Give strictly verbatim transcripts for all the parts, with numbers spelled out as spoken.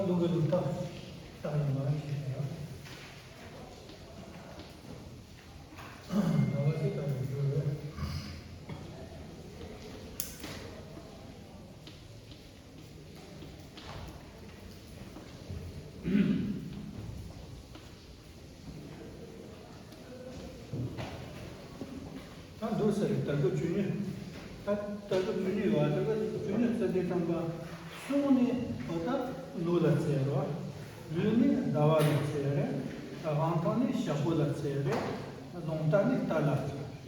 ལུགས་ཀྱི་ལུགས་ལྟར་བཏགས་ཡིན་པ་ཞིག་ཡོད། ཟླ་བ་ཞིག་ལྟ་བུ་ཡོད། ད་འདུག་ཟེར། ད་གི་བཅུ་གཉིས། ད་ད་གི་བཅུ་གཉིས་པ། ད་གི་བཅུ་གཉིས་ཙམ་དེ་ཙམ་པ། སྲོག་ནི་འོ་ད་ལུག་ལ་ཟེར་རོ། ལུས་ནི་ཟླ་བ་ལ་ཟེར་རེད། དབང་ཐང་ནི་ཞག་པོ་ལ་ཟེར་རེད། རླུང་རྟ་ནི་རྟ་ལ།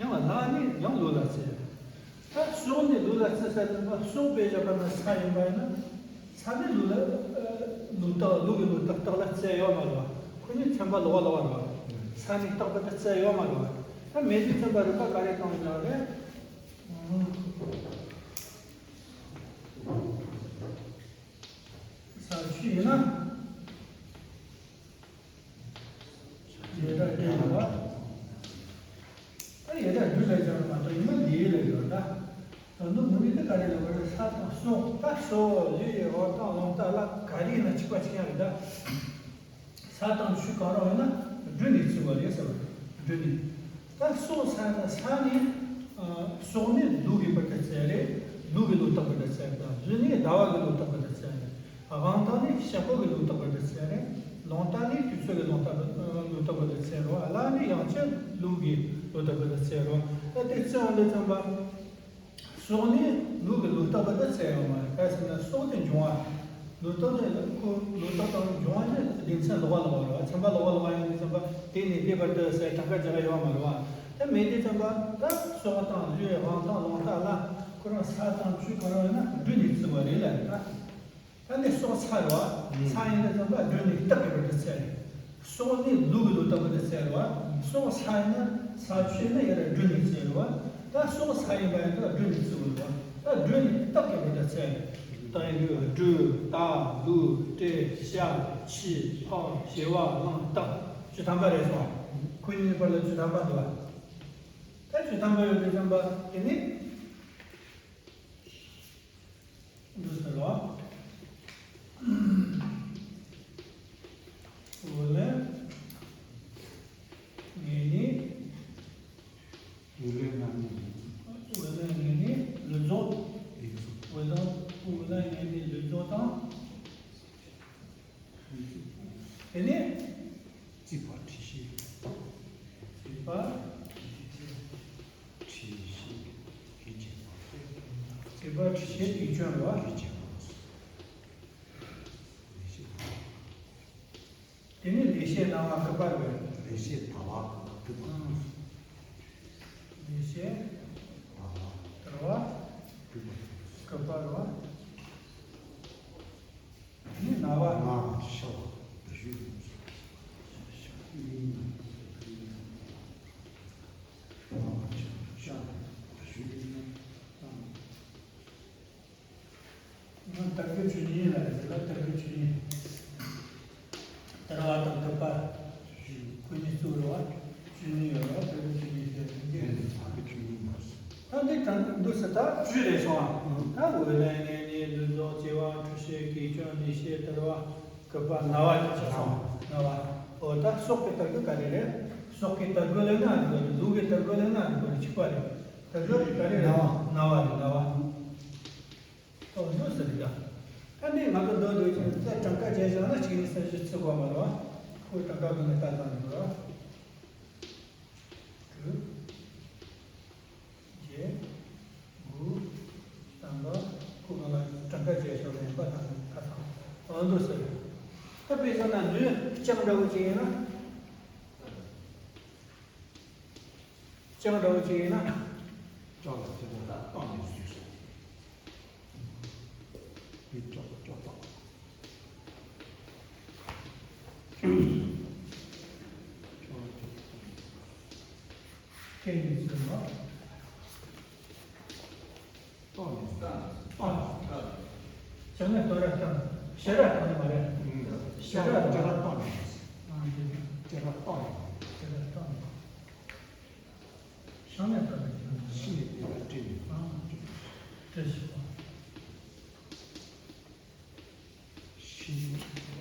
ཡང་ལྷ་ནི་ཡང་ལུག་ལ་ཟེར། ད་སྲོག་ནི་ལུག་ལ་བརྩི་ས་དེ་ལ་སྲོག་པའི་བཞག་པ་ན་ས་ཡིན་པ་ཡིན་ན། ས་ནི་ལུག་ལ་ལུག་རྟགས། ལུག་གི་ལུག་རྟགས་རྟགས་ལ་བརྩི་ཡོད་མ་རེད་བ། ཁོ་ནི་ཚན་པ་ལོགས་པ་ལོགས་པ་རེད་བ། ས་ནི་རྟག་པ་དེ་བརྩི་ཡོད་མ་རེད་བ། ད་མེ་དུས་ཚན་པ་རིག་པ་ག་རེ་བཏང་ཡོད་རེད། ས་ཆུ་ཡིན་ན། ཡེ་ད་དེ་ཡིན་པ། ད་ཡེ་ད་སྦྲུལ་ལ་སྦྱར་མ་གཏོགས་ཡིན་ན་ལུག་ལ་སྦྱར་ད། ད་ནི་མུ་ནི་དེ་ག་རེ་ལ་བར་ས་དང་སྲོག། ད་སྲོག་ལུས་ཡི་འོ་ཐང་རླུང་རྟ་ལ་ག་རེ་ཡིན་ན་གཅིག་པ་གཅིག་རྐྱང་རེད་ད། ས་དང་ཆུ་གང་རུང་ཡིན་ན་སྦྲུལ་ནས་བརྩི་བ་རེད་ཟེར་བ། སྦྲུལ་ནས། ད་སྲོག་ས་ན་ས་ནི། ཨ། སྲོག་ནི་ལུག་གི་བར་དུ་བརྩི་རེད། ལུག་གི་ལུག་རྟགས་བར་དུ་བརྩི་རེད། ད་ལུས་ནི་ཟླ་བ་གི་ལུག་རྟགས་བར་དུ་བརྩི་རེད། དབང་ཐང་ནི་ཞག་པོ་གི་ལུག་རྟགས་བར་དུ་བརྩི་རེད། རླུང་རྟ་ནི་དུས་ཚོད་ཀྱི་ལུག་རྟགས་བར། ལུག་རྟགས་བར་དུ་བརྩི་རེད། ལྷ་ནི་ཡང་ཅིན་ལུག་གི་ལུག་རྟགས་བར་དུ་བརྩི་རེད། ད་དེ་བརྩི་བ་ལས་ཙམ་པ། སྲོག་ནི་ལུག་གི་ལུག་རྟགས་བར་དུ་བརྩི་ཡོད་མ་རེད། ག་རེ་ཟེར་ན་སྲོག་དེ་འབྱུང་བ། ལུག་རྟགས་དེ་ཁོ་ལུག་རྟགས་དང་འབྱུང་བ་ནི་སྡེ་ཚན་ལོགས་པ་ལོགས་པ་རེད་བ། ཚན་པ་ལོགས་པ་ལོགས་པ་ཡིན་དུས་ཙམ་པ་དེ་ནི་དེ་བར་དུ་ཟེར་གྲངས་ཀ་རྒྱག་ཡོད་མ་རེད་བ། ད་མེ་དུས་ཙམ་པ་ད་སྲོག་དང་ལུས་དབང་ཐང་རླུང་རྟ་ལ་ཁོ་རང་ས་དང་ཆུ་གང་རུང་ཡིན་ན་སྦྲུལ་ནས་བརྩི་བ་རེད་ལ་རེད་ད། ད་འདི་སྲོག་ས་རེད་བ། ས་ཡིན་ན་ཙམ་པ་སྦྲུལ་ནས་རྟགས་ཀྱི་བར་དུ་བརྩི་རེད། སྲོག་ནི་ལུག་གི་ལུག་རྟགས་བར་དུ་བརྩི་རེད་བ། སྲོག་ས་ཡིན་ན་ས་ཆུ་ཡིན་ན་ཡར་སྦྲུལ་ནས་བརྩི་རེད་བ། ད་སྲོག་ས་ཡིན་པ་ཡིན་ན་སྦྲུལ་ནས་བརྩི་རེད་བ། ད་སྦྲུལ་ནི་རྟགས་ཀྱི་བར་དུ་བརྩི་རེད། རྟགས་ཡིན་དུས་སྦྲུལ། རྟ། ལུག་སྤྲེལ། བྱ། ཁྱི། ཕག་བྱེ་བ། གླང་། སྟག་བཅུ་ཐམ་པ་རེད་སོང་། ཁོ་གཉིས་བར་ལ་བཅུ་ཐམ་པ་འདུག་བ། ད་བཅུ་ཐམ་པ་ཡོད་དུས་ཙམ་པ་དེ་ནི། འདུག་ཟེར་བ། འོ་ལེ། ངེས་ནི། འོ་ལེ་ངེས་ནི། འོ་ལེ་ངེས་ནི་ལུས་རྫོགས། འོ་ལེ། འོ་ལེ་ངེས་ནི་ལུས་རྫོགས་དང་། དེ་ནས། བརྩིགས་པ་འཁྲི་ཤིང་། བརྩིགས་པ། འཁྲི་ཤིང་། གེགས་བྱེད་པ། བརྩིགས་པ་འཁྲི་ཤིང་གེགས་བྱེད་པ། གེགས་བྱེད་པ། ལེགས་བཤད། དེ་ནས་ལེགས་བཤད་སྣང་བ་སྐུད་པ་རེད། ལེགས་བཤད་དར་བ་སྐུད་པ། ལེགས་བཤད་དར་བ་སྐུད་པ་རེད་བ། ནི་ན་བ། ན་བ་ཤ་བ་བདག་ཞུ། ན་བ་ཤ་བ་བདག་ཞུ། ང་དར་གོས་ཆོས་ཉིད་ལ་རེད་ལ། དར་གོས་ཆོས་ཉིད། དར་བ་དང་སྐུད་པ། ཁོ་གཉིས་གཙོ་བོ་རེད་བ། ཆོས་ཉིད་ཡོད་རེད་བ། དེ་ནི་ཆོས་ཉིད་ཟེར་ནི་འདི་རེད། ད་འདི་གང་འདུག་ཟེར། ད་བཅུ་རེད་སོང་ང་། ད་འོ་ལེ་ངེས་ནི་ལུས་རྫོགས། བརྩིགས་པ་འཁྲི་ཤིང་གེགས་བྱེད་པ། ལེགས་བཤད་དར་བ་སྐུད་པ། ན་བ་ཆགས་སོང་། ན་བ། འོ་ད་སྲོག་གི་དར་གོས་ག་རེ་རེད། སྲོག་གི་དར་གོས་ལབ་ན་རེད་བ། ལུག་གི་དར་གོས་ལབ་ན་རེད་བ། གཅིག་པ་རེད། དར་གོས་ག་རེ་རེད། ན་བ། ན་བ་རེད། ན་བ། ཨོ་འདུག་ཟེར་གི་ད། ད་འདི་ང་ཚོ་འདོད་འདོད་ཀྱི་ད་གྲངས་ཀ་བྱས་བཞག་ན་གཅིག་གཉིས་གསུམ་བཞི་བརྩི་དགོས་མ་རེད་བ། ཁོའི་གྲངས་ཀ་ཀུན་ནས་ལྟ་སྟངས་འདི་རེད་བ། དྲུག་བརྒྱད། དགུ། དང་པོ། ཁོ་གང་ལ་གྲངས་ཀ་བྱས་བཞག་ན་ཡིན་པ་དང་ཁ་སང་། ཨོ་འདུག་ཟེར་གི། ད་དཔེ་བཞག་ན་ལུས་རྐྱང་འདྲ་བོ་ཅིག་ཡིན་ན། རྐྱང་འདྲ་བོ་ཅིག་ཡིན་ན། ལྕགས་ལ་ལྕགས་ལ་བཏགས་ནས་བཟོས་སོ། དེ་ལྕགས་ལ་ལྕགས་བཏགས། ལྕགས་ལ་ལྕགས་བཏགས་ནས། ཁྱེད་ཀྱིས་བཟོས་ནོ། བཏགས་ནས། བཏགས་ནས། ལྕགས་ནས་བཏགས་ར་བཏགས། ཕྱེ་ར་བཏགས་ནས་མ་རེད། ཕྱེ་ར་བཏགས་ནས། ཕྱེ་ར་བཏགས་ནས། ཕྱེ་ར་བཏགས་ནས། ཕྱེ་ར་བཏགས་ནས། ཤ་ནས་བཏགས་ནས། ཤིང་ནས་བཏགས་ནས། ཨ། བཏགས་ཤིང་། ཤིང་།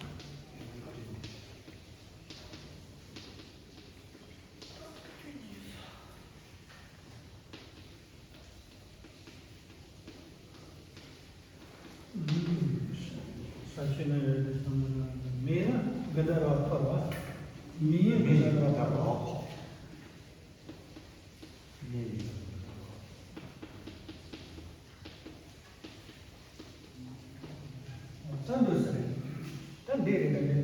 ཆེ་ན་ཡོད་དེ་བསམ་ན། མེ་ན་གི་ད་ར་བ་ཐོར་བ། མེ་ཡི་གི་ད་ར་བ་ཐོར་བ། ད་འདུག་ཟེར། ད་འདི་རེད། ད་འདི་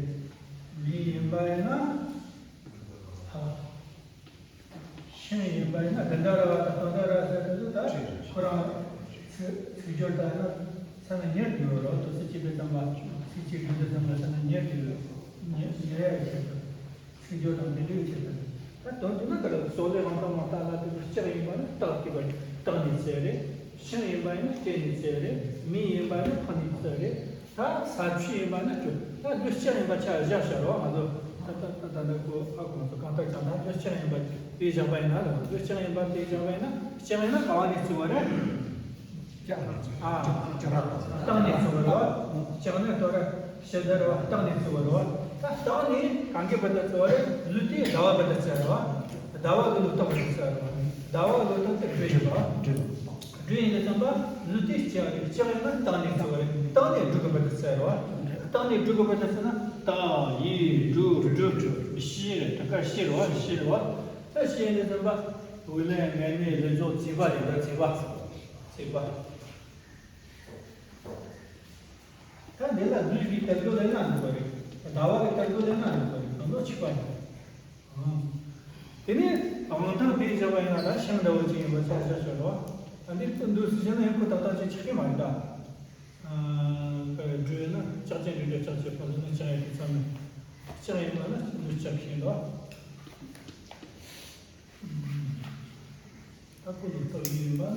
མེ་ཡིན་པ་ཡིན་ན། ཧ། ཤིང་ཡིན་པ་ཡིན་ན། ག་ད་ར་བ་དང་ད་ད་ར་ཟེར་དུས་ད་ཁོ་རང་ཚིག་ཚིག་སྦྱོར་ལྟར་ན་ས་ན་ཉེར་དགུ་ཡོད་རེད། དུ་སུ་སྐྱེས་པའི་ཙམ་པ། ཚིག་གཅིག་དགུ་པའི་ཙམ་པ་ས་ན་ཉེར་དགུ་ཡོད། ཉེར་ཉེར་ཡ་ཡོད་ཆེད་དུ། ཚིག་སྦྱོར་དང་མི་འདྲ་བའི་ཆེད་དུ། ད་དོན་དུ་ན་ད་ལ་སོགས་ལས་རང་དང་མ་བརྟགས་ལ་དེ་ལ་ལྕགས་ཡིན་པ་ན་རྟགས་ཀྱི་བར་རྟགས་ནས་བཙལ་རེད། ཤིང་ཡིན་པ་ཡིན་ན་སྐྲན་ནས་བཙལ་རེད། མེ་ཡིན་པ་ཡིན་ན་ཕག་ནས་བཙལ་རེད། ད་ས་ཆུ་ཡིན་པ་ན་ཆུ། ད་ལུས་ལྕགས་ཡིན་པ་ཆ་བཞག་བྱ་རོགས། ང་ཚོ་ད་ད་ད་ད་ད་གོ་ཨ་ཁོང་ཚོ་གང་ལྟར་ཀྱང་ད་ལུས་ལྕགས་ཡིན་པ་དེ་བཞག་པ་ཡིན་ན། ལུས་ལྕགས་ཡིན་པ་དེ་བཞག་པ་ཡིན་ན། ལྕགས་ཡིན་ན་ག་བ་ནས་བཙལ་བ་རེད། ལྕགས་ཨ་ལྕགས་ར་རྟགས་ནས་བཙལ་བ་རེད། ལྕགས་ནས་དོ་ར་ཕྱི་ཟླ་ར་བ་རྟགས་ནས་བཙལ་བ་རེད། ད་རྟགས་ནས་གང་གི་བར་དུ་བཙལ་བ་རེད། ལུས་དེ་ཟླ་བ་བར་དུ་བཙལ་རེད། ཟླ་བ་གི་ལོ་རྟགས་བར་དུ་བཙལ་རེད། ཟླ་བ་གི་ལོ་རྟགས་དེ་སྦྲུལ་ཡིན་པ། སྦྲུལ་ཡིན་དུས་ཙམ་པ་ལུས་དེ་ལྕགས་རེད། ལྕགས་ཡིན་ན་རྟགས་ནས་བཙལ་བ་རེད། རྟགས་ནས་སྦྲུལ་གི་བར་དུ་བཙལ་རེད། རྟགས་ནས་སྦྲུལ་གི་བར་དུ་བཙལ་ན། རྟགས་ཡིག་སྦྲུལ་སྦྲུལ་ཤི་རེད། ད་ག་ཤི་རེད་བ། ཤི་རེད་བ། ད་ཤི་ཡིན་དུས་ཙམ་པ་འོ་ལས་ངན་ནས་ལས་ཚོགས་བརྩིགས་པ་རེད། ད་བརྩིགས་པ་བརྩིགས་པ། ད་འདི་ལ་ལུས་ཀྱི་དལ་འགྲོ་ལས་ན་འགྲོ་བ་རེད། ཟླ་བ་གི་དལ་འགྲོ་ལས་ན་འགྲོ་བ་རེད། གང་འགྲོ་ཆིག་པ་རེད། ཨང་། དེ་ནས་དབང་ཐང་དེ་བཞག་པ་ཡིན་ན། ད་ཤིང་འདྲ་བོ་ཅིག་ཡིན་པ་ཆ་བཞག་ཤོག་རོ། ད་འདི་ལྟ་འདུག་ཟེར་བྱས་ན་ཡང་ཁོ་ཏག་ཏག་ཅིག་ཆགས་ཀྱི་མ་རེད་ད། ཨ་སྦྲུལ་ན་ལྕགས་ཅན་སྦྲུལ་ལྕགས་ཅན་ཕ་ལུ་ན་ལྕགས་ཡོད་དུས་ཙམ་ནས། ལྕགས་ཡིན་པ་ན་ལུས་ལྕགས་ཤིང་རོ། ད་ཁོ་ལ་རྟགས་ཡིག་ཡིན་པ་ན།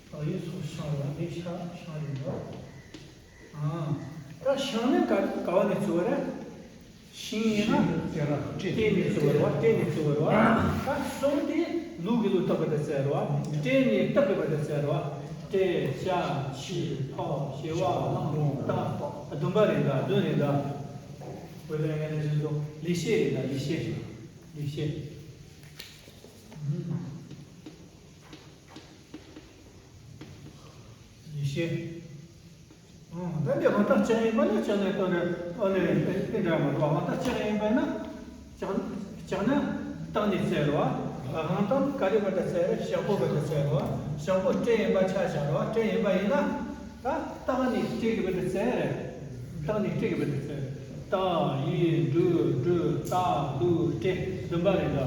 རྟགས་ཡིག་སོགས་ཤིང་རེད་བ། འདི་ཤ་ཤིང་རེད་བ། ཨང་། ད་ཤིང་ནི་ག་ག་བ་ནས་བཙལ་བ་རེད། ཤིང་ཡིན་ན་སྐྲན་ནས་བཙལ་བ་རེད་བ། སྐྲན་ནས་བཙལ་བ་རེད་བ། ད་སོགས་དེ་ལུག་གི་ལོ་རྟགས་པ་དང་བཙལ་རེད་བ། སྐྲན་ནས་རྟགས་པའི་བར་དུ་བཙལ་རེད་བ། སྐྲན་བྱ་ཁྱི་ཕག་བྱི་བ་གླང་སྟག་བདུན་པ་རེད་ད། བདུན་རེད་ད། དེ་ལས་ངན་ནས་བཟོ་ལེགས་བཤད་རེད་ད། ལེགས་བཤད། ལེགས་བཤད། ལེགས་བཤད། ཨང་། ད་འདི་དབང་ཐང་ལྕགས་ཡིན་པ་ན་ལྕགས་ནས་བཏོན་ནས། ཨོ་ལེ་དེ་འདྲ་མ་རེད་བ། དབང་ཐང་ལྕགས་ཡིན་པ་ན་ལྕགས་ལྕགས་ནས་རྟགས་ནས་བཙལ་རེད་བ། དབང་ཐང་ག་རེ་བར་དུ་བཙལ་རེད། ཤོག་བུ་བར་དུ་བཙལ་རེད་བ། ཤོག་བུ་སྐྲན་ཡིན་པ་ཆ་བཞག་རེད་བ། སྐྲན་ཡིན་པ་ཡིན་ན། ད་རྟགས་ནས་སྐྲན་གྱི་བར་དུ་བཙལ་རེད། རྟགས་ནས་སྐྲན་གྱི་བར་དུ་བཙལ་རེད། རྟགས་ཡིག་སྦྲུལ་སྦྲུལ་རྟགས་ལུག་སྐྲན། བདུན་པ་རེད་ད།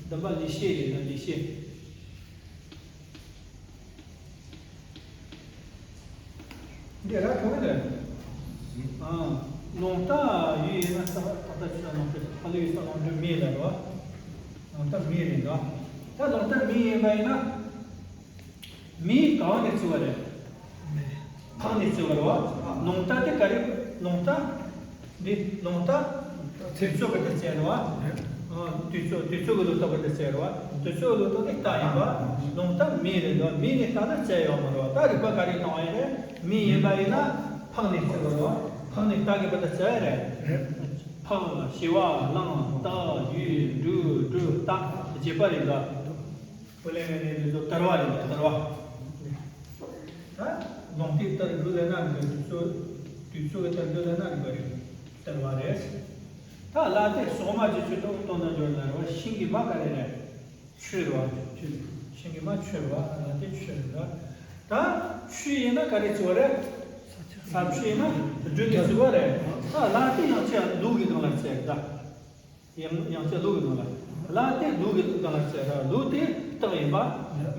བདུན་པ་ལེགས་བཤད་རེད་ད། ལེགས་བཤད། འདི་ར་གང་རེད། ཨང་། རླུང་རྟ་ཡུལ་ཡིན་ན་ས་ད་ལྟ་ཆུ་ལ་ནང་དུ་ཕ་ལུའི་ས་ལོང་འདྲུ་མེ་ལ་རོ། རླུང་རྟ་མེ་རེད་འདུག་ད་རླུང་རྟ་མེ་ཡིན་པ་ཡིན་ན། མེ་གང་ནས་བཙལ་བ་རེད། ཕག་ནས་བཙལ་བ་རེད་བ། རླུང་རྟ་དེ་ག་རེ། རླུང་རྟ། འདི་རླུང་རྟ། དུས་ཚོད་ཀྱི་དུས་ཚོད་རེད་བ། ཨ། དུས་ཚོད། དུས་ཚོད་ཀྱི་ལོ་ཏོག་གི་དུས་ཚོད་རེད་བ། དུས་ཚོད་ཀྱི་ལོ་ཏོག་དེ་རྟ་ཡིན་པ། རླུང་རྟ་མེ་རེད་འདུག་མེ་ནས་རྟ་ལ་བཙལ་ཡོད་མ་རེད་བ། ད་རིག་པ་ག་རེ་བཏང་བ་ཡིན་རེད། མེ་ཡིན་པ་ཡིན་ན་ཕག་ནས་བཙལ་བ་རེད་བ། ཕག་ནས་རྟ་གི་བར་དུ་བཙལ་རེད། ཕག་བྱི་བ་གླང་སྟག་ཡུལ་འབྲུ་སྦྲུལ་རྟ། བརྒྱད་པ་རེད་འདུག་ཨོ་ལེ་ངན་ནས་འདི་ཚོ་དར་བ་རེད། དར་བ། ད་ལོང་ཏི་དར་འབྲུ་ལས་ན་འདི་དུས་ཚོད། དུས་ཚོད་ཀྱི་དར་འབྲུ་ལས་ན་འདི་རེད། དར་བ་རེད། ད་ལ་དེ་སོག་མ་ཅི་ཆོད་དུ་གཏོང་ན་འབྱོར་ན་རེད་བ། ཤིང་གི་མ་ག་རེ་རེད། ཆུ་རེད་བ། ཆུ། ཤིང་གི་མ་ཆུ་རེད་བ། ལ་དེ་ཆུ་རེད་བ། ད་ཆུ་ཡིན་ན་ག་རེ་བཙལ་བ་རེད། ས་ཆུ་ཡིན་ན་སྦྲུལ་གྱིས་བཙལ་བ་རེད། ད་ལ་དེ་ཡང་ཆེ་ལུག་གི་སྒང་ལ་བཙལ་ད། ཡང་ཡང་ཆེ་ལུག་གི་སྒང་ལ། ལ་དེ་ལུག་གི་སྒང་ལ་བཙལ་ར། ལུག་དེ་རྟགས་ཡིན་པ།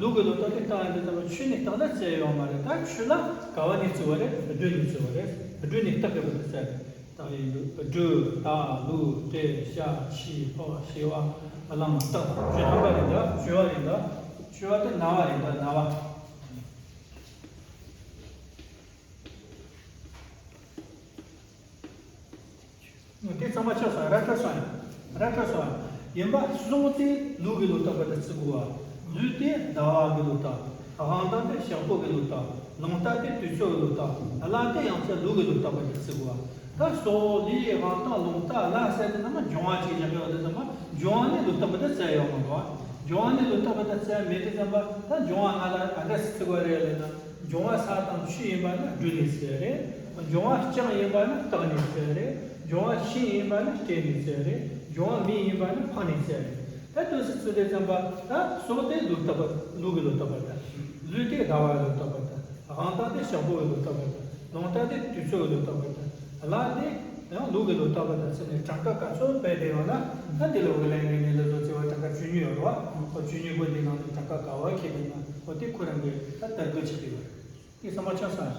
ལུག་གི་ལོ་ཏོག་དེ་རྟགས་ཡིན་དུས་ཙམ་པ་ཆུ་ནས་རྟགས་ལ་བཙལ་ཡོད་མ་རེད། ད་ཆུ་ལ་ག་བ་ནས་བཙལ་བ་རེད། སྦྲུལ་ནས་བཙལ་བ་རེད། སྦྲུལ་ནས་རྟགས་ཀྱི་བར་དུ་བཙལ་རེད། རྟགས་ཡིན་དུས་སྦྲུལ་རྟ་ལུག་སྤྲེལ་བྱ་ཁྱི་ཕག་བྱི་བ་གླང་སྟག་བཅུ་ཐམ་པ་རེད་འདུག་བཅུ་བ་རེད་འདུག་བཅུ་བ་དེ་ན་བ་རེད་འདུག་ན་བ། དེ་ཚང་མ་ཆགས་སོང་། ར་སྤྲོད་སོང་ཡ། ར་སྤྲོད་སོང་ཡ། ཡིན་པ་སོགས་དེ་ལུག་གི་ལོ་རྟགས་པ་དང་བརྩི་དགོས་པ། ལུས་དེ་ཟླ་བ་གི་ལོ་རྟགས། དབང་ཐང་དེ་ཞག་པོ་གི་ལོ་རྟགས། རླུང་རྟ་དེ་དུས་ཚོད་ཀྱི་ལོ་རྟགས། ལ་དེ་ཡང་ཆེ་ལུག་གི་ལོ་རྟགས་པ་དང་བརྩི་དགོས་པ། ད་སོགས་ལུས་དབང་ཐང་རླུང་རྟ་ལ་ཟེར་དེ་ཚང་མ་འབྱུང་བ་གཅིག་བཞག་ཡོད་དེ་ཚང་མ་འབྱུང་བ་ནི་ལོ་རྟགས་པ་དང་བརྩི་ཡོད་མ་རེད་བ། འབྱུང་བ་ནི་ལོ་རྟགས་པ་དང་བརྩི་མེད་དེ་ཚང་མ། ད་འབྱུང་བ་ང་ལ་ག་འདྲ་ཞིག་བརྩི་དགོས་རེད་ལབ་ན། འབྱུང་བ་ས་དང་ཆུ་ཡིན་པ་ན་སྦྲུལ་ནས་བཙལ་རེད། འབྱུང་བ་རྐྱང་ཡིན་པ་ནི་བཏགས་ནས་བཙལ་རེད། འབྱུང་བ་ཤིང་ཡིན་པ་ནི་སྐྲད་ནས་བཙལ་རེད། འབྱུང་བ་མེ་ཡིན་པ་ནི་འཕངས་ནས་བཙལ་རེད། ད་དུས་སུ་ཚུད་དེ་ཙམ་པ་ད་སྲོག་དེ་ལུག་ལྟ་བུ་ལུག་གི་ལུག་ལྟ་བུ་དང་། ལུས་དེ་ཟླ་བ་ལུག་ལྟ་བུ་དང་། དབང་ཐང་དེ་ཞག་པོ་གི་ལུག་ལྟ་བུ་དང་། རླུང་རྟ་དེ་དུས་ཚོད་ཀྱི་ལུག་ལྟ་བུ་དང་། ལྷ་དེ་ཡང་ལུག་གི་ལུག་ལྟ་བུ་དང་ཟེར་ནས་གྲངས་ཀ་ག་ཚོད་སྤེལ་བསྡད་ཡོད་ན། ད་དེ་ལ་དབུགས་ལེན་མཁན་ནི་ལུག་ཚོ་བརྩི་བ་གྲངས་ཀ་བཅུ་གཉིས་ཡོད་རེད་བ། ཁོ་བཅུ་གཉིས་པོ་འདི་ནང་ནས་གྲངས་ཀ་ག་བ་ཁེལ་བསྡད་ན་ཁོ་དེ་ཁོ་རང་གི་ད་དར་རྒུད་ཆགས་ཀྱི་ཡོད་རེད། དེ་ཚང་མ་ཆགས་སོང་ཨ།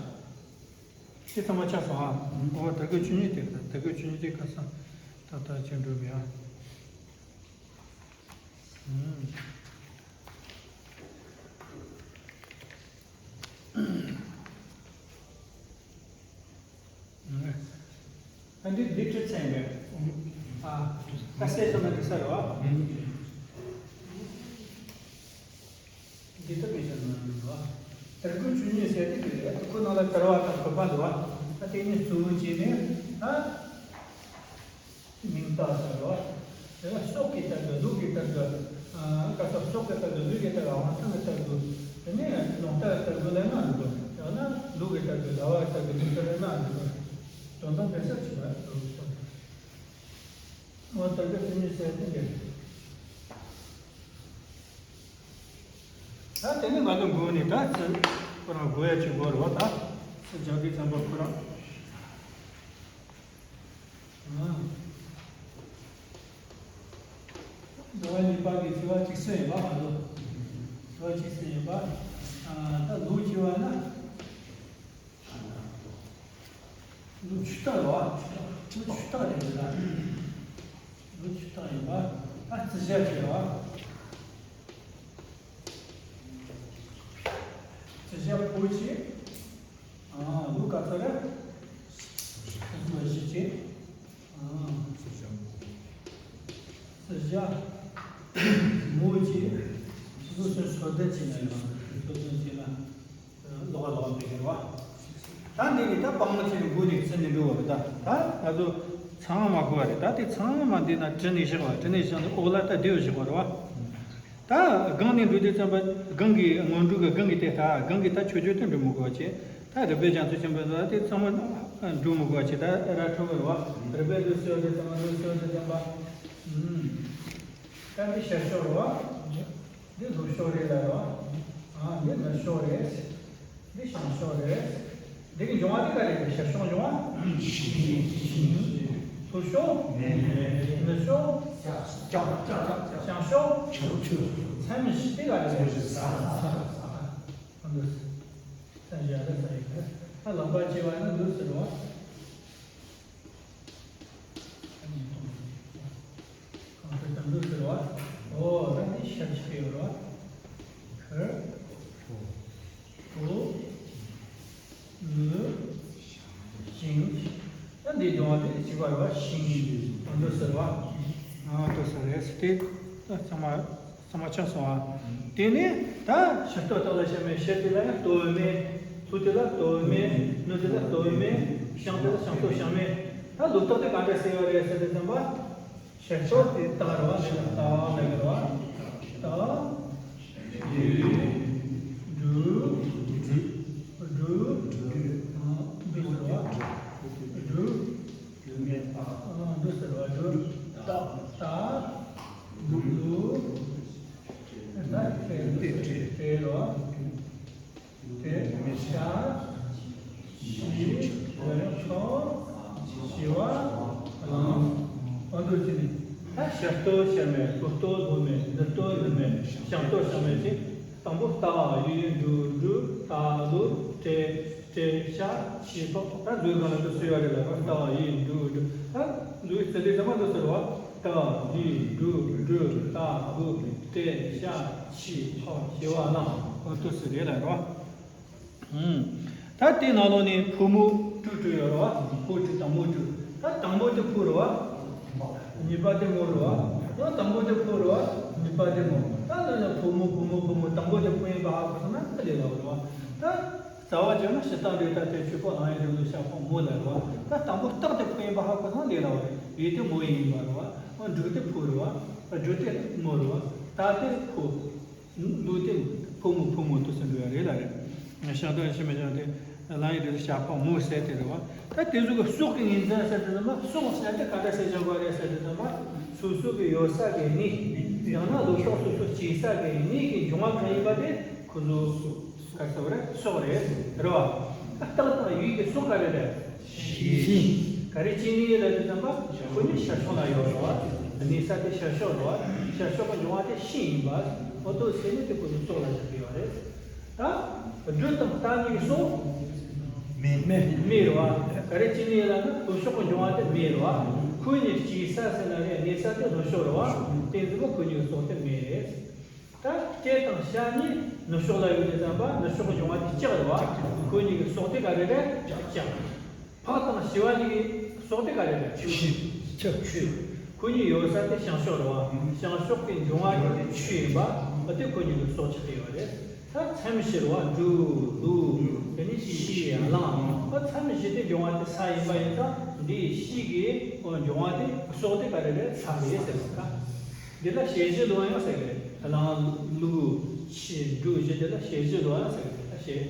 དེ་ཚང་མ་ཆགས་སོང་ཨ། འོ་དར་རྒུད་བཅུ་གཉིས་དེ་རེད། ད་དར་རྒུད་བཅུ་གཉིས་དེ་ཁ་སང་ད་ལྟ་ཅི་འགྲོ་མི་ཨ། ཨ་འདི་འདི་ཁྲིད་ཚན་རེད། ཨ་ད་གསལ་སོང་ན་འགྲིག་ས་རེད་བ། འདི་ལྟ་བུའི་ཆ་ནང་ཡིན་པ། དར་རྒུད་བཅུ་གཉིས་ཟེར་དེ་དེ་རེད། ཁོ་ནང་ལ་དར་བ་དང་བུད་པ་འདུག་བ། ད་དེ་གཉིས་གཙོ་བོ་བྱས་ནས་ད་མིང་བཏགས་ཟེར་བ། དེ་ལ་སྲོག་གི་དར་རྒུད། ལུག་གི་དར་རྒུད། ཨ་ག་ས་སྲོག་གི་དར་རྒུད། ལུས་ཀྱི་དར་རྒུད། དབང་ཐང་གི་དར་རྒུད། དེ་ནས་རླུང་རྟ་གི་དར་རྒུད་ལབ་ན་འགྲིག་གོ། ཡང་ན་ལུག་གི་དར་རྒུད། ཟླ་བ་གི་དར་རྒུད། ལུག་དར་ལབ་ན་འགྲིག་གོ། དོན་དག་དེ་ཚོ་གཅིག་པ་རེད། འོ་དར་རྒུད་བཅུ་གཉིས་ཟེར་དེ་འདྲ། ད་དེ་ནས་ང་ཚོ་འགོ་ནས་ད་ཚུར་ཁོ་རང་དགོས་ཡ་ཅིག་དགོས་རེད་བ། ད་ཚུར་རྒྱག་དུས་ཙམ་པ་ཁོ་རང་། ཨ། འགྲོ་བ་གཉིས་པ་གི་ཚེས་པ་གཅིག་སྲོལ་ཡིན་པ་ང་ཚོ། ཚེས་པ་གཅིག་སྲོལ་ཡིན་པ། ཨ་ད་ལོ་བྱས་པ་ན། ལོ་ཆུ་སྟག་རེད་བ། ལོ་ཆུ་སྟག་རེད་འདུག་ད། ལོ་ཆུ་སྟག་ཡིན་པ། ད་རྩི་ཞག་བྱས་བ། རྩི་ཞག་ཕོ་བྱས། ཨ་ལོ་ག་ཚོད་རེད། ལོ་བཞི་བྱས། ཨ་རྩི་ཞག་མོ་བྱས། ལོ་སོ་སོ་བདུན་བྱས་ན་ཡང་སོ་སོ་བདུན་བྱས་ན། ལོག་ལོག་འདི་རེད་བ། ད་འདི་ནི་ད་སྤང་ལོ་ཚེས་ནི་འགོ་ནས་ཚུར་ནས་འགྲོ་བ་རེད། ད་ད་ང་ཚོ་ཚང་མ་དགོས་པ་རེད། ད་དེ་ཚང་མ་འདི་ན་བྲིས་ནས་བཞག་པ། བྲིས་ནས་བཞག་ནས་འོག་ལ་ད་ལྡེའུ་བཞག་པ་རེད་བ། ད་སྒང་ནས་འགྲོ་དུས་ཙམ་པ་སྒང་གི་སྔོན་འགྲོ་གི་སྒང་གི་དེ་ད་སྒང་གི་ད་ཆོས་བརྗོད་དེ་འགྲོ་མི་དགོས་པ་བྱས། ད་རིག་པའི་རྒྱ་མཚོ་ཆེན་པོའི་ནང་དེ་ཚང་མ་འགྲོ་མི་དགོས་པ་བྱས། ད་ར་འཕྲོད་པ་རེད་བ། རིག་པའི་འདུག་སེ་ཡོད་དུས་ཙམ་པ། འདུག་སེ་ཡོད་དུས་ཙམ་པ། ད་འདི་ཤར་ཕྱོགས་རེད་བ། འདི་ལྷོ་ཕྱོགས་རེད་ལ་རེད་བ། ཨ་འདི་ནུབ་ཕྱོགས་རེད། འདི་བྱང་ཕྱོགས་རེད། འདི་གི་འབྱུང་བ་འདི་ག་རེ་རེད། ཤར་ཕྱོགས་འབྱུང་བ། ལྷོ་ཕྱོགས། ནུབ་ཕྱོགས། བྱང་ཕྱོགས། མཚམས་བཞི་དེ་ག་རེ་རེད། ས། ས། ས་ཡ་རེད། ས་ཡ་རེད། ད་ལག་པ་བྱས་པ་ནི་འདུག་ཟེར་བ། གང་ཟེར་དང་འདུག་ཟེར་བ། འོ་ད་འདི་ཤར་ཕྱོགས་ཡོད་རེད་བ། ཁུ། བུ། ནུ། ཤིང་། ད་འདི་སྦྱོང་བ་དེ་གཅིག་པ་རེད་བ། ཤིང་། འདུག་ཟེར་བ། ཨ་འདུག་ཟེར་རེད་ཟེར་ཏེ། ད་ཚང་མ། ཚང་མ་ཆགས་སོང་ཨ། དེ་ནས་ད་ཕྱིར་ལྟོ་ལྟག་ལ་བཤམས་མེད། ཕྱིར་དེ་ལ་ཡང་ལྟོ་མེད། ལྷོ་དེ་ལ་ལྟོ་མེད། ནུབ་དེ་ལ་ལྟོ་མེད། བྱང་དེ་ལ་བྱང་ལྟོ་བཤམས་མེད། ད་ལོ་རྟགས་དེ་ག་འདྲ་ཟེར་བ་རེད་ཟེར་དུས་ཙམ་པ། ཕྱིར་ལྟོ་དེ་ལྟག་རེད་བ། ལྟག་ལ་གི་རེད་བ། ལྟག་དྲུག་དྲུག་དྲུག་དྲུག་དྲུག་དྲུག་ཨ་འདུག་ཟེར་བ། དྲུག་ཨ་འདུག་ཟེར་བ། དྲུག་ལྟག་ལྟག་དྲུག་དྲུག་ད་དེ་དེ་རོ། དེ་ཤ་ཤི་རེ་ཁོ་ཤི་བ་ལང་། ཨ་འདུག་ཅི་ནི། ད་ཕྱིར་ལྟོ་ཕྱིར་མེད། ལྷོ་ལྟོ་ལྷོ་མེད། ནུབ་ལྟོ་ནུབ་མེད། བྱང་ལྟོ་བྱང་མེད་ཅིག་དང་པོ་ལྟག་ཡིག་འབྲུ་འབྲུ་ལྟག་ལུག་སྤྲེལ་སྤྲེལ་ཤ་ཤི་ཕག་ད་འདུག་གང་ལ་འདུག་སེ་ཡོད་རེད་ལ། ལྟག་ཡིག་འབྲུ་འབྲུ་ད་འདུག་ཚེ་འདི་ཚང་མ་འདུག་སེ་རེད་བ། ལྟག་ཡིག་འབྲུ་འབྲུ་ལྟག་ལུག་སྤྲེལ་ཤ་ཤི་ཕག་ཤི་བ་ལང་། འོ་འདུག་སེ་རེད་ལ་རེད་བ། ད་དེའི་ནང་ལོགས་ནས་ཕོ་མོ་དྲུག་དྲུག་ཡོད་རེད་བ། ཕོ་དྲུག་དང་མོ་དྲུག་ད་དང་པོ་དེ་ཕོ་རེད་བ། གཉིས་པ་དེ་མོ་རེད་བ། ཡང་དང་པོ་དེ་ཕོ་རེད་བ། གཉིས་པ་དེ་མོ། ད་འདི་ནི་ཕོ་མོ་ཕོ་མོ་ཕོ་མོ། དང་པོ་དེ་ཕོ་ཡིན་པ་ཧ་གོ་སོང་ན་ད་ལས་སླ་བོ་རེད་བ། ད་རྩ་བ་བྱས་ན་སྤྱིར་བཏང་རེད། ད་དེ་ཆོས་པ་ལང་ཡིན་རེད་ལོ་ཤ་ཕོ་མོ་ལ་རེད་བ། ད་དང་པོ་རྟགས་དེ་ཕོ་ཡིན་པ་ཧ་གོ་སོང་ན་ལས་སླ་བོ་རེད། ཡིག་དེ་མོ་ཡིན་པ་རེད་བ། འོ་འབྲུ་དེ་ཕོ་རེད་བ། འབྲུ་དེ་མོ་རེད་བ། ད་དེ་ཕོ། ལུག་དེ་ཕོ་མོ་ཕོ་མོ་འདུག་སེ་འགྲོ་ཡ་རེད་ལ་རེད། ཤ་སྟག་ཤི་མེད་ཅང་དེ། ལ་ཡི་རེད། ཞགས་པ་མོ་ཟེར་དེ་རེད་བ། ད་དེ་ཚོ་གི་སྲོག་གི་ངོས་འཛིན་ཟེར་དེ་ཚོ་མ། སྲོག་ཟེར་དེ་ག་འདྲ་ཟེར་བྱ་དགོས་རེད་ཟེར་དེ་ཚོ་མ། སོ་སོ་གི་ཡོད་ས་གི་གནས། ཡང་ན་ལྷོ་ཕྱོགས་སོ་སོ་སྐྱེས་ས་གི་གནས་ཀྱི་འབྱུང་བ་གང་ཡིན་པ་དེ་ཁོ་ཚོ་ག་རེ་ཟེར་བ་རེད། སྲོག་རེད། རེད་བ། ད་རྟགས་དང་ཡུལ་གྱི་སྲོག་ག་རེ་རེད། ག་རེ་བྱས་ནས་ཡིན་ལ་དེ་ཙམ་པ། ཁོ་གཉིས་ཤར་ཕྱོགས་ལ་ཡོད་རེད་བ། གནས་ས་དེ་ཤར་ཕྱོགས་རེད་བ། ཤར་ཕྱོགས་ཀྱི་འབྱུང་བ་དེ་ཤིང་ཡིན་པ། འོ་དེ་ཟེར་ནས་དེ་ཁོ་ཚོ་སྲོག་ལ་བཞག་གི་ཡོད་རེད། ད་སྦྲུལ་དང་རྟ་གཉིས་ཀྱི་སྲོག་མེ། མེ་རེད་བ། ག་རེ་བྱས་ནས་ལབ་ན་ལྷོ་ཕྱོགས་ཀྱི་འབྱུང་བ་དེ་མེ་རེད་བ། ཁོ་གཉིས་སྐྱེས་ས་ཟེར་ན་རེད། གནས་ས་དེ་ལྷོ་ཕྱོགས་རེད་བ། དེ་ཚོ་ཁོ་གཉིས་ཀྱི་སྲོག་དེ་མེ་རེད། ད་སྐྱེ་དང་ཤ་གཉིས་ནུབ་ཕྱོགས་ལ་ཡོད་དེ་ཙམ་པ། ནུབ་ཕྱོགས་ཀྱི་འབྱུང་བ་དེ་ལྕགས་རེད་བ། ཁོ་གཉིས་ཀྱི་སྲོག་དེ་ག་རེ་རེད། ལྕགས། ལྕགས། ཕག་དང་ཞི་བ་གཉིས་ཀྱི་སྲོག་དེ་ག་རེ་རེད། ཆུ། ཆུ། ཆུ། ཁོ་གཉིས་ཡོད་ས་དེ་བྱང་ཕྱོགས་རེད་བ། བྱང་ཕྱོགས་ཀྱི་འབྱུང་བ་དེ་ཆུ་ཡིན་པ། འོ་དེ་ཁོ་གཉིས་ཀྱི་སྲོག་ཆགས་ཀྱི་ཡོད་རེད། ད་མཚམས་བཞི་རེད་བ། འབྲུ། ལུག་དེ་ནས་ཤིང་། གླང་། འོ་མཚམས་བཞི་དེ་འབྱུང་བ་དེ་ས་ཡིན་པ་ཡིན་ཙང་། འདི་ཤིང་གི་འོ་འབྱུང་བ་དེ་སྲོག་དེ་ག་རེ་རེད། ས་རེད་ཟེར་བ་ཀ། འདི་ལ་ཞལ་བཞི་ལོ་ཡང་ཟེར་གི་རེད། གླང་། ལུག་ཤིང་། འབྲུ་བཞི་དེ་ལ་ཞལ་བཞི་ལོ་ཡང་ཟེར་གི་རེད། ད་ཞལ་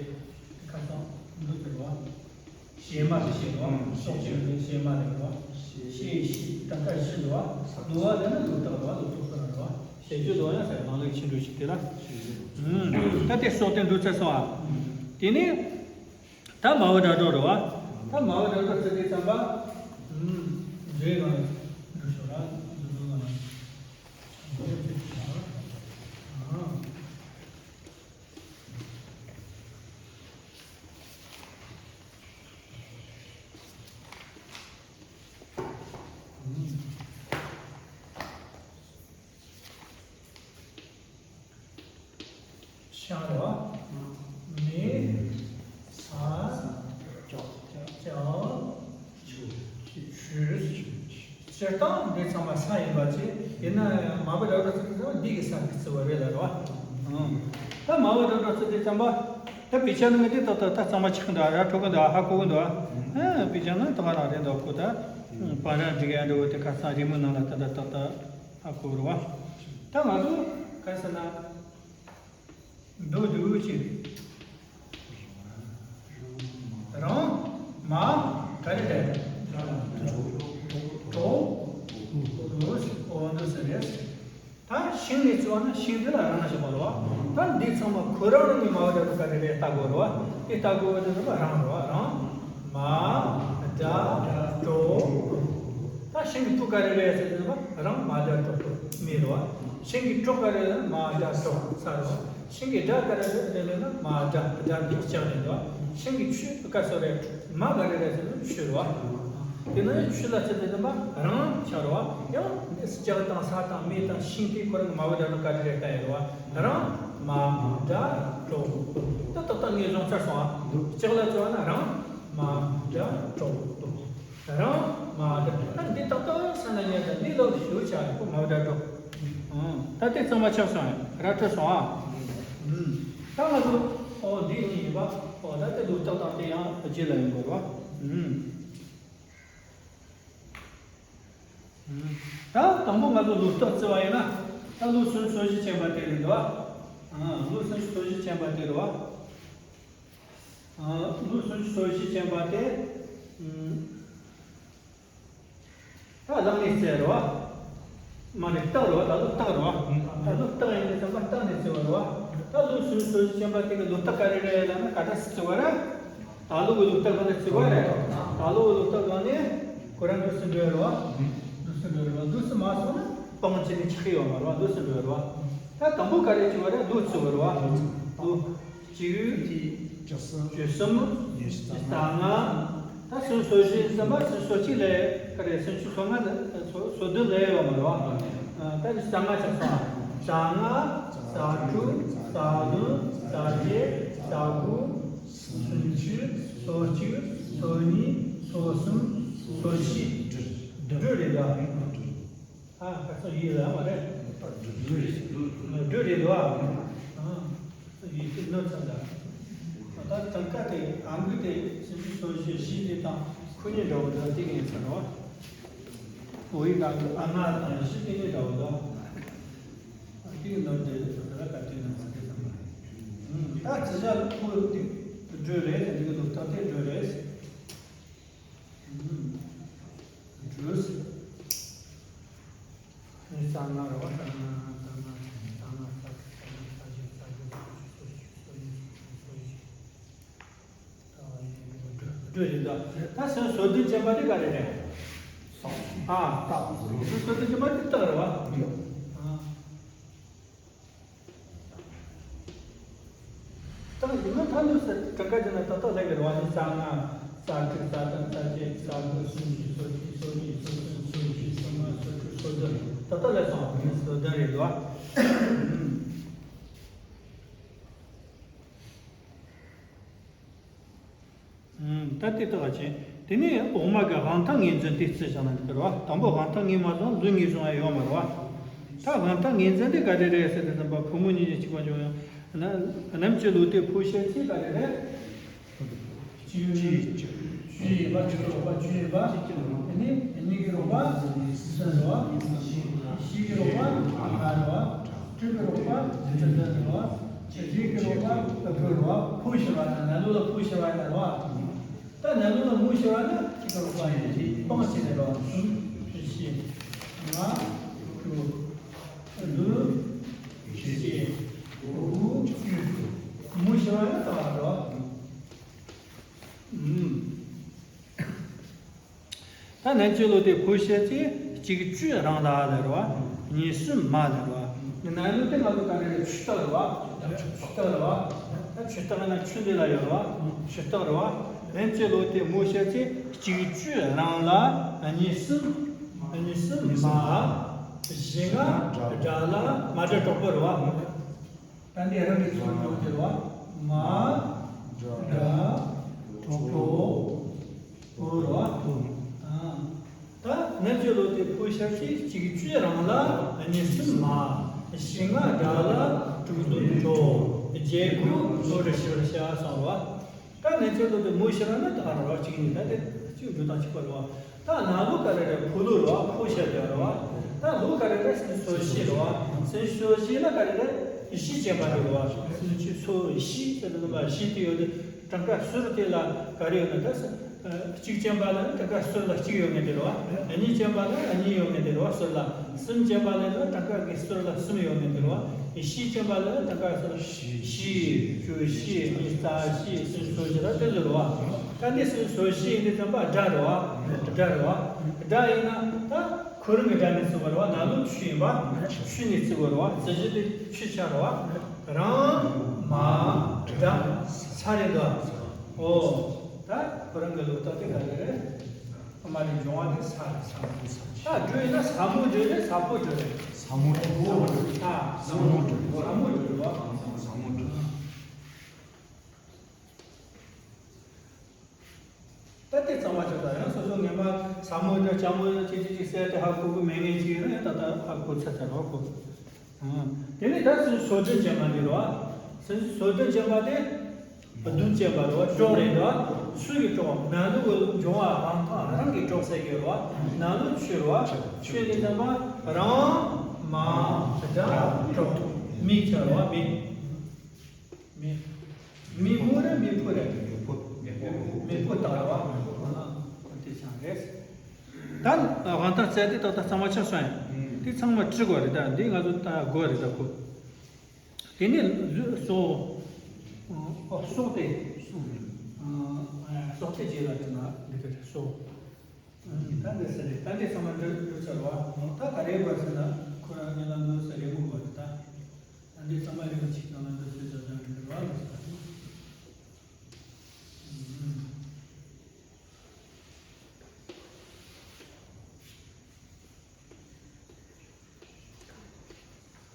ཁ་སང་འདུག་ཟེར་བ། ཞལ་མ་དེ་བཤད་རོགས། སྲོག་ཆགས་ནས་ཞལ་མ་རེད་རོགས། ཞལ་བཞི། ད་ལྟ་བཞི་འདུག་བ། ལུག་པ་ལ་ནི་ལུག་རྟགས་རོགས། ལུག་རྟགས་རོགས། ཞལ་བཞི་ལོ་ཡང་ཟེར། ནང་ལུགས་ཆེན་འགྲོ་ཞིག་དེ་ལ། ད་དེ་སྲོག་དེ་འདུག་ཚར་སོང་ཨ། དེ་ནས་ད་མ་བུ་སྒྲ་སྒྲོགས་རེད་བ། ད་མ་བུ་སྒྲ་སྒྲོགས་ཚིག་དེ་ཙམ་པ། འདྲེ་གང་འདུག་ཤོག་ར། འདུག་འདུག་ང་། ཤར་བ། མེ། ས། ལྕགས། ཆུ། ཆུ། སྤྱིར་བཏང་འདི་ཚང་མ་ས་ཡིན་པ་བྱས། ཡིན་ན་ཡང་མ་བུ་སྒྲ་སྒྲོགས་ཚིག་དེ་ཚང་མ་འདི་གི་ས་གི་བརྩི་བ་རེད་ལ་རོ། ཨང་། ད་མ་བུ་སྒྲ་སྒྲོགས་ཚིག་དེ་ཙམ་པ། ད་དཔེ་ཆ་ནང་གི་དེ་ཏག་ཏག་ད་གཙང་མ་ཆགས་འདུག་ར་འཕྲོད་གི་འདུག་ཧ་གོ་གི་འདུག་ཨ་དཔེ་ཆ་ནང་ད་ག་རང་རེད་འདུག་ཁོ་ད། པར་ར་འབྲི་གི་འདུག་དེ་ཁ་སང་རི་མོ་ནང་ལ་ད་ད་ཏག་ཏག་ཧ་གོ་རུ་བ། ད་ང་ཚོ་ག་རེ་ཟེར་ན། འདུག་འདུག་ཅིག་རང་། མ། ག་རེ་རེད། གྲོགས། འོ་འདུག་ཟེར་རེད། ད་ཤིང་ནས་བརྩི་བ་ན་ཤིང་དེ་ལ་རང་ཞེས་པ་རེད་བ། ད་འདི་ཚང་མ་ཁོ་རང་རང་གི་མ་བུ་སྒྲ་སྒྲོགས་ག་རེ་རེད་ལྟ་དགོས་རེད་བ། དེ་ལྟ་དགོས་པ་དེ་ཚང་མ་རང་རེད་བ། རང་། མ། སྒྲ། སྒྲོགས། ད་ཤིང་གི་སྤུ་ག་རེ་རེད་ཟེར་དུས་ཙམ་པ་རང་མ་སྒྲ་སྒྲོགས་པོ་མེ་རེད་བ། ཤིང་གི་སྲོག་ག་རེ་རེད། མ་སྒྲ་སྲོག་ས་རེད་བ། ཤིང་གི་སྒྲ་ག་རེ་རེད་ལབ་ན་མ་སྒྲ་སྒྲ་འདི་ལྕགས་རེད་བ། ཤིང་གི་ཆུ་ག་སོ་རེད། མ་ག་རེ་རེད་ཟེར་ན་ཆུ་རེད་བ། དེ་ནས་ཆུ་ལ་ཟེར་དུས་ཙམ་པ་རང་ཆགས་རེད་བ། ཡང་འདི་ལྕགས་དང་ས་དང་མེ་དང་ཤིང་དེ་ཁོ་རང་གི་མ་བུ་སྒྲ་སྒྲོགས་ག་རེ་རེད་ལྟ་ཡོད་རེད་བ། རང་མ་སྒྲ་སྲོག་ད་ཏག་ཏག་ངས་བཟུང་ཚར་སོང་ཨ། ལྕགས་ལ་བརྩི་བ་ན་རང་མ་སྒྲ་སྲོག་རང་མ་སྒྲ། ད་འདི་ཏག་ཏག་ས་ན་ཉལ་ད་འདི་ལོག་ཞུ་བྱ་ཁོ་མ་སྒྲ་སྒྲོགས། ད་དེ་གཙང་མ་ཆགས་སོང་ཨ། ར་འཕྲོད་སོང་ཨ། ད་ང་ཚོ་ཨོ་འདི་གཉིས་ཡིན་པ། ཨོ་ད་དེ་ལུགས་ཏག་ཏག་དེ་ཡང་རྗེས་ལ་ཡོང་དགོས་རེད་བ། ད་དང་པོ་ང་ཚོ་ལུགས་ཏག་བརྩི་བ་ཡིན་ན། ད་ལུགས་སུམ་ཅུ་སོ་བཞི་ཅན་པ་དེ་རེད་འདུག་བ། ལུགས་སུམ་ཅུ་སོ་བཞི་ཅན་པ་དེ་རེད་བ། ལུགས་སུམ་ཅུ་སོ་བཞི་ཅན་པ་དེ། ད་ལུགས་ནས་བརྩི་རེད་བ། མ་ནས་རྟགས་རེད་བ། ད་ལུགས་རྟགས་རེད་བ། ད་ལུགས་རྟགས་ཡིན་ནས་ཙམ་པ་རྟགས་ནས་བརྩི་བ་རེད་བ། ད་ལུགས་སུམ་ཅུ་སོ་བཞི་ཅན་པ་དེ་གི་ལུགས་རྟགས་ག་རེ་རེད་ལབ་ན་ག་འདྲ་སེ་བརྩི་བ་རེད། ད་ལུགས་ཀྱི་ལུགས་རྟགས་ག་འདྲ་བརྩི་བ་རེད། ད་ལུགས་ཀྱི་ལུགས་རྟགས་ག་ནས་ཁོ་རང་འདུག་སེ་འགྲོ་ཡ་རེད་བ། འདུག་སེ་འགྲོ་ཡ་རེད་བ། འདུག་སེ་མ་སོང་ན་སྤང་བྱས་ནས་ཆགས་ཀྱི་ཡོད་མ་རེད་བ། འདུག་སེ་འགྲོ་ཡ་རེད་བ། ད་དང་པོ་ག་རེ་བརྩི་བ་རེད། ལུགས་བརྩི་བ་རེད་བ། ལུགས། གཅིག་བཅུ་གསུམ། བཅུ་གསུམ། རྩ་ལྔ། ད་སུམ་ཅུ་སོ་བཞི་ཟེར་ན་སུམ་ཅུ་སོ་གཅིག་ལས་ཀ་རེ། སུམ་ཅུ་སོ་ལྔ་ནི་སོ་སོ་བདུན་ལས་ཡོད་མ་རེད་བ། ད་རྩ་ལྔ་ཆགས་སོང་། རྩ་ལྔ། རྩ་དྲུག་རྩ་བདུན། རྩ་བརྒྱད། རྩ་དགུ། སུམ་ཅུ། སོ་གཅིག་སོ་གཉིས། སོ་གསུམ། སོ་བཞི། སྦྲུལ་རེད་ད། ཨ་ཁ་སང་ཡིན་ལ་མ་རེད། སྦྲུལ་རེད། སྦྲུལ་རེད་འདུག་ཨ། ཡིན་གྱི་ནོར་ཚར་ད། ད་དང་ཀ་དེ་ཨ་མགུ་དེ་སུམ་ཅུ་སོ་བཞི་བཞི་དེ་དང་ཁོ་གཉིས་འདྲ་བོ་འདྲ་དེ་ག་ཡིན་ཚར་བ། འོ་ཡིན་ད་ཨ་ལྔ་དང་བཞི་དེ་གཉིས་འདྲ་བོ་འདུག་ཨ་དེ་གི་ནོར་དེ་ད་ལ་ཀ་དེ་ན་ཚར་དེ་ཚར་མ་རེད། ད་ཚིག་ཞག་ལ་ཁོ་དེ། སྦྲུལ་རེད། འདི་གི་ལོ་རྟགས་དེ་སྦྲུལ་རེད། སྦྲུལ། རྩ་ལྔ་རེད་པ། རྩ་ལྔ། རྩ་ལྔ། རྩ་ལྔ། རྩ་བཞི། རྩ་བཞི། རྩ་བཞི། རྩ་བཞི། རྩ་བཞི། སྦྲུལ་རེད་ད། ད་སོ་སོ་བདུན་ཅན་པ་དེ་ག་རེ་རེད། ཨ། སྟག་སོ་སོ་བདུན་ཅན་པ་དེ་སྟག་རེད་པ། ཨ། སྟག་ཡིན་ན་ད་ལོ་ཟེར་གྲངས་ཀ་བྱས་ན་ཏག་ཏག་ལེགས་རེད་པ། ནི་རྩ་ལྔ། རྩ་དྲུག་རྩ་བདུན། རྩ་བརྒྱད། རྩ་དགུ། སོ་གཉིས། སོ་གཅིག་སོ་གཉིས། སོ་གསུམ། སོ་བཞི། སོ་ལྔ། སོ་དྲུག་སོ་བདུན། ཏག་ཏག་ལེགས་སོང་། ནི་སོ་བདུན་རེད་པ། ཨུམ། ད་དེ་ལྟ་བ་བྱས། དེ་ནས་འོག་མ་གི་དབང་ཐང་ངོས་འཛིན་དེ་རྩིས་བྱས་ན་འགྲིག་གི་རེད་པ། དང་པོ་དབང་ཐང་ངོས་མ་བཟུང་ལུས་ངོས་བཟུང་ཡ་ཡོད་མ་རེད་པ། ད་དབང་ཐང་ངོས་འཛིན་དེ་ག་རེ་རེད་ཟེར་དུས་ཙམ་པ། ཕོ་མོ་གཉིས་ཀྱི་གཅིག་པ་འཇོག་ཡང་། ན་ནམ་གྱི་ལོ་དེ་ཕོ་ཤ་ཚེ་ག་རེ་རེད། བཅུ་བཅུ་ཡིན་པ། བཅུ་གི་རོགས་པ་བཅུ་ཡིན་པ། དེ་ནས་གཉིས་ཀྱི་རོགས་པ་གསུམ་རེད་པ། བཞི་གི་རོགས་པ་ལྔ་རེད་པ། དྲུག་གི་རོགས་པ་བཅུ་བདུན་རེད་པ། བཞི་གི་རོགས་པ་དགུ་རེད་པ། ཕོ་ཤི་བ་དང་ནང་ལོགས་ལ་ཕོ་ཤི་བ་ཡིན་རེད་པ། ད་ནང་ལོགས་ལ་མོ་ཤི་བ་ན་གཅིག་གི་རོགས་པ་ཡིན་ཏེ་སྤང་བྱས་ནས་རོགས་གསུམ། བཞི། ལྔ། དྲུག་བདུན། བརྒྱད། དགུ། བཅུ། མོ་ཤི་བ་ན་ད་བར་རོགས། ཨུམ། ད་ནམ་གྱི་ལོ་དེ་ཕོ་ཤི་ཚེ་གཅིག་བཅུ་རང་ལ་ལེགས་རེད་པ། གཉིས་གསུམ་མ་ལེགས་རེད་པ། ནང་ལོ་དེ་ང་ཚོ་ག་རེ་རེད། ཆུ་སྟག་རེད་པ། ཆུ་སྟག་རེད་པ། ད་ཆུ་སྟག་ན་ཆུ་འདི་ལ་ཡོད་རེད་པ། ཆུ་སྟག་རེད་པ། ནམ་གྱི་ལོ་དེ་མོ་ཤི་ཚེ་གཅིག་བཅུ་རང་ལ། གཉིས་གསུམ། གཉིས་གསུམ་མ། བཞི་ལྔ་དགྲ་ལ། མ་དགྲ་གྲོགས་པོ་རེད་པ། ད་འདི་རང་གི་ཚུལ་འཇོག་གི་རེད་པ། མ། དགྲ། གྲོགས་པོ། བུ་རེད་པ། ཨ། ད་ནམ་གྱི་ལོ་དེ་ཕོ་ཤི་ཚེ་གཅིག་བཅུ་རང་ལ། གཉིས་གསུམ་མ། བཞི་ལྔ་དགྲ་ལ། དྲུག་བདུན་གྲོགས། བརྒྱད་དགུ་ལོ་རེ་ཤི་བར་བྱ་གསུངས་པ། ད་ནམ་གྱི་ལོ་དེ་མོ་ཤི་བ་ན་ད་རེད་པ། གཅིག་གཉིས། ད་དེ་གཅིག་འགྲོ་སྟངས་གཅིག་པ་རེད་པ། ད་ནང་ལོ་ག་རེ་རེད། ཕོ་ལོ་རེད་པ། ཕོ་ཤི་དེ་རེད་པ། ད་ལོ་ག་རེ་རེད། སོ་བཞི་རེད་པ། སོ་བཞི་ན་ག་རེ་རེད། བཞི་ཅན་པ་དེ་རེད་པ། སོ་བཞི་ཟེར་དུས་ཙམ་པ་བཞི་དེ་ཡོད་དེ། གྲངས་ཀ་ཟུར་དེ་ལ་ག་རེ་ཡོད་ན། ད་ས་ཨ་གཅིག་ཅན་པ་ལ་གྲངས་ཀ་ཟུར་ལ་གཅིག་ཡོད་ངེས་དེ་རེད་པ། གཉིས་ཅན་པ་ལ་གཉིས་ཡོད་ངེས་དེ་རེད་པ། ཟུར་ལ། གསུམ་ཅན་པ་ལ་ཡང་གྲངས་ཀ་གི་ཟུར་ལ་གསུམ་ཡོད་ངེས་དེ་རེད་པ། བཞི་ཅན་པ་ལ་ཡང་གྲངས་ཀ་ཟུར་ལ་བཞི། བཅུ་བཞི། གཉིས་རྩ་བཞི། གསུམ་སོ་བཞི་ལ་དེ་ཚོ་རེད་པ། ད་འདི་སོ་བཞི་ཡིན་དུས་ཙམ་པ་དགྲ་རེད་པ། དགྲ་རེད་པ། དགྲ་ཡིན་ན་ད་ཁོ་རང་གི་དགྲ་ནས་བརྩི་དགོས་རེད་པ། ནང་ལོ་ཆུ་ཡིན་པ། ཆུ་ནས་བརྩི་དགོས་རེད་པ། བརྩི་གཞི་དེ་ཆུ་ཆགས་རེད་པ། རང་། མ། དགྲ། ས་རེད་འདུག་ཨ། ཨོ། ད་ཁོ་རང་གི་ལོ་རྟགས་དེ་ག་རེ་རེད། ཨ་མ་རེད། འབྱུང་བ་དེ་ས་རེད། ས་རེད། ས། ད་སྦྲུལ་ཡིན་ན་ས་མོ་སྦྲུལ་རེད། ས་ཕོ་སྦྲུལ་རེད། ས་མོ་སྦྲུལ། ས། ས་མོ་སྦྲུལ། ས་མོ་སྦྲུལ་རེད་པ། ས་མོ་སྦྲུལ། ད་དེ་གཙང་མ་ཆགས་ད། ཡང་སོ་སོ་ངན་པ་ས་མོ་སྦྲུལ་ལྕགས་མོ་སྦྲུལ་ཅིག་ཅིག་ཅིག་ཟེར་ཏེ་ཧ་གོ་གི་མེད་མཁན་ཅིག་ཡིན་ན་ཡང་ད་ལྟ་ཧ་གོ་ཚར་ཚར་རེད་པ་ཁོ། ཨང་། དེ་ནས་ད་སོ་སོ་བདུན་ཅན་པ་འདི་རེད་པ། སོ་སོ་བདུན་ཅན་པ་དེ། བདུན་ཅན་པ་རེད་པ། གྲོགས་རེད་འདུག་ཨ། སུ་གི་གྲོགས། ནང་ལོ་གི་འབྱུང་བ་དབང་ཐང་རང་གི་གྲོགས་ཟེར་གི་རེད་པ། ནང་ལོ་ཆུ་རེད་པ། ཆུ་ནི་ཙམ་པ་རང་། མ། དགྲ། གྲོགས། མི་ཆགས་རེད་པ། མི། མི། མི་མོ་རེད། མི་ཕོ་རེད། མི་ཕོ། མི་ཕོ་སྟག་རེད་པ། ཨ། དེ་ཆགས་རེད། ད་དབང་ཐང་བཙལ་ཏེ་ཏག་ཏག་གཙང་མ་ཆགས་སོང་ཡ། དེ་ཚང་མ་བྲི་དགོས་རེད། ད་འདི་ང་ཚོ་ད་དགོས་རེད་ད་ཁོ། དེ་ནས་ལུས་སྲོག་ཨོ། སྲོག་དེ། སྲོག་དེ་རྗེས་ལ་དེ་ན་འདི་ག་རེད། སྲོག་ད་འདི་ཟེར་རེད། ད་འདི་ཚང་མ་འདི་འདི་ཚར་བ། ད་ག་རེ་བར་ཟེར་ན་ཁོ་རང་ཉིད་ལ་འདི་ཟེར་རེད་མོ་བར་ད། ད་འདི་ཚང་མ་རེ་བ་ཅིག་ནང་ལ་འདི་ཟེར་ཚར་ད་འདི་བར་ལ་ཟེར།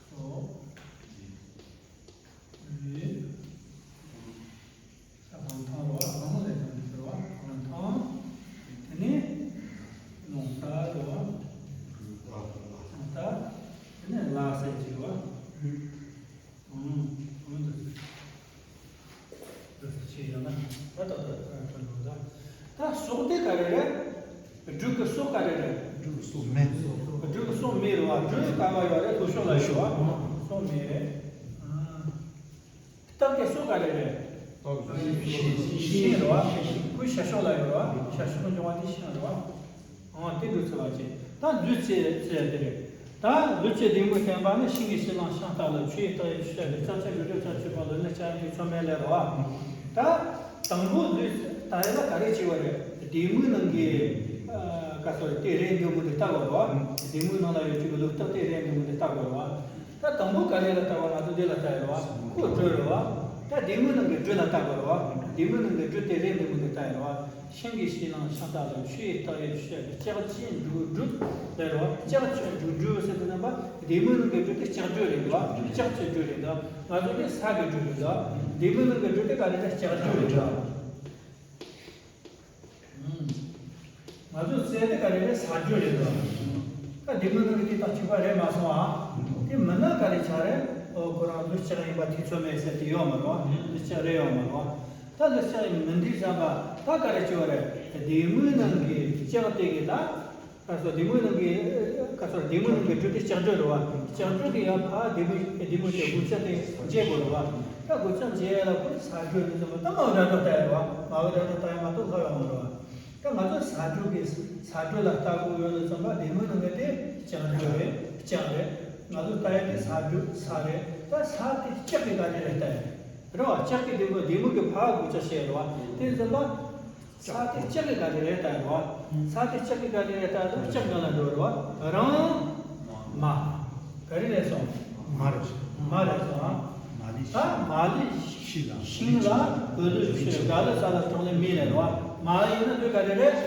སོ། རེད། ས་དང་ཐང་རོ། ཨ་མོ་ལས་དང་ཟེར་བ་དང་ཐང་། དེ་ནས་ལོང་ས་རོ། ལོང་ས། དེ་ནས་ལ་ས་ཅིག་རོ། ཨང་། ཨང་། འདི་ཟེར། འདི་ཟེར་ཆེ་ཡང་ན་ད་ད་ད་ད་ད་ད། ད་སྲོག་དེ་ག་རེ་རེད། སྦྲུལ་གྱི་སྲོག་ག་རེ་རེད། སྦྲུལ་གྱི་སྲོག་མེ། སྦྲུལ་གྱི་སྲོག་མེ་རེད་པ། སྦྲུལ་ག་བ་ཡོད་རེད། ལྷོ་ཕྱོགས་ལ་ཡོད་པ། སྲོག་མེ་རེད། ཨ། སྟག་གི་སྲོག་ག་རེ་རེད། ཤིང་རེད་བ། ཁོའི་ཤར་ཕྱོགས་ལ་ཡོད་རེད་བ། ཤར་ཕྱོགས་འབྱུང་བ་དེ་ཤིང་རེད་བ། ཨང་། དེ་འདུག་ཚུལ་བ་བྱས། ད་བདུད་རྩི་ཟེར་དེ་རེད། ད་བདུད་རྩི་བདེ་མོས་བསྟན་པ་ནི། ཤིང་གི་གཤིས་ལ་ཤིང་རྟ་ལ། ཆུ་ཡི་རྟགས་ཡིན་ཆུ་ཤ་ལ། ལྕགས་ཀྱི་འགྲོས་ལྕགས་ཀྱི་ཕ་ལ། ནི་ལྕགས་ཡིན་ཚོད་མེད་ལ་རེད་བ། ད་དང་པོ་བདུད་རྩི་ད་ཡ་ལ་ག་རེ་བྱས་པ་རེད། བདེ་མོའི་ནང་གི་ཨ་ག་ཚོད་རེད། དེ་རེད་འདུག་མི་འདུག་ལྟ་དགོས་རེད་བ། བདེ་མོའི་ནང་ལ་ཡོད་ཀྱི་ལུགས་ལྟག་དེ་རེད་འདུག་མི་འདུག་ལྟ་དགོས་རེད་བ། ད་དང་པོ་ག་རེ་ལ་ལྟ་བ། ང་ཚོ་འདི་ལ་ལྟ་ཡོད་རེད་བ། ཁོ་སྦྲུལ་རེད་བ། ད་བདེ་མོའི་ནང་གི་སྦྲུལ་ལ་ལྟ་དགོས་རེད་བ། བདེ་མོའི་ནང་གི་སྦྲུལ་དེ་རེད་འདུག་མི་འདུག་ལྟ་ཡོད་རེད་བ། ཤིང་གི་གཤིས་ལ་ཤིང་རྟ་ལ། ཆུ་ཡི་རྟགས་ཡིན་ཆུ་ཤ་ལ། ལྕགས་ཀྱི་འགྲོས་ལ་རེད་བ། ལྕགས་ཀྱི་འགྲོས་ཟེར་དུས་ཙམ་པ་བདེ་མོའི་ནང་གི་སྦྲུལ་དེ་ལྕགས་སྦྲུལ་རེད་འདུག་བ། ལྕགས་ཀྱི་སྦྲུལ་རེད་འདུག་ང་ཚོ་དེ་ས་གི་སྦྲུལ་རེད་འདུག་བ། བདེ་མོའི་ནང་གི་སྦྲུལ་དེ་ག་རེ་རེད། ལྕགས་སྦྲུལ་རེད་འདུག་བ། ང་ཚོ་རྩལ་དེ་ག་རེ་རེད། ས་སྦྲུལ་རེད་འདུག་ད་བདེ་མོའི་ནང་གི་དེ་དང་གཅིག་པ་རེད་མ་སོང་ཨ། དེ་མིན་ན་ག་རེ་ཆགས་རེད། ཨོ་ཁོ་རང་ལུས་ལྕགས་ཡིན་པ་ཐེ་ཚོམ་མེད་ཟེར་དེ་ཡོད་མ་རེད་བ། ལུས་ལྕགས་རེད་ཡོད་མ་རེད་བ། ད་ལུས་ལྕགས་ཡིན་མིན་དུས་ཙམ་པ་ད་ག་རེ་བྱེད་པ་རེད། བདེ་མོའི་ནང་གི་ལྕགས་དེ་གི་ད་ག་ཚོད་བདེ་མོའི་ནང་གི་ག་ཚོད་བདེ་མོའི་ནང་གི་སྦྲུལ་དེ་ལྕགས་སྦྲུལ་རེད་བ། ལྕགས་སྦྲུལ་དེ་ཡང་ཕ་བདེ་མོ་བདེ་མོ་དེ་དགུ་ལྕགས་དེ་འཇལ་དགོས་རེད་བ། ད་དགུ་ལྕགས་འཇལ་ཡ་ལ་ཁོ་ས་སྦྲུལ་དེ་ཚོ་ད་མ་འོ་འདྲ་འདྲ་ལྟ་ཡ་རེད་བ། མ་འོ་འདྲ་འདྲ་ལྟ་ཡ་མ་གཏོགས་ལྷག་ཡོང་མ་རེད་བ། ད་ང་ཚོ་ས་སྦྲུལ་གྱི་ས་སྦྲུལ་ལ་ལྟ་དགོས་ཡོད་ལ་ཙམ་པ་བདེ་མོའི་ནང་གི་དེ་ལྕགས་སྦྲུལ་རེད། ལྕགས་རེད། ང་ཚོ་ལྟ་ཡ་དེ་ས་སྦྲུལ་ས་རེད། ད་ས་དེ་ལྕགས་ཀྱི་ག་རེ་རེད་ལྟ་ཡ་རེད་བ། ལྕགས་ཀྱི་བདེ་མོ་བདེ་མོ་གི་ཕ་དགུ་ལྕགས་བཤད་རེད་བ། དེ་ཙམ་པ། ས་དེ་ལྕགས་ཀྱི་ག་རེ་རེད་ལྟ་ཡ་རེད་བ། ས་དེ་ལྕགས་ཀྱི་ག་རེ་རེད་ལྟ་ཡ་ལ་ལྕགས་གང་ལ་འགྲོ་རེད་བ། རང་མ། ག་རེ་རེད་སོང་། མ་རེད་སོང་། མ་རེད་སོང་ཨ། མ་ལུས་ད་མ་ལུས་ཤིང་ལ། ཤིང་ལ་འོད་ལུས་ཆུ། སྒ་ལུས་ས་ལ་གྲོག་ལུས་མེ་རེད་བ། མ་ཡིན་ན་ལུས་ག་རེ་རེད།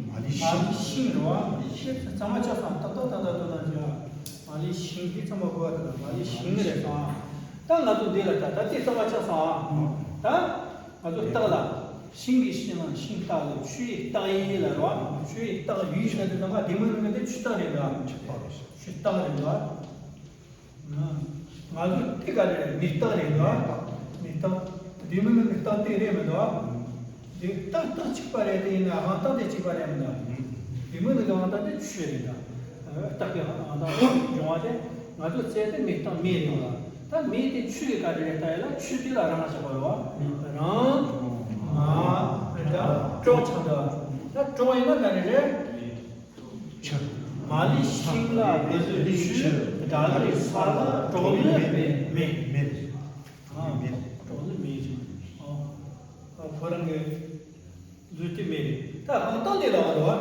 མ་ལུས་ཤིང་། མ་ལུས་ཤིང་རེད་བ། ཤིང་ཚང་མ་ཆགས་སོང་། ཏག་ཏག་ཏག་ཏག་ཏག་ཏག་ཅིག་མ་ལུས་ཤིང་གི་ཚང་མ་གོ་བ་ད་མ་ལུས་ཤིང་རེད་སོང་ཨ། ད་ང་ཚོ་འདི་ལ་ད་ད་དེ་ཚང་མ་ཆགས་སོང་ཨ། ད། ང་ཚོ་རྟགས་ལ། ཤིང་གི་གཤིས་ལ་ཤིང་རྟགས་ལ། ཆུ་ཡི་རྟགས་ཡིན་ལ་རེད་བ། ཆུ་ཡི་རྟགས་ཡིན་ཟེར་དུས་ཙམ་པ་བདེ་མོའི་ནང་གི་དེ་ཆུ་རྟགས་རེད་འདུག་ཆུ་རྟགས་རེད་འདུག་ང་ཚོ་དེ་ག་རེ་རེད། མེ་རྟགས་རེད་འདུག་མེ་རྟགས། བདེ་མོའི་ནང་གི་རྟགས་དེ་རེད་མི་འདུག་དེ་རྟགས་རྟགས་གཅིག་པ་རེད། དེ་ཡིན་ན་དབང་རྟགས་དེ་གཅིག་པ་རེད་མི་འདུག་བདེ་མོའི་ནང་གི་དབང་རྟགས་དེ་ཆུ་རེད་འདུག་རྟགས་ཀྱི་དབང་རྟགས་འབྱུང་བ་དེ་ང་ཚོ་རྩལ་དེ་མེ་རྟགས་མེ་རེད་འདུག་ད་མེ་དེ་ཆུ་ཡི་ག་རེ་རེད་ལྟ་ཡ་ལ་ཆུ་དེ་ལ་རང་བཞག་པ་རེད་བ། རང་མ་རེད་ད། གྲོགས་ཆགས་འདུག་ད་གྲོགས་ཡིན་ན་ག་རེ་རེད། ཆུ། མ་ལུས་ཤིང་ལ་འོད་ལུས་ཆུ། སྒྲ་ལུས་ས་ལ་གྲོགས་ལུས་མེ། མེ། མེ། ཨ། མེ། གྲོགས་ལུས་མེ་རེད། ཨ། ཁོ་རང་གི་ལུས་དེ་མེ་རེད། ད་དབང་རྟགས་འདི་ལ་བ་རེད་བ།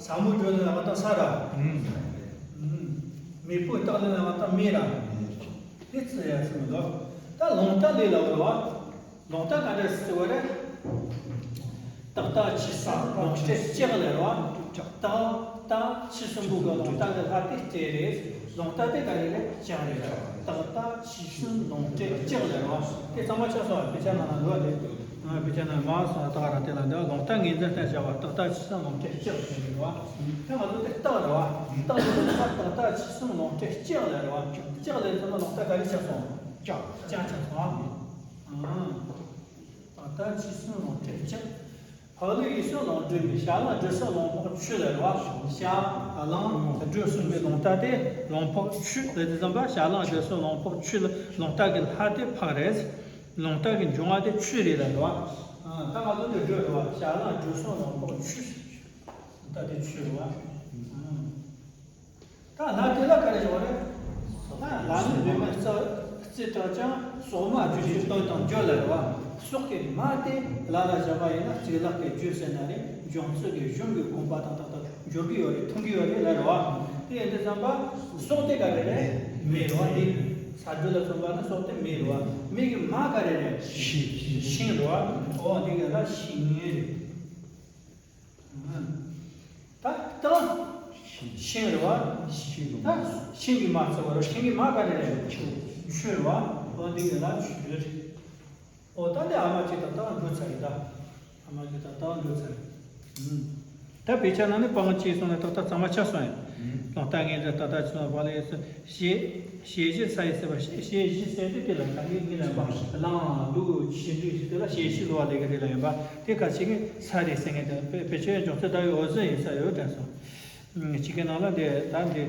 ཟབ་མོ་སྦྱོར་ལ་དབང་རྟགས་ས་ར། ཨུམ། མེ་བོ་རྟགས་ལ་དབང་རྟགས་མེ་ར། དེ་ཚོ་ཡ་ཟེར་མི་འདུག་ད་ལོང་རྟགས་འདི་ལ་བ་རེད་བ། ལོང་རྟགས་ག་འདྲ་ཟེར་བ་རེད། རྟགས་རྟགས་ཆོས་གསུམ་ལོང་སྤྲད་ལྕགས་ལ་རེད་བ། རྟགས་རྟགས་ཆོས་གསུམ་པོ་གི་ལོང་རྟགས་ལ་ལྷ་དེ་སྤྲད་རེད། ལོང་རྟགས་དེ་ག་རེ་རེད། ལྕགས་རེད། རྟགས་རྟགས་ཆོས་གསུམ་ལོང་སྤྲད་ལྕགས་ལ་རེད་བ། དེ་ཚང་མ་ཆགས་སོང་བ། དཔེ་ཆ་ནང་ལ་འདུག་བ་དེ། དཔེ་ཆ་ནང་མ་སོང་བ་ད་ག་རང་དེ་ལ་འདུག་ལོང་རྟགས་ངོས་འཛིན་ལྟར་བྱ་བ་རྟགས་རྟགས་ཆོས་གསུམ་ལོང་སྤྲད་ལྕགས་ཟེར་གི་རེད་བ། ད་ང་ཚོ་དེ་རྟགས་རེད་བ། རྟགས་ལ་ལོང་རྟགས་རྟགས་ཆོས་གསུམ་ལོང་སྤྲད་ལྕགས་ལ་རེད་བ། ལྕགས་ལ་ཚང་མ་ལོང་རྟགས་ག་རེ་ཆགས་སོང་། ལྕགས། ལྕགས་ཆགས་སོང་བ། ཨང་། ད་ལྟ་ཆོས་གསུམ་ལོང་སྤྲད་ལྕགས། འཕགས་ལུས་ཡིད་གསུམ་ལོང་སྦྲུལ་མེ། བྱ་གླང་སྦྲུལ་གསུམ་ལོང་ཕག་ཆུ་ལ་རེད་བ། བྱ་གླང་སྦྲུལ་གསུམ་པའི་ལོང་རྟགས་དེ་ལོང་ཕག་ཆུ་ལ་དེ་ཙམ་པ། བྱ་གླང་སྦྲུལ་གསུམ་ལོང་ཕག་ཆུ་ལ་ལོང་རྟགས་ཀྱི་ལྷ་དེ་ཕག་རེད། ལོང་རྟགས་ཀྱི་འབྱུང་བ་དེ་ཆུ་རེད་ལ་རེད་བ། ཨ། ད་ང་ཚོ་འདི་སྦྲུལ་རེད་བ། བྱ་གླང་སྦྲུལ་གསུམ་ལོང་ཕག་ཆུ། ལོང་རྟགས་དེ་ཆུ་རེད་བ། ཨ། ད་ལྷ་དེ་ལ་ག་རེ་ཞུ་བ་རེད། ད་ལྷ་ནི་བདེ་མོའི་རྩ་རྩེ་དྲག་ཀྱང་། སྲོག་མ་རྒྱུ་ཞིང་སྟོན་དང་འགྱུར་ལ་རེད་བ། སྲོག་གི་མ་དེ་ལ་ལ་བཞག་པ་ཡིན་ན་གཙུག་ལག་གི་རྒྱུད་ཟེར་ན་རེད། འབྱུང་ཚུལ་གྱི་གཞུང་གི་དགོངས་པ་དང་ཏག་ཏག་འགྱུར་གྱི་ཡོད་རེད། མཐུན་གྱི་ཡོད་རེད་ལ་རེད་བ། དེ་ཡིན་དུས་ཙམ་པ་སྲོག་དེ་ག་རེ་རེད། མེ་རེད་བ། དེ་ས་རྒྱུད་ལ་མཚོན་པ་ན་སྲོག་དེ་མེ་རེད་བ། མེ་གི་མ་ག་རེ་རེད། ཤིང་རེད་བ། འོ་དེ་ག་ལ་ཤིང་རེད། ད་རྟགས། ཤིང་རེད་བ། ཤིང་རེད། ད་ཤིང་གི་མ་ཚ་བ་རེད། ཤིང་གི་མ་ག་རེ་རེད། ཆུ། ཆུ་རེད་བ། འོ་འདི་ག་ལ་ཆུ་རེད། འོ་ད་འདི་ཨ་མ་གཅིག་ད་རྟགས་འགྲོ་ཚར་རེད་ད། ཨ་མ་གཅིག་ད་རྟགས་འགྲོ་ཚར་རེད། ད་དཔེ་ཆ་ནང་ནས་སྤང་བྱས་སོང་ན་ཏག་ཏག་གཙང་མ་ཆགས་སོང་ཡ། ལོང་རྟགས་ངོས་འཛིན་ཏག་ཏག་ཆགས་སོང་བ་ལས་སོ། ཞེས་ཞེས་བཞི་ས་ཡི་ཟེར་བ། ཞེས་ཞེས་བཞི་ཟེར་དུས་དེ་ལ་ད་ངས་ངས་ལབ་པ་གླང་དུག་ཤིང་འབྲས་ཞིག་དེ་ལ་ཞེས་བཞི་ལོ་བ་ལས་ཀ་རེད་ལ་ཡིན་པ། དེ་ཁ་ཅིག་གིས་ས་རེད་ཟེར་མཁན་དེ་བེད་སྤྱོད་འཇོག་ཚུལ་ལྟ་བུའི་འོ་ཟོན་ཡིན་ས་ཡོད་དྲན་སོང་། ཅིག་གི་ནང་ལ་འདི་ད་འདི་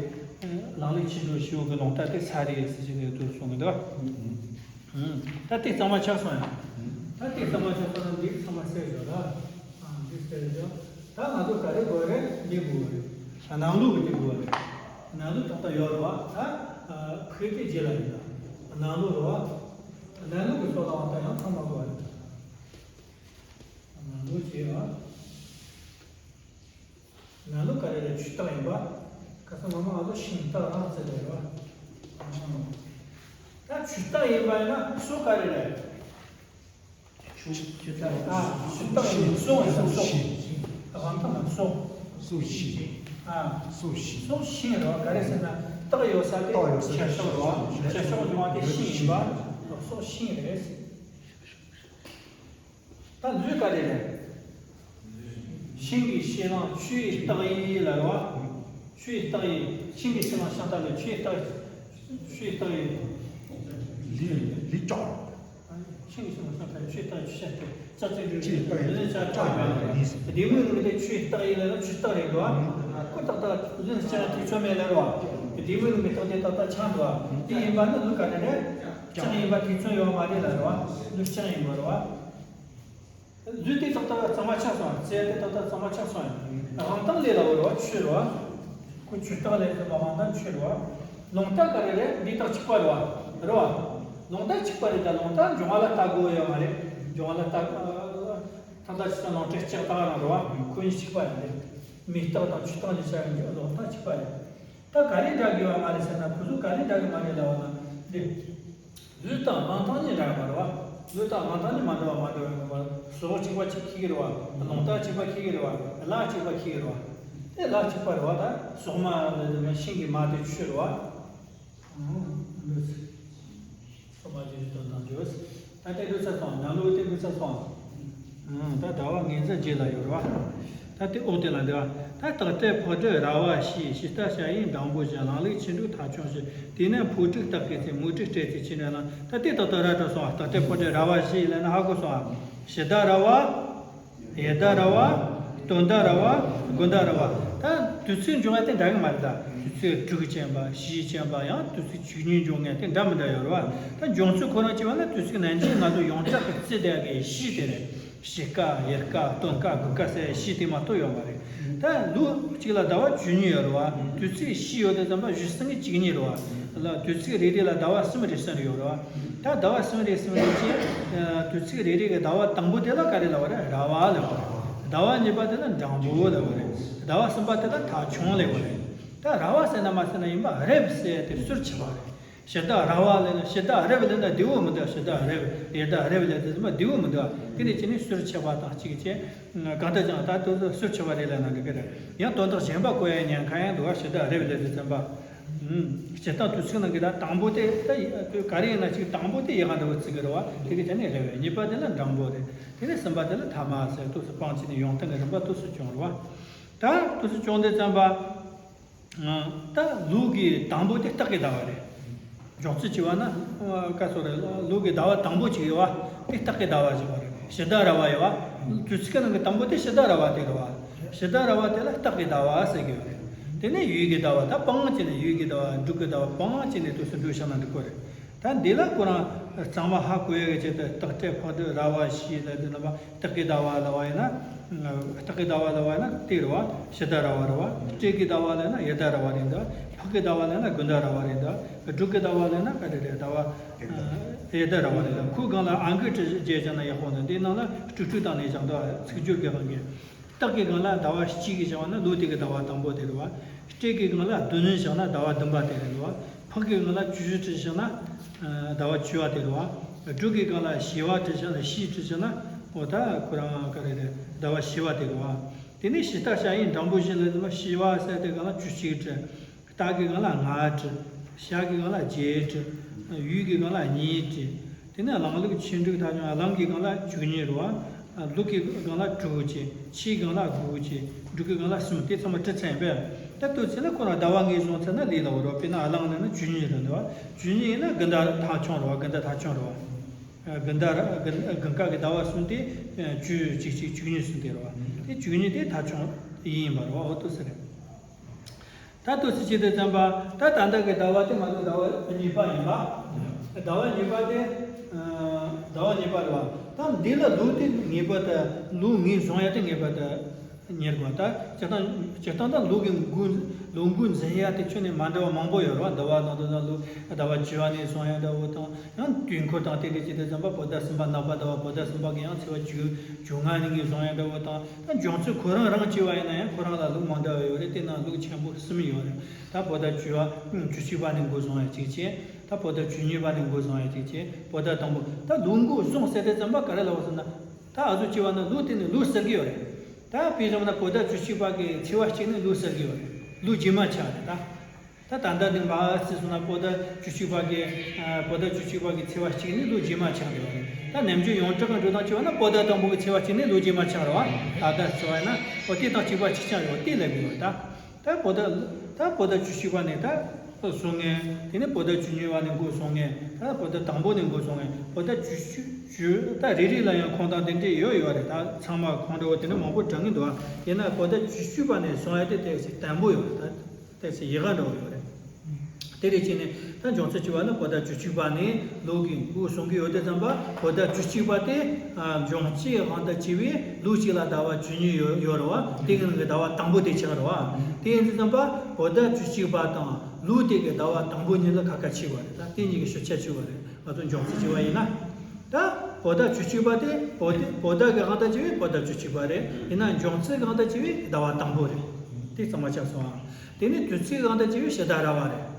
ལང་ལི་ཆི་འགྲོ་ཞིའུ་གི་ལོང་རྟགས་དེ་ས་རེད་ཟེར་ཞིག་ནས་དུ་གསུང་གི་འདུག་ད་དེ་གཙང་མ་ཆགས་སོང་ཡང་། ད་དེ་ཚང་མ་ཆགས་སོང་ན་འདི་ཚང་མ་ཟེར་བཞག་ལ། ཨ། འདི་ཟེར་བཞག་ད་ང་ཚོ་ག་རེ་དགོས་རེད། འདི་དགོས་རེད། ནང་ལུགས་ཀྱི་དེ་དགོས་རེད། ནང་ལུགས་ཏག་ཏག་ཡོད་རེད་བ། ད་ཨ་ཕུགས་དེ་རྗེས་ལ་ཡིན་ད། ནང་ལུགས་རེད་བ། ནང་ལུགས་ཀྱི་སོ་ལའང་ད་ཡང་ཚང་མ་དགོས་རེད། ནང་ལུགས་བྱས་བ། ནང་ལུགས་ག་རེ་རེད། ཆུ་རྟགས་ཡིན་པ། ཁ་སང་ངོ་མ་ང་ཚོ་ཤིང་རྟགས་རང་བརྩི་རེད་བ། ད་ཆུ་རྟགས་ཡིན་པ་ཡིན་ན་སོ་ག་རེ་རེད། ཆུ་ཆུ་རྟགས། ཨ། ཆུ་རྟགས་ཡིན། སོ་ཡིན། སོ། སོ་ཤིང་། དབང་ཐང་ལ་སོ། སོ་ཤིང་། ཨ། སོ་ཤིང་། སོ་ཤིང་རེད་བ། ག་རེ་ཟེར་ན་རྟགས་ཡོད་ས་དེ། རྟགས་ཡོད་ས་དེ་བྱེད་ཕྱོགས་རེད་བ། བྱེད་ཕྱོགས་འབྱུང་བ་དེ་ཤིང་ཡིན་པ། སོ་ཤིང་རེད། ད་ལུས་ག་རེ་རེད། ཤིང་གི་ཕྱེད་གླང་ཆུ་ཡི་རྟགས་ཡིན་ལ་རེད་བ། ཆུ་ཡི་རྟགས་ཡིན། ཤིང་གི་ཕྱེད་གླང་ཤ་སྟག་ལ་ཆུ་ཡི་རྟགས། ཆུ་ཡི་རྟགས་ཡིན། ལུས་ལུས་ལྕགས། ཤིང་གི་ཕྱེད་གླང་ཤ་སྟག་ཆུ་ཡི་རྟགས་ཡིན། ཆུ་ཤ་སྟག་ལྕགས་ཚིག་འབྲུ་ཆུ་ལུས་ལྕགས་ཀྱང་། སྡེ་མོའི་ལུགས་དེ་ཆུ་ཡི་རྟགས་ཡིན་ལ་ན་ཆུ་རྟགས་རེད་འདུག་བ། ཁོ་ཏག་ཏག་ལུས་ལྕགས་ཐིག་ཚོད་མེད་ལ་རེད་བ། སྡེ་མོའི་ལུགས་མི་རྟགས་དེ་ཏག་ཏག་ཆགས་འདུག་བ། དེ་ཡིན་པ་ནི་ལུས་ག་རེ་རེད། ལྕགས་ཡིན་པ་ཐིག་ཚོད་ཡོད་མ་རེད་ལ་རེད་བ། ལུས་ལྕགས་ཡིན་པ་རེད་བ། ལུས་དེ་ཏག་ཏག་གཙང་མ་ཆགས་སོང་། རྩལ་དེ་ཏག་ཏག་གཙང་མ་ཆགས་སོང་། དབང་ཐང་ལས་ལ་བོར་བ་ཆོས་རེད་བ། ཁོ་ཆོས་རྟགས་ལས་དེ་མ་དབང་ཐང་ཆོས་རེད་བ། རླུང་རྟ་ག་རེ་རེད། འདི་དག་གཅིག་པ་རེད་བ། རེད་བ། རླུང་རྟ་གཅིག་པ་རེད། ད་རླུང་རྟ་འབྱུང་བ་ལ་ལྟ་དགོས་ཡོད་མ་རེད། འབྱུང་བ་ལ་ལྟ། ཐ་ལྟ་ཆུ་དང་རླུང་རྟའི་ལྕགས་རྟགས་རང་རེད་བ། ཁོ་གཉིས་གཅིག་པ་རེད། མི་རྟགས་དང་ཆུ་རྟགས་ལས་བྱ་བའི་རླུང་རྟ་གཅིག་པ་རེད། ད་ག་རེ་འདྲ་དགོས་བ་མ་རེད་ཟེར་ན། ཁོ་ཚོ་ག་རེ་འདྲ་གི་མ་རེད་ལབ་པ་ན་འདི། ལུས་དང་དབང་ཐང་གཉིས་འདྲ་གི་མ་རེད་བ། ལུས་དང་དབང་ཐང་གཉིས་མ་འདྲ་བ་མ་འདྲ་བའི་ངོ་མ་ཟོག་གཅིག་པ་གཅིག་ཁེགས་ཀྱི་རེད་བ། རླུང་རྟ་གཅིག་པ་ཁེགས་ཀྱི་རེད་བ། ལག་གཅིག་པ་ཁེགས་ཀྱི་རེད་བ། དེ་ལག་གཅིག་པ་རེད་བ། ད་ཟོག་མ་ལ་ཤིང་གི་མ་དེ་ཆུ་རེད་བ། ཨང་། ལུས། སོ་མ་བརྗོད་གཞི་དོན་དང་བརྗོད། ད་དེ་ལུས་ས་སོང་། ནང་ལུགས་དེ་ལུས་ས་སོང་། ཨང་། ད་ཟླ་བ་ངོས་འཛིན་རྗེས་ལ་ཡོད་རེད་བ། ད་དེ་འོག་དེ་ལ་འདི་བ། ད་རྟགས་གཏད་ཕོ་སྦྲེལ་ར་བ་བཞི། ཕྱི་རྟགས་ཞ་དབྱིངས་འགྲེང་བུ་བཞི། ལང་ལུག་ཆུ་འབྲུག་ཐ་ཆུང་བཞི། དེ་ནས་ཕོ་དྲུག་རྟགས་ཀྱི་ཚེ། མོ་དྲུག་སྤྲད་ཚེ་ཆུ་འདྲེན་ལ། ད་དེ་ཏག་ཏག་ར་འགྲོ་སོང་བ། རྟགས་གཏད་ཕོ་སྦྲེལ་ར་བ་བཞི་ལབ་ན་ཧ་གོ་སོང་བ། ཕྱི་ཟླ་ར་བ། ཡི་ཟླ་ར་བ། སྟོན་ཟླ་ར་བ། དགུན་ཟླ་ར་བ། ད་དུས་ཚིགས་འབྱུང་བ་དེ་འདྲ་གི་མ་རེད། ད་དུས་ཚིགས་དྲུག་ཅན་པ། བཞི་ཅན་པ། ཡང་དུས་ཚིགས་བཅུ་གཉིས་འབྱུང་མཁན་དེ་འདྲ་མི་འདྲ་ཡོད་རེད་བ། ད་འབྱུང་ཚུལ་ཁོ་རང་བྱས་པ་ན་དུས་ཚིགས་ནན་གྱིས་ང་ཚོ་ཡོངས་གྲགས་ཀྱི་རྩི་སྟངས་ཀྱི་བཞི་དེ་རེད། ཕྱི་སྐབས། ཡུལ་སྐབས། སྟོན་སྐབས། དགུན་སྐབས་ཟེར་བཞི་དེ་མ་གཏོགས་ཡོད་མ་རེད། ད་ལོ་གཅིག་ལ་ཟླ་བ་བཅུ་གཉིས་ཡོད་རེད་བ། དུས་ཚིགས་བཞི་ཡོད་དེ་ཙམ་པ་བཞི་སུམ་ཅུ་གཉིས་རེད་བ། ལ་དུས་ཚིགས་རེ་རེ་ལ་ཟླ་བ་གསུམ་རེ་གསུམ་རེ་ཡོད་རེད་བ། ད་ཟླ་བ་གསུམ་རེ་གསུམ་རེ་བྱས། ཨ། དུས་ཚིགས་རེ་རེ་གི་ཟླ་བ་དང་པོ་དེ་ལ་ག་རེ་ལབ་པ་རེད། ར་བ་ལབ་པ་རེད། ཟླ་བ་གཉིས་པ་དེ་ལ་འགྲེང་བུ་ལབ་པ་རེད། ཟླ་བ་གསུམ་པ་དེ་ལ་ཐ་ཆུང་ལབ་པ་རེད། ད་ར་བ་ཟེར་ན་མ་ཟེར་ན་ཡིན་པ། རེབ་ཟེར་དེ་ཟུར་ཕྱེ་བ་རེད། ཕྱི་ཟླ་ར་བ་ལབ་ན། ཕྱི་ཟླ་རེབ་ལབ་ན་བདེ་བོ་མི་འདུག་ཕྱི་ཟླ་རེབ། ཡི་ཟླ་རེབ་ལབ་དུས་ཙམ་པ་བདེ་བོ་མི་འདུག་དེ་འདྲ་བྱས་ནས་ཟུར་ཕྱེ་བ་དང་གཅིག་བྱས། གང་ལྟར་ཀྱང་ད་དུས་ཚོད་ཟུར་ཕྱེ་བ་རེད་ལབ་ན་འགྲིག་གི་རེད། ཡང་དོན་དག་གཞན་པ་གོ་ཡ་ཉེན་ཁ་ཡང་འདུག་ཕྱི་ཟླ་རེབ་ལབ་དུས་ཙམ་པ། ཨུམ། སྤྱིར་བཏང་དུས་ཚིགས་ནང་གི་ད་དང་པོ་དེ། ད་ག་རེ་ཡིན་ན་ཅིག་དང་པོ་དེ་ཡི་གེ་འདྲ་བོ་བརྩི་གི་རེད་བ། དེ་གི་ཆ་ནས་རེབ། གཉིས་པ་དེ་ལ་འགྲེང་བུ་རེད། དེ་ནས་གསུམ་པ་དེ་ལ་ཐ་མ་ཟེར། དུས་སུ་སྤང་བྱས་ནས་ཡོང་སྟངས་ཀྱི་རིམ་པ་དུས་སུ་བྱུང་རེད་བ། ད་དུས་སུ་བྱུང་དུས་ཙམ་པ། ད་ལོ་གི་དང་པོ་དེ་སྟག་གི་ཟླ་བ་རེད། འབྱུང་ཚུལ་བྱས་པ་ན། ཀ་སོ་རེད། ལོ་གི་ཟླ་བ་དང་པོ་གཅིག་ཡོད་བ། དེ་སྟག་གི་ཟླ་བ་ཞིག་བ་རེད། ཕྱི་ཟླ་ར་བ་ཡོད་བ། དུས་ཚིགས་ནང་གི་དང་པོ་དེ་ཕྱི་ཟླ་ར་བ་དེ་རེད་བ། ཕྱི་ཟླ་ར་བ་དེ་ལ་སྟག་གི་ཟླ་བ་ཟེར་གི་ཡོད་རེད། དེ་ནས་ཡོས་གི་ཟླ་བ། ད་སྤང་བྱས་ནས་ཡོས་གི་ཟླ་བ། འབྲུག་གི་ཟླ་བ། སྤང་བྱས་ནས་དུས་སུ་འགྲོ་བྱུང་ན་འགྲིག་གི་རེད། ད་འདི་ལ་ཁོ་རང་གཙང་མ་ཧ་གོ་ཡ་གི་ཆེད་དུ་རྟགས་གཏད་ཕོ་སྦྲེལ་ར་བ་བཞི་ལབ་དུས་ཙམ་པ། སྟག་གི་ཟླ་བ་ལབ་པ་ཡིན་ན། སྟག་གི་ཟླ་བ་ལབ་པ་ཡིན་ན་དེ་རེད་བ། ཕྱི་ཟླ་ར་བ་རེད་བ། སྤྲེལ་གི་ཟླ་བ་ལབ་ན་ཡི་ཟླ་ར་བ་རེད་འདུག་ཕག་གི་ཟླ་བ་ལབ་ན་དགུན་ཟླ་ར་བ་རེད་འདུག་འབྲུག་གི་ཟླ་བ་ལབ་ན་ག་རེ་རེད། ཟླ་བ་ཡི་ཟླ་ར་བ་རེད་འདུག་ཁོའི་སྒང་ལ་ཨང་ཀི་བྲིས་བྱས་བཞག་ན་ཡག་པོ་འདུག་འདིའི་ནང་ལ་དཀྲུག་དཀྲུག་བཏང་ནས་བཞག་འདུག་ཚིག་སྦྱོར་གྱི་དབང་གིས། སྟག་གི་སྒང་ལ་ཟླ་བ་གཅིག་གི་བཞག་ན་ལོ་དེ་གི་ཟླ་བ་དང་པོ་དེ་རེད་བ། སྤྲེལ་གི་སྒང་ལ་བདུན་བཞག་ན་ཟླ་བ་བདུན་པ་དེ་རེད་བ། ཕག་གི་སྒང་ལ་བཅུ་བཞི་བྲིས་བཞག་ན་ཟླ་བ་བཅུ་པ་དེ་རེད་བ། འབྲུག་གི་སྒང་ལ་བཞི་པ་བྲིས་བཞག་ན། བཞི་བྲིས་བཞག་ན་འོ་ད་ཁོ་རང་ག་རེ་རེད། ཟླ་བ་བཞི་པ་དེ་རེད་བ། དེ་ནས་ཕྱི་རྟགས་ཞ་དབྱིངས་འགྲེང་བུ་བཞི་ལབ་དུས་ཙམ་པ་བཞི་པ་ཟེར་དེ་སྒང་ལ་བཅུ་གཅིག་བྲིས། སྟག་གི་སྒང་ལ་ལྔ་བྲིས། བྱ་གི་སྒང་ལ་བརྒྱད་བྲིས། ཡོས་གི་སྒང་ལ་གཉིས་བྲིས། དེ་ནས་ལང་ལུག་ཆུ་འབྲུག་ཐ་ཆུང་། གླང་གི་སྒང་ལ་བཅུ་གཉིས་རེད་བ། ལུག་གི་སྒང་ལ་དྲུག་བྱས། ཕྱེད་སྒང་ལ་དགུ་བྱས། འབྲུག་གི་སྒང་ལ་གསུམ། དེ་ཚང་མ་བྲིས་ཚར་ཡིན་པས། ད་དུས་ཚོད་ལ་ཁོ་རང་ཟླ་བ་ངོས་བཟུང་ཚར་ན་ལས་སླ་བོ་རེད་བ། དཔེར་ན་གླང་ལབ་ན་བཅུ་གཉིས་རེད་འདུག་བ། བཅུ་གཉིས་ཡིན་ན་དགུན་ཟླ་ཐ་ཆུང་རེད་བ། དགུན་ཟླ་ཐ་ཆུང་རེད་བ། དགུན་ཟླ་ར། དགུན། དགུན་ཁ་གི་ཟླ་བ་གསུམ་དེ་བཅུ་གཅིག་གཅིག་བཅུ་གཉིས་གསུམ་དེ་རེད་བ། དེ་བཅུ་གཉིས་དེ་ཐ་ཆུང་ཡིན་པ་རེད་བ། འོ་དེ་ཟེར་རེད། ད་དུས་ཚོད་བྱེད་དུས་ཙམ་པ། ད་ད་ལྟ་གི་ཟླ་བ་དེ་ང་ཚོ་ཟླ་བ་གཉིས་པ་ཡིན་པ། ཟླ་བ་གཉིས་པ་དེ། ཨ། ཟླ་བ་གཉིས་པ་རེད་བ། ད་འདི་ལ་ལོ་དེ་ངེས་པར་དུ་ལོ་ངོས་བཟུང་ཡ་དེ་ངེས་པར་དུ་གཉེར་དགོས། ད་སྤྱིར་བཏང་སྤྱིར་བཏང་ད་ལོ་གི་འགོ་ལོ་འགོ་འཛིན་ཡ་དེ་ཁྱོན་ནས་མ་འདྲ་བ་མང་པོ་ཡོད་རེད་བ། ཟླ་བ་ནང་དུ་ད་ལོ་ཟླ་བ་བཅུ་པ་ནས་བཟུང་ཡ་འདྲ་བོ་དང་། ཡང་དུས་འཁོར་དང་དེ་འདྲ་བྱས་ཏེ་ཙམ་པ་བོད་ཟླ་གསུམ་པ་ནག་པ་ཟླ་བ་བོད་ཟླ་གསུམ་པ་གི་ཡང་ཚེས་པ་བཅུ་བཅོ་ལྔ་ནས་ངོས་བཟུང་ཡ་འདྲ་བོ་དང་། ད་འབྱུང་ཚུལ་ཁོ་རང་རང་བྱས་པ་ཡིན་ན་ཡང་ཁོ་རང་ལ་ལུགས་མ་འདྲ་བ་ཡོད་རེད། དེ་ནང་ལུགས་ཆེན་པོ་གསུམ་ཡོད་རེད། ད་བོད་ཟླ་བཅུ་པ་བཅུ་གཅིག་པ་ནས་འགོ་བཟུང་ཡ་གཅིག་བྱས། ད་བོད་ཟླ་བཅུ་གཉིས་པ་ནས་འགོ་བཟུང་ཡ་གཅིག་བྱས། བོད་ཟླ་དང་པོ། ད་ལོ་འགོ་བཟུང་ཟེར་དེ་ཙམ་པ་ག་རེ་ལབ་པ་ཟེར་ན། ད་ཨ་ཟུག་བྱས་པ་ན་ལོ་དེ་ནས་ལོ་གསར་གི་ཡོད་རེད། ད་དཔེ་བཞག་ན་བོད་ཟླ་བཅུ་གཅིག་པ་གི་ཚེས་པ་གཅིག་ནས་ལོ་གསར་གི་ཡོད་རེད། ལོ་རྗེས་མ་ཆགས་རེད་ད། ད་ད་ལྟ་འདི་མ་བརྩིས་སོང་ན་བོད་ཟླ་བཅུ་གཅིག་པ་གི་ཨ་བོད་ཟླ་བཅུ་གཅིག་པ་གི་ཚེས་པ་གཅིག་ནས་ལོ་རྗེས་མ་ཆགས་རེད་བ། ད་ནམ་རྒྱུན་ཡོངས་གྲགས་ཀྱི་འགྲོ་སྟངས་བྱས་པ་ན་བོད་ཟླ་དང་པོ་གི་ཚེས་པ་གཅིག་ནས་ལོ་རྗེས་མ་ཆགས་རེད་བ། ད་ལྟ་བརྩི་བ་ཡིན་ན་འོ་དེ་དང་གཅིག་པ་གཅིག་རྐྱང་རེད་བ། དེ་ལབ་དགོས་བ། ད་ད་བོད་ཟླ་ད་བོད་ཟླ་བཅུ་གཅིག་པ་ནས་ད་བཟུང་ངེས། དེ་ནས་བོད་ཟླ་བཅུ་གཉིས་པ་ནས་འགོ་བཟུང་ངེས། ད་བོད་ཟླ་དང་པོ་ནས་འགོ་བཟུང་ངེས། བོད་ཟླ་བཅུ་གཅིག་བཅུ་ད་རེ་རེ་ལ་ཡང་ཁུངས་དང་དེ་འདྲས་ཡོད་ཡོད་རེད། ད་ཚང་མ་ཁུངས་འདྲ་བོ་དེ་འདྲ་མང་པོ་དྲངས་ཀྱི་འདུག་ཨ། ཡིན་ན་བོད་ཟླ་བཅུ་གཅིག་པ་ནས་བཟུང་ཡ་དེ་ཏོག་ཙམ་བརྟན་པོ་ཡོད་རེད། ད་ཏོག་ཙམ་ཡག་ག་འདྲ་བོ་ཡོད་རེད། དེ་རེད་བྱས་ནས་ད་འབྱུང་ཚུལ་བྱས་པ་ན་བོད་ཟླ་བཅུ་གཅིག་པ་ནས་ལོ་གི་འགོ་བཟུང་གི་ཡོད་དེ་ཙམ་པ། བོད་ཟླ་བཅུ་གཅིག་པ་དེ་ཨ་འབྱུང་བྱེད་དབང་དུ་བྱས་པའི་ལོ་གཅིག་ལ་ཟླ་བ་བཅུ་གཉིས་ཡོད་ཡོད་རེད་བ། དེ་གི་ནང་གི་ཟླ་བ་དང་པོ་དེ་ཆགས་རེད་བ། དེ་ཡིན་དུས་ཙམ་པ་བོད་ཟླ་བཅུ་གཅིག་པ་དང་ལོ་དེ་གི་ཟླ་བ་དང་པོ་གཉིས་ལ་ཁ་ཁ་ཕྱེ་བ་རེད། ད་དེ་གཉིས་ཀྱི་ཤུགས་ཆ་ཕྱེ་བ་རེད། ང་ཚོ་འབྱུང་ཚུལ་བྱས་པ་ཡིན་ན། ད་བོད་ཟླ་བཅུ་གཅིག་པ་དེ་བོད་དེ་བོད་ཟླ་གི་དབང་དུ་བྱས་པའི་བོད་ཟླ་བཅུ་གཅིག་པ་རེད། ཡིན་ན་འབྱུང་ཚུལ་གི་དབང་དུ་བྱས་པའི་ཟླ་བ་དང་པོ་རེད། དེ་གཙང་མ་ཆགས་སོང་ཨ། དེ་ནས་དུས་ཚོད་གི་དབང་དུ་བྱས་པའི་ཕྱི་ཟླ་ར་བ་རེད།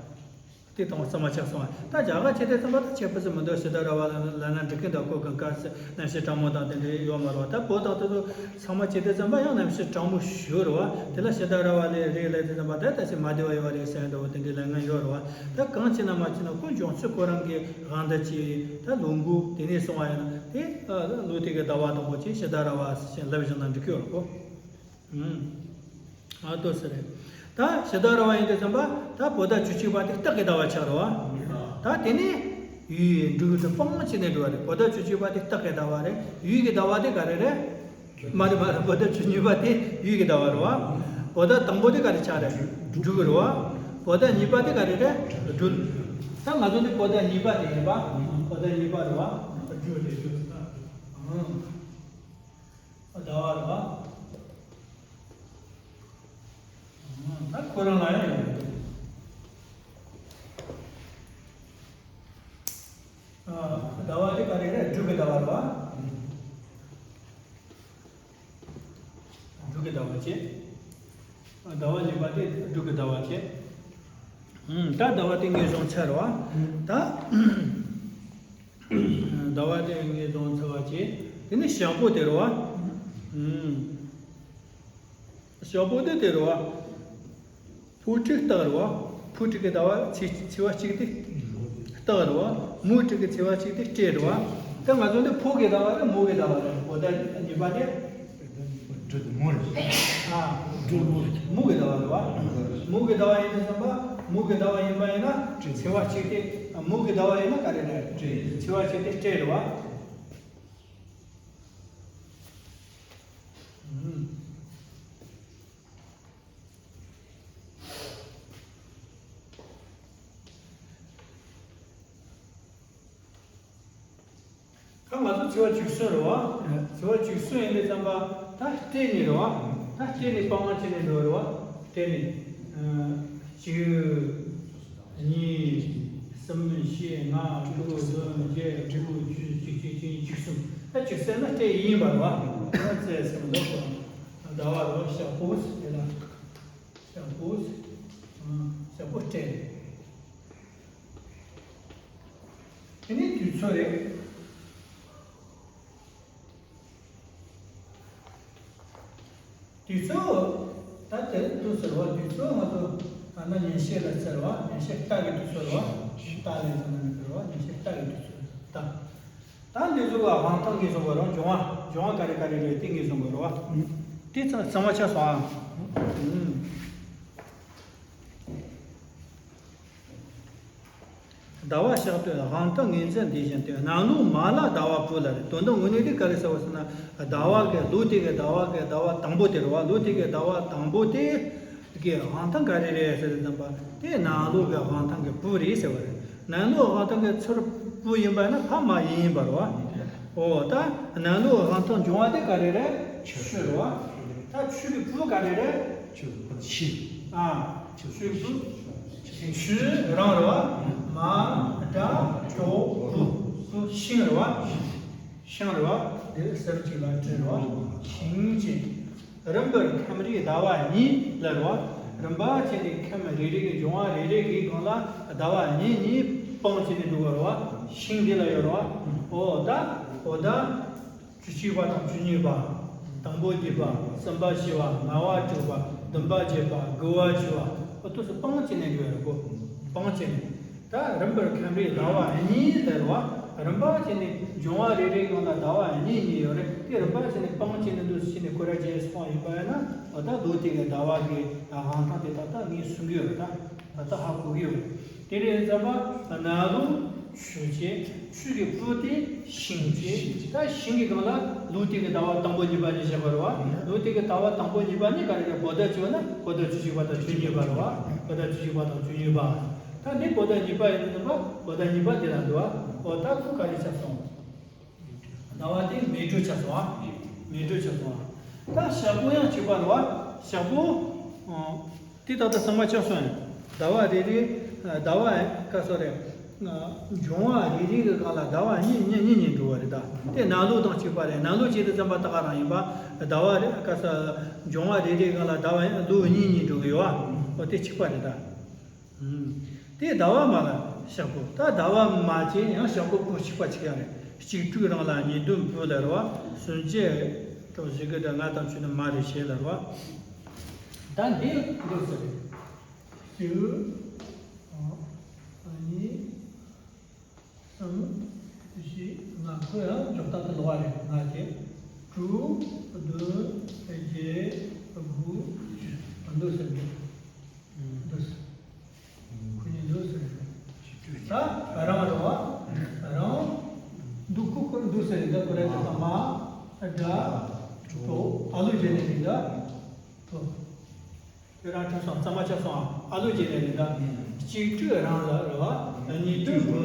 དེ་དང་གཙང་མ་ཆགས་སོང་ཨ། ད་རྒྱ་གར་ཆེ་དེ་ཙམ་པ་ད་ཁྱད་པར་ཅི་མི་འདུག་ཕྱི་ཟླ་ར་བ་ལ་ལ་ན་འགྲིག་གི་འདུག་གོ་གང་ག་ཚོད་གནམ་གཤིས་གྲང་མོ་དང་དེ་འདྲ་ཡོད་མ་རེད་བ། ད་བོད་དང་དེ་ཚོ་ཚང་མ་ཆེ་དེ་ཙམ་པ་ཡང་གནམ་གཤིས་གྲང་མོ་ཞུ་རེད་བ། དེ་ལ་ཕྱི་ཟླ་ར་བ་ལས་རེད་ལབ་དེ་ཙམ་པ་ད་ད་ཆེ་མ་བདེ་བ་ཡོད་བ་རེད་ཟེར་འདྲ་བོ་དེ་འདྲའི་ལབ་མཁན་ཡོད་རེད་བ། ད་གང་བྱས་ན་མ་བྱས་ན་ཁོ་འབྱུང་ཚུལ་ཁོ་རང་གི་དབང་དུ་བྱས་ད་ལོ་འགོ་དེ་ནས་སོང་བ་ཡིན་ན་དེ་ལོ་དེ་གི་ཟླ་བ་དང་པོ་ཆེ་ཕྱི་ཟླ་ར་བ་ཞེས་ལབ་བཞག་ན་འགྲིག་གི་ཡོད་རེད་གོ། ཨུམ། ཨ་ཏོ་ཟེར་རེད། ད་ཕྱི་ཟླ་ར་བ་ཡིན་དུས་ཙམ་པ་ད་བོད་ཟླ་བཅུ་གཅིག་པ་དེ་སྟག་གི་ཟླ་བ་ཆགས་རེད་བ། ད་དེ་ནས་ཡུལ་འབྲུག་ཏུ་སྤང་བྱས་ནས་འགྲོ་བ་རེད། བོད་ཟླ་བཅུ་གཅིག་པ་དེ་སྟག་གི་ཟླ་བ་རེད། ཡུལ་གི་ཟླ་བ་དེ་ག་རེ་རེད། མ་རེད་མ་རེད། བོད་ཟླ་བཅུ་གཉིས་པ་དེ་ཡུལ་གི་ཟླ་བ་རེད་བ། བོད་ཟླ་དང་པོ་དེ་ག་རེ་ཆགས་རེད། འབྲུག་རེད་བ། བོད་ཟླ་གཉིས་པ་དེ་ག་རེ་རེད། སྦྲུལ། ད་ང་ཚོ་འདི་བོད་ཟླ་གཉིས་པ་དེ་ཡིན་པ། བོད་ཟླ་གཉིས་པ་རེད་བ། སྦྲུལ་རེད་སྦྲུལ། ཟླ་བ་རེད་བ། ད་ཁོ་རང་ལ་ཡང་ཡོད་རེད། ཟླ་བ་དེ་ག་རེ་རེད། འབྲུག་གི་ཟླ་བ་རེད་བ། འབྲུག་གི་ཟླ་བ་བྱས། ཟླ་བ་གཉིས་པ་དེ་འབྲུག་གི་ཟླ་བ་བྱས། ད་ཟླ་བ་དེ་ངོས་བཟུང་ཚར་བ། ད་ཟླ་བ་དེ་ངོས་བཟུང་ཚར་བ་བྱས། དེ་ནས་ཞག་པོ་དེ་རེད་བ། ཞག་པོ་དེ་དེ་རེད་བ། ཕོ་ཁྲི་སྟག་རེད་བ། ཕོ་ཁྲི་གི་ཟླ་བ་ཚེས་ཚེས་པ་གཅིག་དེ་སྟག་རེད་བ། མོ་ཁྲི་གི་ཚེས་པ་གཅིག་དེ་སྤྲེལ་རེད་བ། ད་ང་ཚོ་འདི་ཕོ་གི་ཟླ་བ་རེད། མོ་གི་ཟླ་བ་རེད། བོད་ཟླ་གཉིས་པ་དེ་སྦྲུལ་མོ་རེད། ཨ། སྦྲུལ་མོ་རེད། མོ་གི་ཟླ་བ་རེད་བ། མོ་གི་ཟླ་བ་ཡིན་དུས་ཙམ་པ་མོ་གི་ཟླ་བ་ཡིན་པ་ཡིན་ན་ཚེས་པ་གཅིག་དེ་མོ་གི་ཟླ་བ་ཡིན་ན་ག་རེ་རེད། ཚེས་པ་གཅིག་དེ་སྤྲེལ་རེད་བ། ད་ང་ཚོ་ཚེས་པ་བཅུ་གསུམ་རེད་བ། ཚེས་པ་བཅུ་གསུམ་ཡིན་པའི་ཙམ་པ་ད་སྤྲེལ་ནས་རེད་བ། ད་སྤྲེལ་ནས་སྤང་བྱས་ནས་འགྲོ་རེད་བ། སྤྲེལ་ནས་གཅིག་གཉིས། གསུམ། བཞི། ལྔ། དྲུག་བདུན། བརྒྱད། དགུ། བཅུ། གཅིག་གཅིག་གཅིག་གཉིས། བཅུ་གསུམ། ད་བཅུ་གསུམ་ན་སྤྲེལ་ཡིན་པ་རེད་བ། ད་བཅུ་གསུམ་ལོ་ཟླ་བ་རེད་བ། ཞག་པོ་དེ་ལ་ཞག་པོ། ཞག་པོ་སྤྲེལ། དེ་ནས་དུས་ཚོད་རེད། དུས་ཚོད་ད་དེ་དུས་ཚོད་རེད་བ། དུས་ཚོད་ང་ཚོ་ཨ་ན་ཉིན་ཤས་ལ་ཟེར་བ། ཉིན་ཤས་སྟག་གི་དུས་ཚོད་རེད་བ། སྟག་ལས་ཟེར་ན་མི་འགྱུར་བ། ཉིན་ཤས་སྟག་གི་དུས་ཚོད་ད། ད་འདི་ཚོ་ལ་དབང་ཐང་ངེས་བཟུང་དགོས་རེད་བ། འབྱུང་བ་འབྱུང་བ་ག་རེ་ག་རེ་རེད་དེ་ངེས་བཟུང་དགོས་རེད་བ། དེ་ཚང་ཚང་མ་ཆགས་སོང་ཨ། ཟླ་བ་ཞག་དུས་དབང་ཐང་ངེས་འཛིན་འདི་བཞིན་ཏེ། གནམ་ལོ་མ་ལ་ཟླ་བ་བུ་ལ་རེད། དོན་དག་དངོས་གནས་དེ་ག་རེ་ཟེར་བ་ཟེར་ན། ཟླ་བ་གི་ལོ་དེ་གི་ཟླ་བ་གི་ཟླ་བ་དང་པོ་དེ་རེད་བ། ལོ་དེ་གི་ཟླ་བ་དང་པོ་དེ་གི་དབང་ཐང་ག་རེ་རེད་ཟེར་དུས་ཙམ་པ་དེ་གནམ་ལོ་གི་དབང་ཐང་གི་བུ་རེད་ཟེར་བ་རེད། གནམ་ལོ་དབང་ཐང་གི་ཚུར་བུ་ཡིན་པ་ན་ཕ་མ་ཡིན་ཡིན་པ་རེད་ ཨོ་ད་ནང་ལོགས་དབང་ཐང་འབྱུང་བ་དེ་ག་རེ་རེད། ཆུ་རེད་བ། ད་ཆུ་གི་བུ་ག་རེ་རེད། ཆུ་ཆུ། ཨ། ཆུ་གི་བུ་ཆུ་རང་རེད་བ། མ་དྲ་གྲོགས་བུ་བུ་ཤིང་རེད་བ། ཤིང་རེད་བ། དེ་ཟེར་གཅིག་ལ་བྲིས་རེད་བ། ཤིང་ཅན། རིམ་པར་ཁམས་རེ་ཟླ་བ་གཉིས་ལ་རེད་བ། རིམ་པ་བྱས་ནས་ཁམས་རེ་རེ་གི་འབྱུང་བ་རེ་རེ་གི་སྒང་ལ་ཟླ་བ་གཉིས་གཉིས་སྤང་བྱས་ནས་འགྲོ་བ་རེད་བ། ཤིང་འདི་ལ་ཡོད་རེད་བ། ཨོ་ད། ཨོ་ད། བཅུ་གཅིག་པ་དང་བཅུ་གཉིས་པ། དང་པོ་བརྒྱད་པ། གསུམ་པ་བཞི་པ། ལྔ་པ་དྲུག་པ། བདུན་པ་བརྒྱད་པ། དགུ་པ་བཅུ་པ། ཨོ་དུས་སུ་སྤང་བྱས་ནས་འགྲོ་བ་རེད་གོ། སྤང་བྱས་ནས། ད་རིམ་པར་ཁམས་རེ་ཟླ་བ་གཉིས་ལ་རེད་བ། རིམ་པ་བྱས་ནས་འབྱུང་བ་རེ་རེའི་ནང་ལ་ཟླ་བ་གཉིས་གཉིས་ཡོད་རེད། དེ་རིམ་པ་བྱས་ནས་སྤང་བྱས་ནས་འདུག་སེ་བྱས་ནས་སྐོར་ར་བརྒྱབ་སོང་ཡིན་པ་ཡིན་ན། ད་ལྟ་ལོ་དེ་གའི་ཟླ་བ་གི་དབང་ཐང་དེ་ད་ལྟ་ངས་གསུང་གི་ཡོད་རེད། ད་ད་ལྟ་ཧ་གོ་གི་ཡོད་རེད། དེ་ནས་འཛམ་པ་ནང་ལོ་ཆུ་བྱས། ཆུ་གི་བུ་དེ་ཤིང་བྱས། ད་ཤིང་གི་སྒང་ལ་ལོ་དེ་གའི་ཟླ་བ་དང་པོ་གཉིས་པ་ནས་བཞག་པ་རེད་བ། ལོ་དེ་གའི་ཟླ་བ་དང་པོ་གཉིས་པ་ནི་ག་རེ་རེད། བོད་ཟླ་བཅུ་ན་བོད་ཟླ་བཅུ་གཅིག་པ་དང་བཅུ་གཉིས་པ་རེད་བ། བོད་ཟླ་བཅུ་གཅིག་པ་དང་བཅུ་གཉིས་པ། ད་འདི་བོད་ཟླ་གཉིས་པ་ཡིན་དུས་ཙམ་པ་བོད་ཟླ་གཉིས་པ་འདི་ལ་འདུག་བ། འོ་ད་ཁོ་ག་རེ་ཆགས་སོང་། ཟླ་བ་དེ་མེ་དྲོད་ཆགས་སོང་བ། མེ་དྲོད་ཆགས་སོང་བ། ད་ཞག་པོ་ཡང་གཅིག་པ་རེད་བ། ཞག་པོ། ཨ། དེ་ད་ལྟ་ཚང་མ་ཆགས་སོང་ཡང་། ཟླ་བ་རེ་རེ། ཟླ་བ་ག་ཚོད་རེད། འབྱུང་བ་རེ་རེ་གི་སྒང་ལ་ཟླ་བ་གཉིས་གཉིས་གཉིས་གཉིས་འགྲོ་བ་རེད་ད། དེ་ནང་ལོགས་དང་གཅིག་པ་རེད། ནང་ལོགས་བྱས་དུས་ཙམ་པ་ད་ག་རང་ཡིན་པ། ཟླ་བ་རེ་ག་ཚོད། འབྱུང་བ་རེ་རེ་སྒང་ལ་ཟླ་བ་ལོ་གཉིས་གཉིས་འགྲོ་གི་ཡོད་བ། འོ་དེ་གཅིག་པ་རེད་ད། དེ་ཟླ་བ་མ་ལ་ཞག་པོ། ད་ཟླ་བ་མ་བྱས་ཡང་ཞག་པོ་བུ་གཅིག་པ་གཅིག་ཡང་རེད། གཅིག་དྲུག་རང་ལ་གཉིས་བདུན་བུ་ལ་རེད་བ། སུམ་བརྒྱད་དྲུག་བཞི་དགུ་དང་ལྔ་དང་བཅུ་ནི་མ་རེད་བྱས་ལ་རེད་བ། ད་འདི་འདུག་ཟེར། གཅིག་ཨ། གཉིས། གསུམ། བཞི། ལྔ། ཁོ་ཡང་འཇོག་སྟངས་དེ་ལོགས་རེད། ང་ཚོས་དྲུག་བདུན་བརྒྱད་དགུ་བཅུ་འདུག་ཟེར་འདུག་འདུག་ཁོ་གཉིས་འདུག་ཟེར་རེད། ད་རང་རེད་བ། རང་འདུག་ཁོ་ཁོ་འདུག་ཟེར་རེད། ད་ཁོ་རེད། ད་མ་དྲ་གྲོགས་ཨ་ལུ་བྱས་ནས་རེད་ད། ཁོ། དེ་རང་ཆགས་སོང་། གཙང་མ་ཆགས་སོང་། ཨ་ལུ་བྱས་ནས་རེད་ད། གཅིག་དྲུག་རང་ལ་རེད་བ། གཉིས་བདུན་བུ།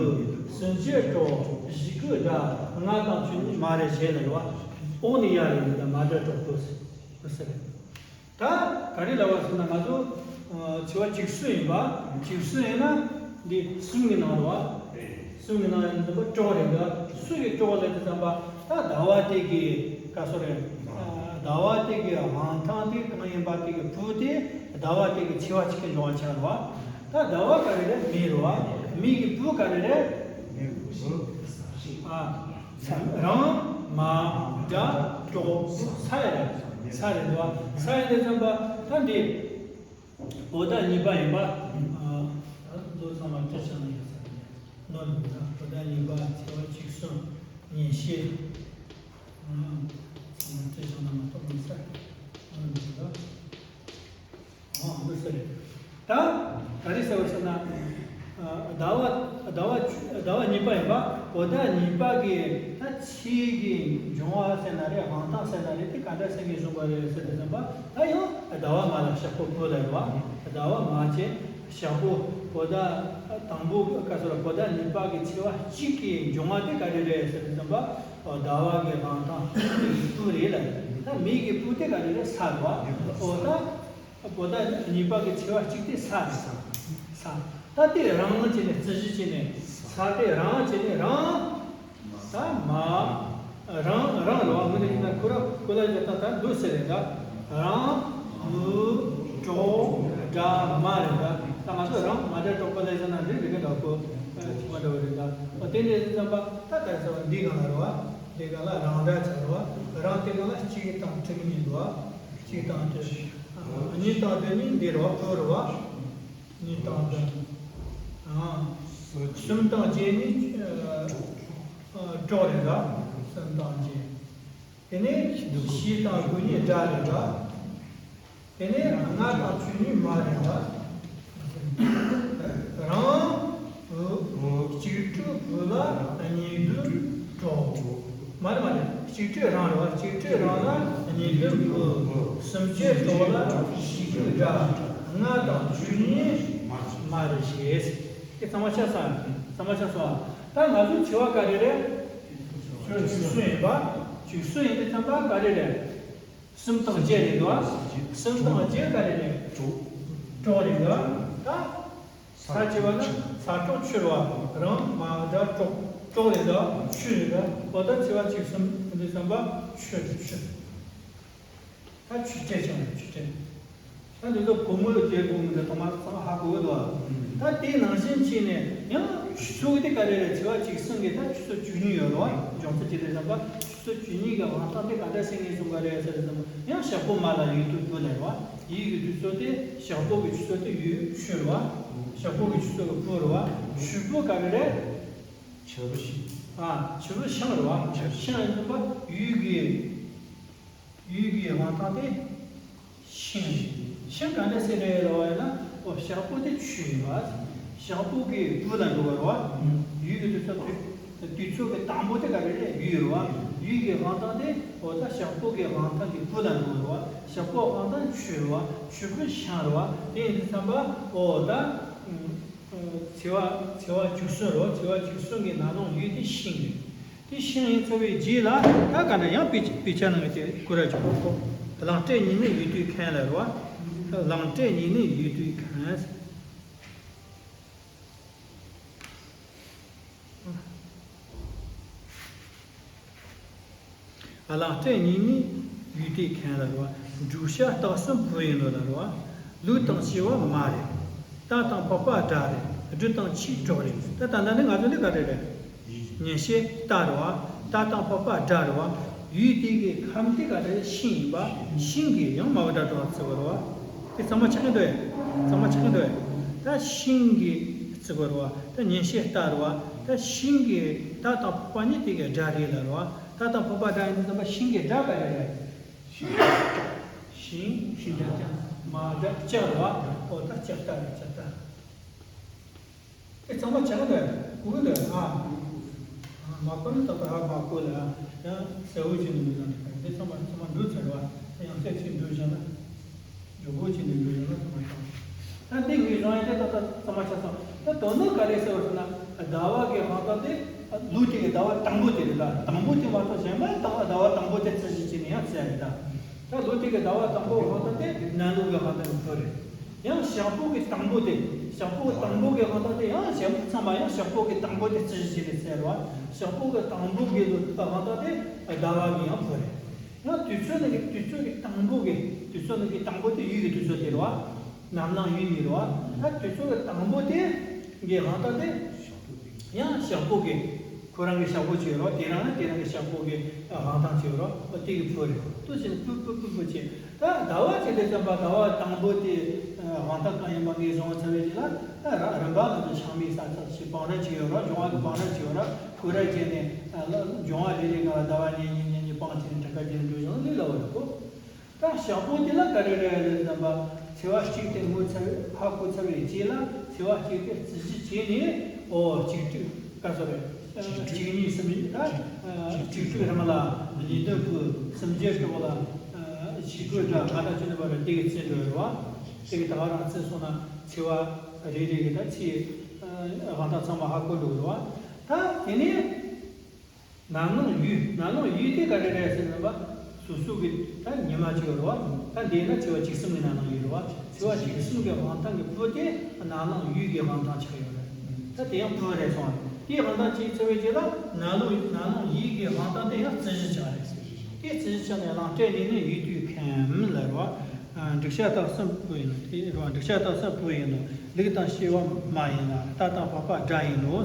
སུམ་བརྒྱད་གྲོགས། བཞི་དགུ་དགྲ། ལྔ་དང་བཅུ་གཉིས་མ་རེད་བྱས་ལ་རེད་བ། འོག་ནས་ཡར་རེད་ད། མ་དྲ་གྲོགས་བུ་ཟེར་བུ་ཟེར་རེད། ད་ག་རེ་ལབ་པ་ཟེར་ན། ང་ཚོ་ཨ་བྱེ་བ་འཇིག་སུ་ཡིན་པ། འཇིག་སུ་ཡིན་ན་འདི་གསུམ་གྱི་ནང་རེད་བ། གསུམ་གྱི་ནང་ཡིན་ཙམ་པ་གྲོགས་རེད་འདུག་སུ་གི་གྲོགས་ལབ་དུས་ཙམ་པ། ད་ཟླ་བ་དེ་གི་ག་ཚོད་རེད། ཨ་ཟླ་བ་དེ་གི་དབང་ཐང་དེ་གང་ཡིན་པ་དེ་གི་བུ་དེ་ཟླ་བ་དེ་གི་ཆེ་བ་གཅིག་གི་འབྱུང་བ་ཆགས་རེད་བ། ད་ཟླ་བ་ག་རེ་རེད། མེ་རེད་བ། མེ་གི་བུ་ག་རེ་རེད། ཨ་རང་མ་དྲ་གྲོགས་ས་རེད། ས་རེད་འདུག་བ། ས་ཡིན་དུས་ཙམ་པ་ད་འདི། བོད་ཟླ་གཉིས་པ་ཡིན་པ། ཨ་ལོ་ཚང་མ་བྲིས་བཞག་ན་ཡག་ས་རེད། ལོ་ནི་ད་བོད་ཟླ་གཉིས་པ། ཚེས་པ་བཅུ་གསུམ། ཉིན་ཤས། ཨ་ཚང་མ་བྲིས་བཞག་ན་མ་གཏོགས་མི་ས་ལོ་ནི་ད། ཨ་འདུག་ས་རེད། ད་ག་རེ་ཟེར་བ་ཟེར་ན། ཨ་ཟླ་བ་ཟླ་བ་ཟླ་བ་གཉིས་པ་ཡིན་པ། བོད་ཟླ་གཉིས་པ་གི་ད་ཕྱིའི་གི་འབྱུང་བ་ཟེར་ན་རེད། དབང་ཐང་ཟེར་ན་རེད། དེ་ག་འདྲ་ཟེར་གི་བཟུང་བ་རེད་ཟེར་དུས་ཙམ་པ། ད་ཡང་ཟླ་བ་མ་ལ་ཞག་པོ་བུ་ལ་རེད་བ། ཟླ་བ་མ་བྱས་ཞག་པོ། བོད་ཟླ་དང་པོ་ག་ཚོད་རེད། བོད་ཟླ་གཉིས་པ་གི་ཚེས་པ་གཅིག་གི་འབྱུང་བ་དེ་ག་རེ་རེད་ཟེར་དུས་ཙམ་པ། ཟླ་བ་གི་དབང་ཐང་བུ་རེད་ལ། ད་མེ་གི་བུ་དེ་ག་རེ་རེད། ས་རེད་བ། འོ་ད། བོད་ཟླ་གཉིས་པ་གི་ཚེས་པ་གཅིག་དེ་ས་རེད། ས། ས། ད་དེ་རང་བྱས་ནས་རྩི་གཞི་བྱས་ནས། ས་དེ་རང་བྱས་ནས་རང་། ས་མ། རང་རང་རེད་བ། དངོས་གནས་ཡིན་ན་ཁོ་རང་ཁོ་ལ་ཡོད་ད། ད་འདུག་ཟེར་རེད་ད། རང་མུ་གྲོགས་དྲ་མ་རེད་ད། ད་ང་ཚོ་རང་མ་དྲ་གྲོགས་པོ་ལས་ཟེར་ན་འདི་འགྲིག་གི་འདུག་གོ། ཁྱིམ་པ་འདྲ་བོ་རེད་ད། འོ་དེ་འདྲ་ཡིན་ཙམ་པ་ད་ག་རེ་ཟེར་བ། འདི་སྒང་ལ་རེད་བ། འདི་སྒང་ལ་རང་སྒྲ་ཆགས་རེད་བ། རང་དེ་སྒང་ལ་གཅིག་དང་དྲུག་གཉིས་འདུག་བ། གཅིག་དང་བདུན། ཨ། གཉིས་དང་བདུན་ནི་འདི་རེད་བ། བུ་རེད་བ། གཉིས་དང་བདུན། ཨ། གསུམ་དང་བརྒྱད་ནི་ཨ་གྲོགས་རེད་ད། གསུམ་དང་བརྒྱད། དེ་ནས་བཞི་དང་དགུ་ནི་དགྲ་རེད་ད། དེ་ནས་ལྔ་དང་བཅུ་གཉིས་མ་རེད་ད། རང་བུ། གཅིག་དྲུག་བུ་ལ་གཉིས་བདུན་གྲོགས། མ་རེད་མ་རེད། གཅིག་དྲུག་རང་རེད་བ། གཅིག་དྲུག་རང་ལ་གཉིས་བདུན་བུ། སུམ་བརྒྱད་གྲོགས་ལ་བཞི་དགུ་དགྲ། ལྔ་དང་བཅུ་གཉིས་མ་རེད་ཞེས། དེ་གཙང་མ་ཆགས་སོང་། གཙང་མ་ཆགས་སོང་། ད་ང་ཚོའི་བྱེ་བ་ག་རེ་རེད། བཅུ་གསུམ་ཡིན་པ། བཅུ་གསུམ་ཡིན་དུས་ཙམ་པ་ག་རེ་རེད། གསུམ་དང་བརྒྱད་རེད་འདུག་གསུམ་དང་བརྒྱད་ག་རེ་རེད། དྲུག་དྲུག་རེད་འདུག་ད་ས་བྱེ་བ་ན་ས་དྲུག་ཆུ་རེད་བ། རང་མ་འདྲ་དྲུག་དྲུག་རེད་འདུག་ཆུ་རེད་འདུག་འོ་ད་བྱེ་བ་བཅུ་གསུམ་ཡིན་དུས་ཙམ་པ་ཆུ་ཆུ། ད་ཆུ་སྤྲད་ཀྱང་རེད། ཆུ་སྤྲད། ད་འདི་ཚོ་བུ་མོ་ལ་བརྗེ་དགོས་མི་འདུག་ཐོག་མར་ཚང་མ་ཧ་གོ་གི་འདུག་ད་དེའི་ནང་བཞིན་བྱས་ནས་ཡང་ཆུ་ཚོད་དེ་ག་རེ་རེད། བྱེ་བ་གཅིག་གསུམ་གྱི་ད་ཆུ་ཚོད་བཅུ་གཉིས་ཡོད་རེད་བ། སྦྱོང་ཚན་བྱེད་དུས་ཙམ་པ་ཆུ་ཚོད་བཅུ་གཉིས་ཀྱི་དབང་ཐང་དེ་ག་འདྲ་སེ་ངེས་བཟུང་ག་རེད་ཟེར་དུས་ཙམ་པ་ཡང་ཞག་པོ་མ་ལ་ཡོད་དུས་བུ་ལ་རེད་བ། ཡིད་ཀྱི་དུས་ཚོད་དེ་ཞག་པོ་གི་ཆུ་ཚོད་དེ་ཡོད་ཆུ་རེད་བ། ཞག་པོ་གི་ཆུ་ཚོད་ཀྱི་བུ་རེད་བ། ཆུ་བུ་ག་རེ་རེད། ཆུ་བུ་ཤིང་། ཨ་ཆུ་བུ་ཤིང་རེད་བ། ཤིང་ཡིན་དུས་པ་ཡུལ་གྱི་ཡུལ་གྱི་དབང་ཐང་དེ་ཤིང་རེད། ཤིང་ག་འདྲ་སེ་རེད་ལབ་པ་ཡིན་ན། འོ་ཞག་པོ་དེ་ཆུ་ཡིན་པ། ཞག་པོ་གི་བུ་ལ་འགྲོ་བ་རེད་བ། ཡུལ་གྱི་དུས་ཚོད་དུས་དུས་ཚོད་ཀྱི་དང་པོ་དེ་ག་རེ་རེད། ཡུལ་རེད་བ། ཡུལ་གྱི་དབང་ཐང་དེ་འོ་ད་ཞག་པོ་གི་དབང་ཐང་གི་བུ་ལ་འགྲོ་བ་རེད་བ། ཞག་པོ་དབང་ཐང་ཆུ་རེད་བ། ཆུ་བུ་ཤིང་རེད་བ། དེ་ཡིན་དུས་ཙམ་པ་འོ་ད་བྱེ་བ་བྱེ་བ་བཅུ་གསུམ་རེད་བ། བྱེ་བ་བཅུ་གསུམ་གི་ནང་ནང་ཡུལ་དེ་ཤིང་རེད། དེ་ཤིང་ཡིན་ཚར་བའི་རྗེས་ལ་ད་ག་འདྲ་ཡང་དཔེ་ཆ་དཔེ་ཆ་ནང་གི་དེ་སྐོར་ར་ཅིག་གོ། གླང་སྤྲད་ཉིད་ནི་ཡུལ་དུས་མཁན་ལ་རེད་བ། གླང་སྤྲད་ཉིད་ནི་ཡུལ་དུས་མཁན། གླང་སྤྲད་ཉིད་ནི་ཡུལ་དུས་མཁན་ལ་རེད་བ། འབྲུག་ཤ་སྟག་གསུམ་བུ་ཡིན་ནོ་ལ་རེད་བ། ལུག་དང་བྱི་བ་མ་རེད། རྟ་དང་ཕག་པ་དགྲ་རེད། སྦྲུལ་དང་ཁྱི་གྲོགས་རེད། ད་ད་ལྟ་ནི་ང་ཚོ་ལས་ཀ་རེ་རེད། ཉན་བཤད་རྟ་རེད་བ། རྟ་དང་ཕག་པ་དགྲ་རེད་བ། ཡུལ་དེ་གི་ཁམས་དེ་ག་རེ་རེད། ཤིང་ཡིན་པ། ཤིང་གི་ཡང་མ་བུ་དགྲ་གྲོགས་བརྩི་བ་རེད་བ། དེ་གཙང་མ་ཆགས་ཀྱི་འདུག་ཨེ། གཙང་མ་ཆགས་ཀྱི་འདུག་ཨེ། ད་ཤིང་གི་བརྩི་བ་རེད་བ། ད་ཉན་བཤད་རྟ་རེད་བ། ད་ཤིང་གི་རྟ་དང་ཕག་པ་གཉིས་དེ་གའི་དགྲ་རེད་ལ་རེད་བ། རྟ་དང་ཕག་པ་དགྲ་ཡིན་དུས་ཙམ་པ་ཤིང་གི་དགྲ་ག་རེ་རེད། ཤིང་། ཤིང་དགྲ་ལྕགས། མ་དགྲ་ལྕགས་རེད་བ། འོ་ད་ལྕགས་རྟ་རེད། ལྕགས་རྟ། དེ་གཙང་མ་བྱ་ག་འདྲ་གོ་གི་འདུག་ཨ། མ་གོ་ན་ད་ལྟ་ཧ་མ་གོ་ལ་ཡང་གསལ་བོ་བྱས་ནས་མི་ལ་འདི་གཙང་མ་གཙང་མ་འགྲོ་ཚར་བ་ཡང་སེ་ཚིག་འགྲོ་བཞག་ན། མགྱོགས་པོ་བྱས་ནས་འགྲོ་བཞག་ན་གཙང་མ་ཆགས། ད་འདི་ངའི་རང་ཡིན་དེ་ད་ལྟ་གཙང་མ་ཆགས་སོང་། ད་དོན་དག་ག་རེ་ཟེར་བ་ཟེར་ན། ཟླ་བ་གི་དབང་ཐང་དེ་ལུག་དེ་གི་ཟླ་བ་དང་པོ་དེ་རེད། ད་དང་པོ་དེ་མ་གཏོགས་གཞན་པ་ད་ཟླ་བ་དང་པོ་དེ་རྩི་གཞི་བྱས་ནས་ཡང་བཙལ་རེད་ད། ད་ལུག་དེ་གི་ཟླ་བ་དང་པོ་དབང་ཐང་དེ་ནང་ལུག་གི་དབང་ཐང་གི་བུ་རེད། ཡང་ཞག་པོ་གི་དང་པོ་དེ། ཞག་པོ་དང་པོ་གི་དབང་ཐང་དེ་ཡང་གཞན་པ་ཚང་མ་ཡང་ཞག་པོ་གི་དང་པོ་དེ་རྩི་གཞི་བྱས་ནས་བཙལ་རོ། ཞག་པོ་གི་དང་པོ་གི་ལུག་དབང་ཐང་དེ་ཟླ་བ་གི་ཡང་བུ་རེད། ཡང་དུས་ཚོད་ནི་གི་དུས་ཚོད་གི་དང་པོ་གི་དུས་ཚོད་ནི་གི་དང་པོ་དེ་ཡུལ་གི་དུས་ཚོད་དེ་རོ། ནམ་ལངས་ཡུལ་ནི་རོ། ད་དུས་ཚོད་གི་དང་པོ་དེ་གི་དབང་ཐང་དེ་ཡང་ཞག་པོ་གི་ཁོ་རང་གི་ཞག་པོ་ཅིག་ཡོད་རོ། དེ་རང་ནི་དེ་རང་གི་ཞག་པོ་གི་དབང་ཐང་ཅིག་ཡོད་རོ། དེ་གི་བུ་རེད། དུ་ཅི་ནི་བུ་བུ་བུ་བུ་ཅེ། ད་ཟླ་བ་ཅིག་ལས་ཙམ་པ་ཟླ་བ་དང་པོ་དེ་དབང་ཐང་གང་ཡིན་པ་ངས་བཟུང་བ་ཚར་བའི་རྗེས་ལ། ད་ར་རིམ་པ་ལ་ཚོ་ཆགས་མེད་ས་ཚབ་ཞིག་སྤང་ར་ཅིག་ཡོད་རོ། སྦྱོང་བ་གི་སྤང་ར་ཅིག་ཡོད་རོ། ཁོ་ར་བྱས་ནས་སྦྱོང་བ་རེ་རེ་ག་ལ་ཟླ་བ་གཉིས་གཉིས་གཉིས་གཉིས་སྤང་བྱས་ནས་གྲངས་ཀ་བྱས་ནས་འགྲོ་བཞིན་ལས་ལ་བ་རེད་གོ། ད་ཞག་པོ་དེ་ལ་ག་རེ་རེད་ལབ་ཙམ་པ། ཚེས་པ་གཅིག་དེ་ངོ་ཚ་བའི་ཧ་གོ་ཚར་བའི་རྗེས་ལ་ཚེས་པ་གཅིག་དེ་རྩི་གཞི་བྱས་ནས། ཨོ་གཅིག་དྲུག་ག་ཚོད་རེད། གཅིག་གཉིས་གསུམ་བཞི། ད་གཅིག་དྲུག་རང་ལ་ཉི་ཟླ་དགུ། སུམ་བརྒྱ་དྲུག་ལ་བཞི་དགུ་འདྲ་ག་འདྲ་བྱས་ནས་བར་དེ་གི་རྩི་འགྲོ་རེད་བ། དེ་གི་ད་ག་རང་རྩི་སོང་ན་ཚེས་པ་རེ་རེ་གི་ད་ཚེས་དབང་ཐང་ཚང་མ་ཧ་གོ་འགྲོ་གི་རེད་བ། ད་དེ་ནས། ནམ་ལངས་ཡུལ། ནམ་ལངས་ཡུལ་དེ་ག་རེ་རེད་ཟེར་ན་པ། སོ་སོ་གི་ད་ཉི་མ་གཅིག་ཡོད་རེད་བ། ད་འདི་ན་བྱེ་བ་བཅུ་གསུམ་གི་ནམ་ལངས་ཡུལ་རེད་བ། བྱེ་བ་བཅུ་གསུམ་གི་དབང་ཐང་གི་བུ་དེ་ནམ་ལངས་ཡུལ་གྱི་དབང་ཐང་ཆགས་ཡོད་རེད། ད་དེ་ཡང་བུ་རེད་སོང་བ། དེའི་དབང་ཐང་ཆགས་ཚར་བའི་རྗེས་ལ་ནམ་ལངས་ནམ་ལངས་ཡུལ་གྱི་དབང་ཐང་དེ་ཡང་རྩི་གཞི་ཆགས་རེད། དེ་རྩི་གཞི་ཆགས་ནས་གླང་སྤྲད་ནས་ནི་ཡུལ་དུས་མཁན་ལ་རེད་བ། འབྲུག་ཤ་སྟག་གསུམ་བུ་ཡིན་ནོ་དེ་རེད་བ། འབྲུག་ཤ་སྟག་གསུམ་བུ་ཡིན་ནོ། ལུག་དང་བྱི་བ་མ་ཡིན་ལ། རྟ་དང་ཕག་པ་དགྲ་ཡིན་ནོ།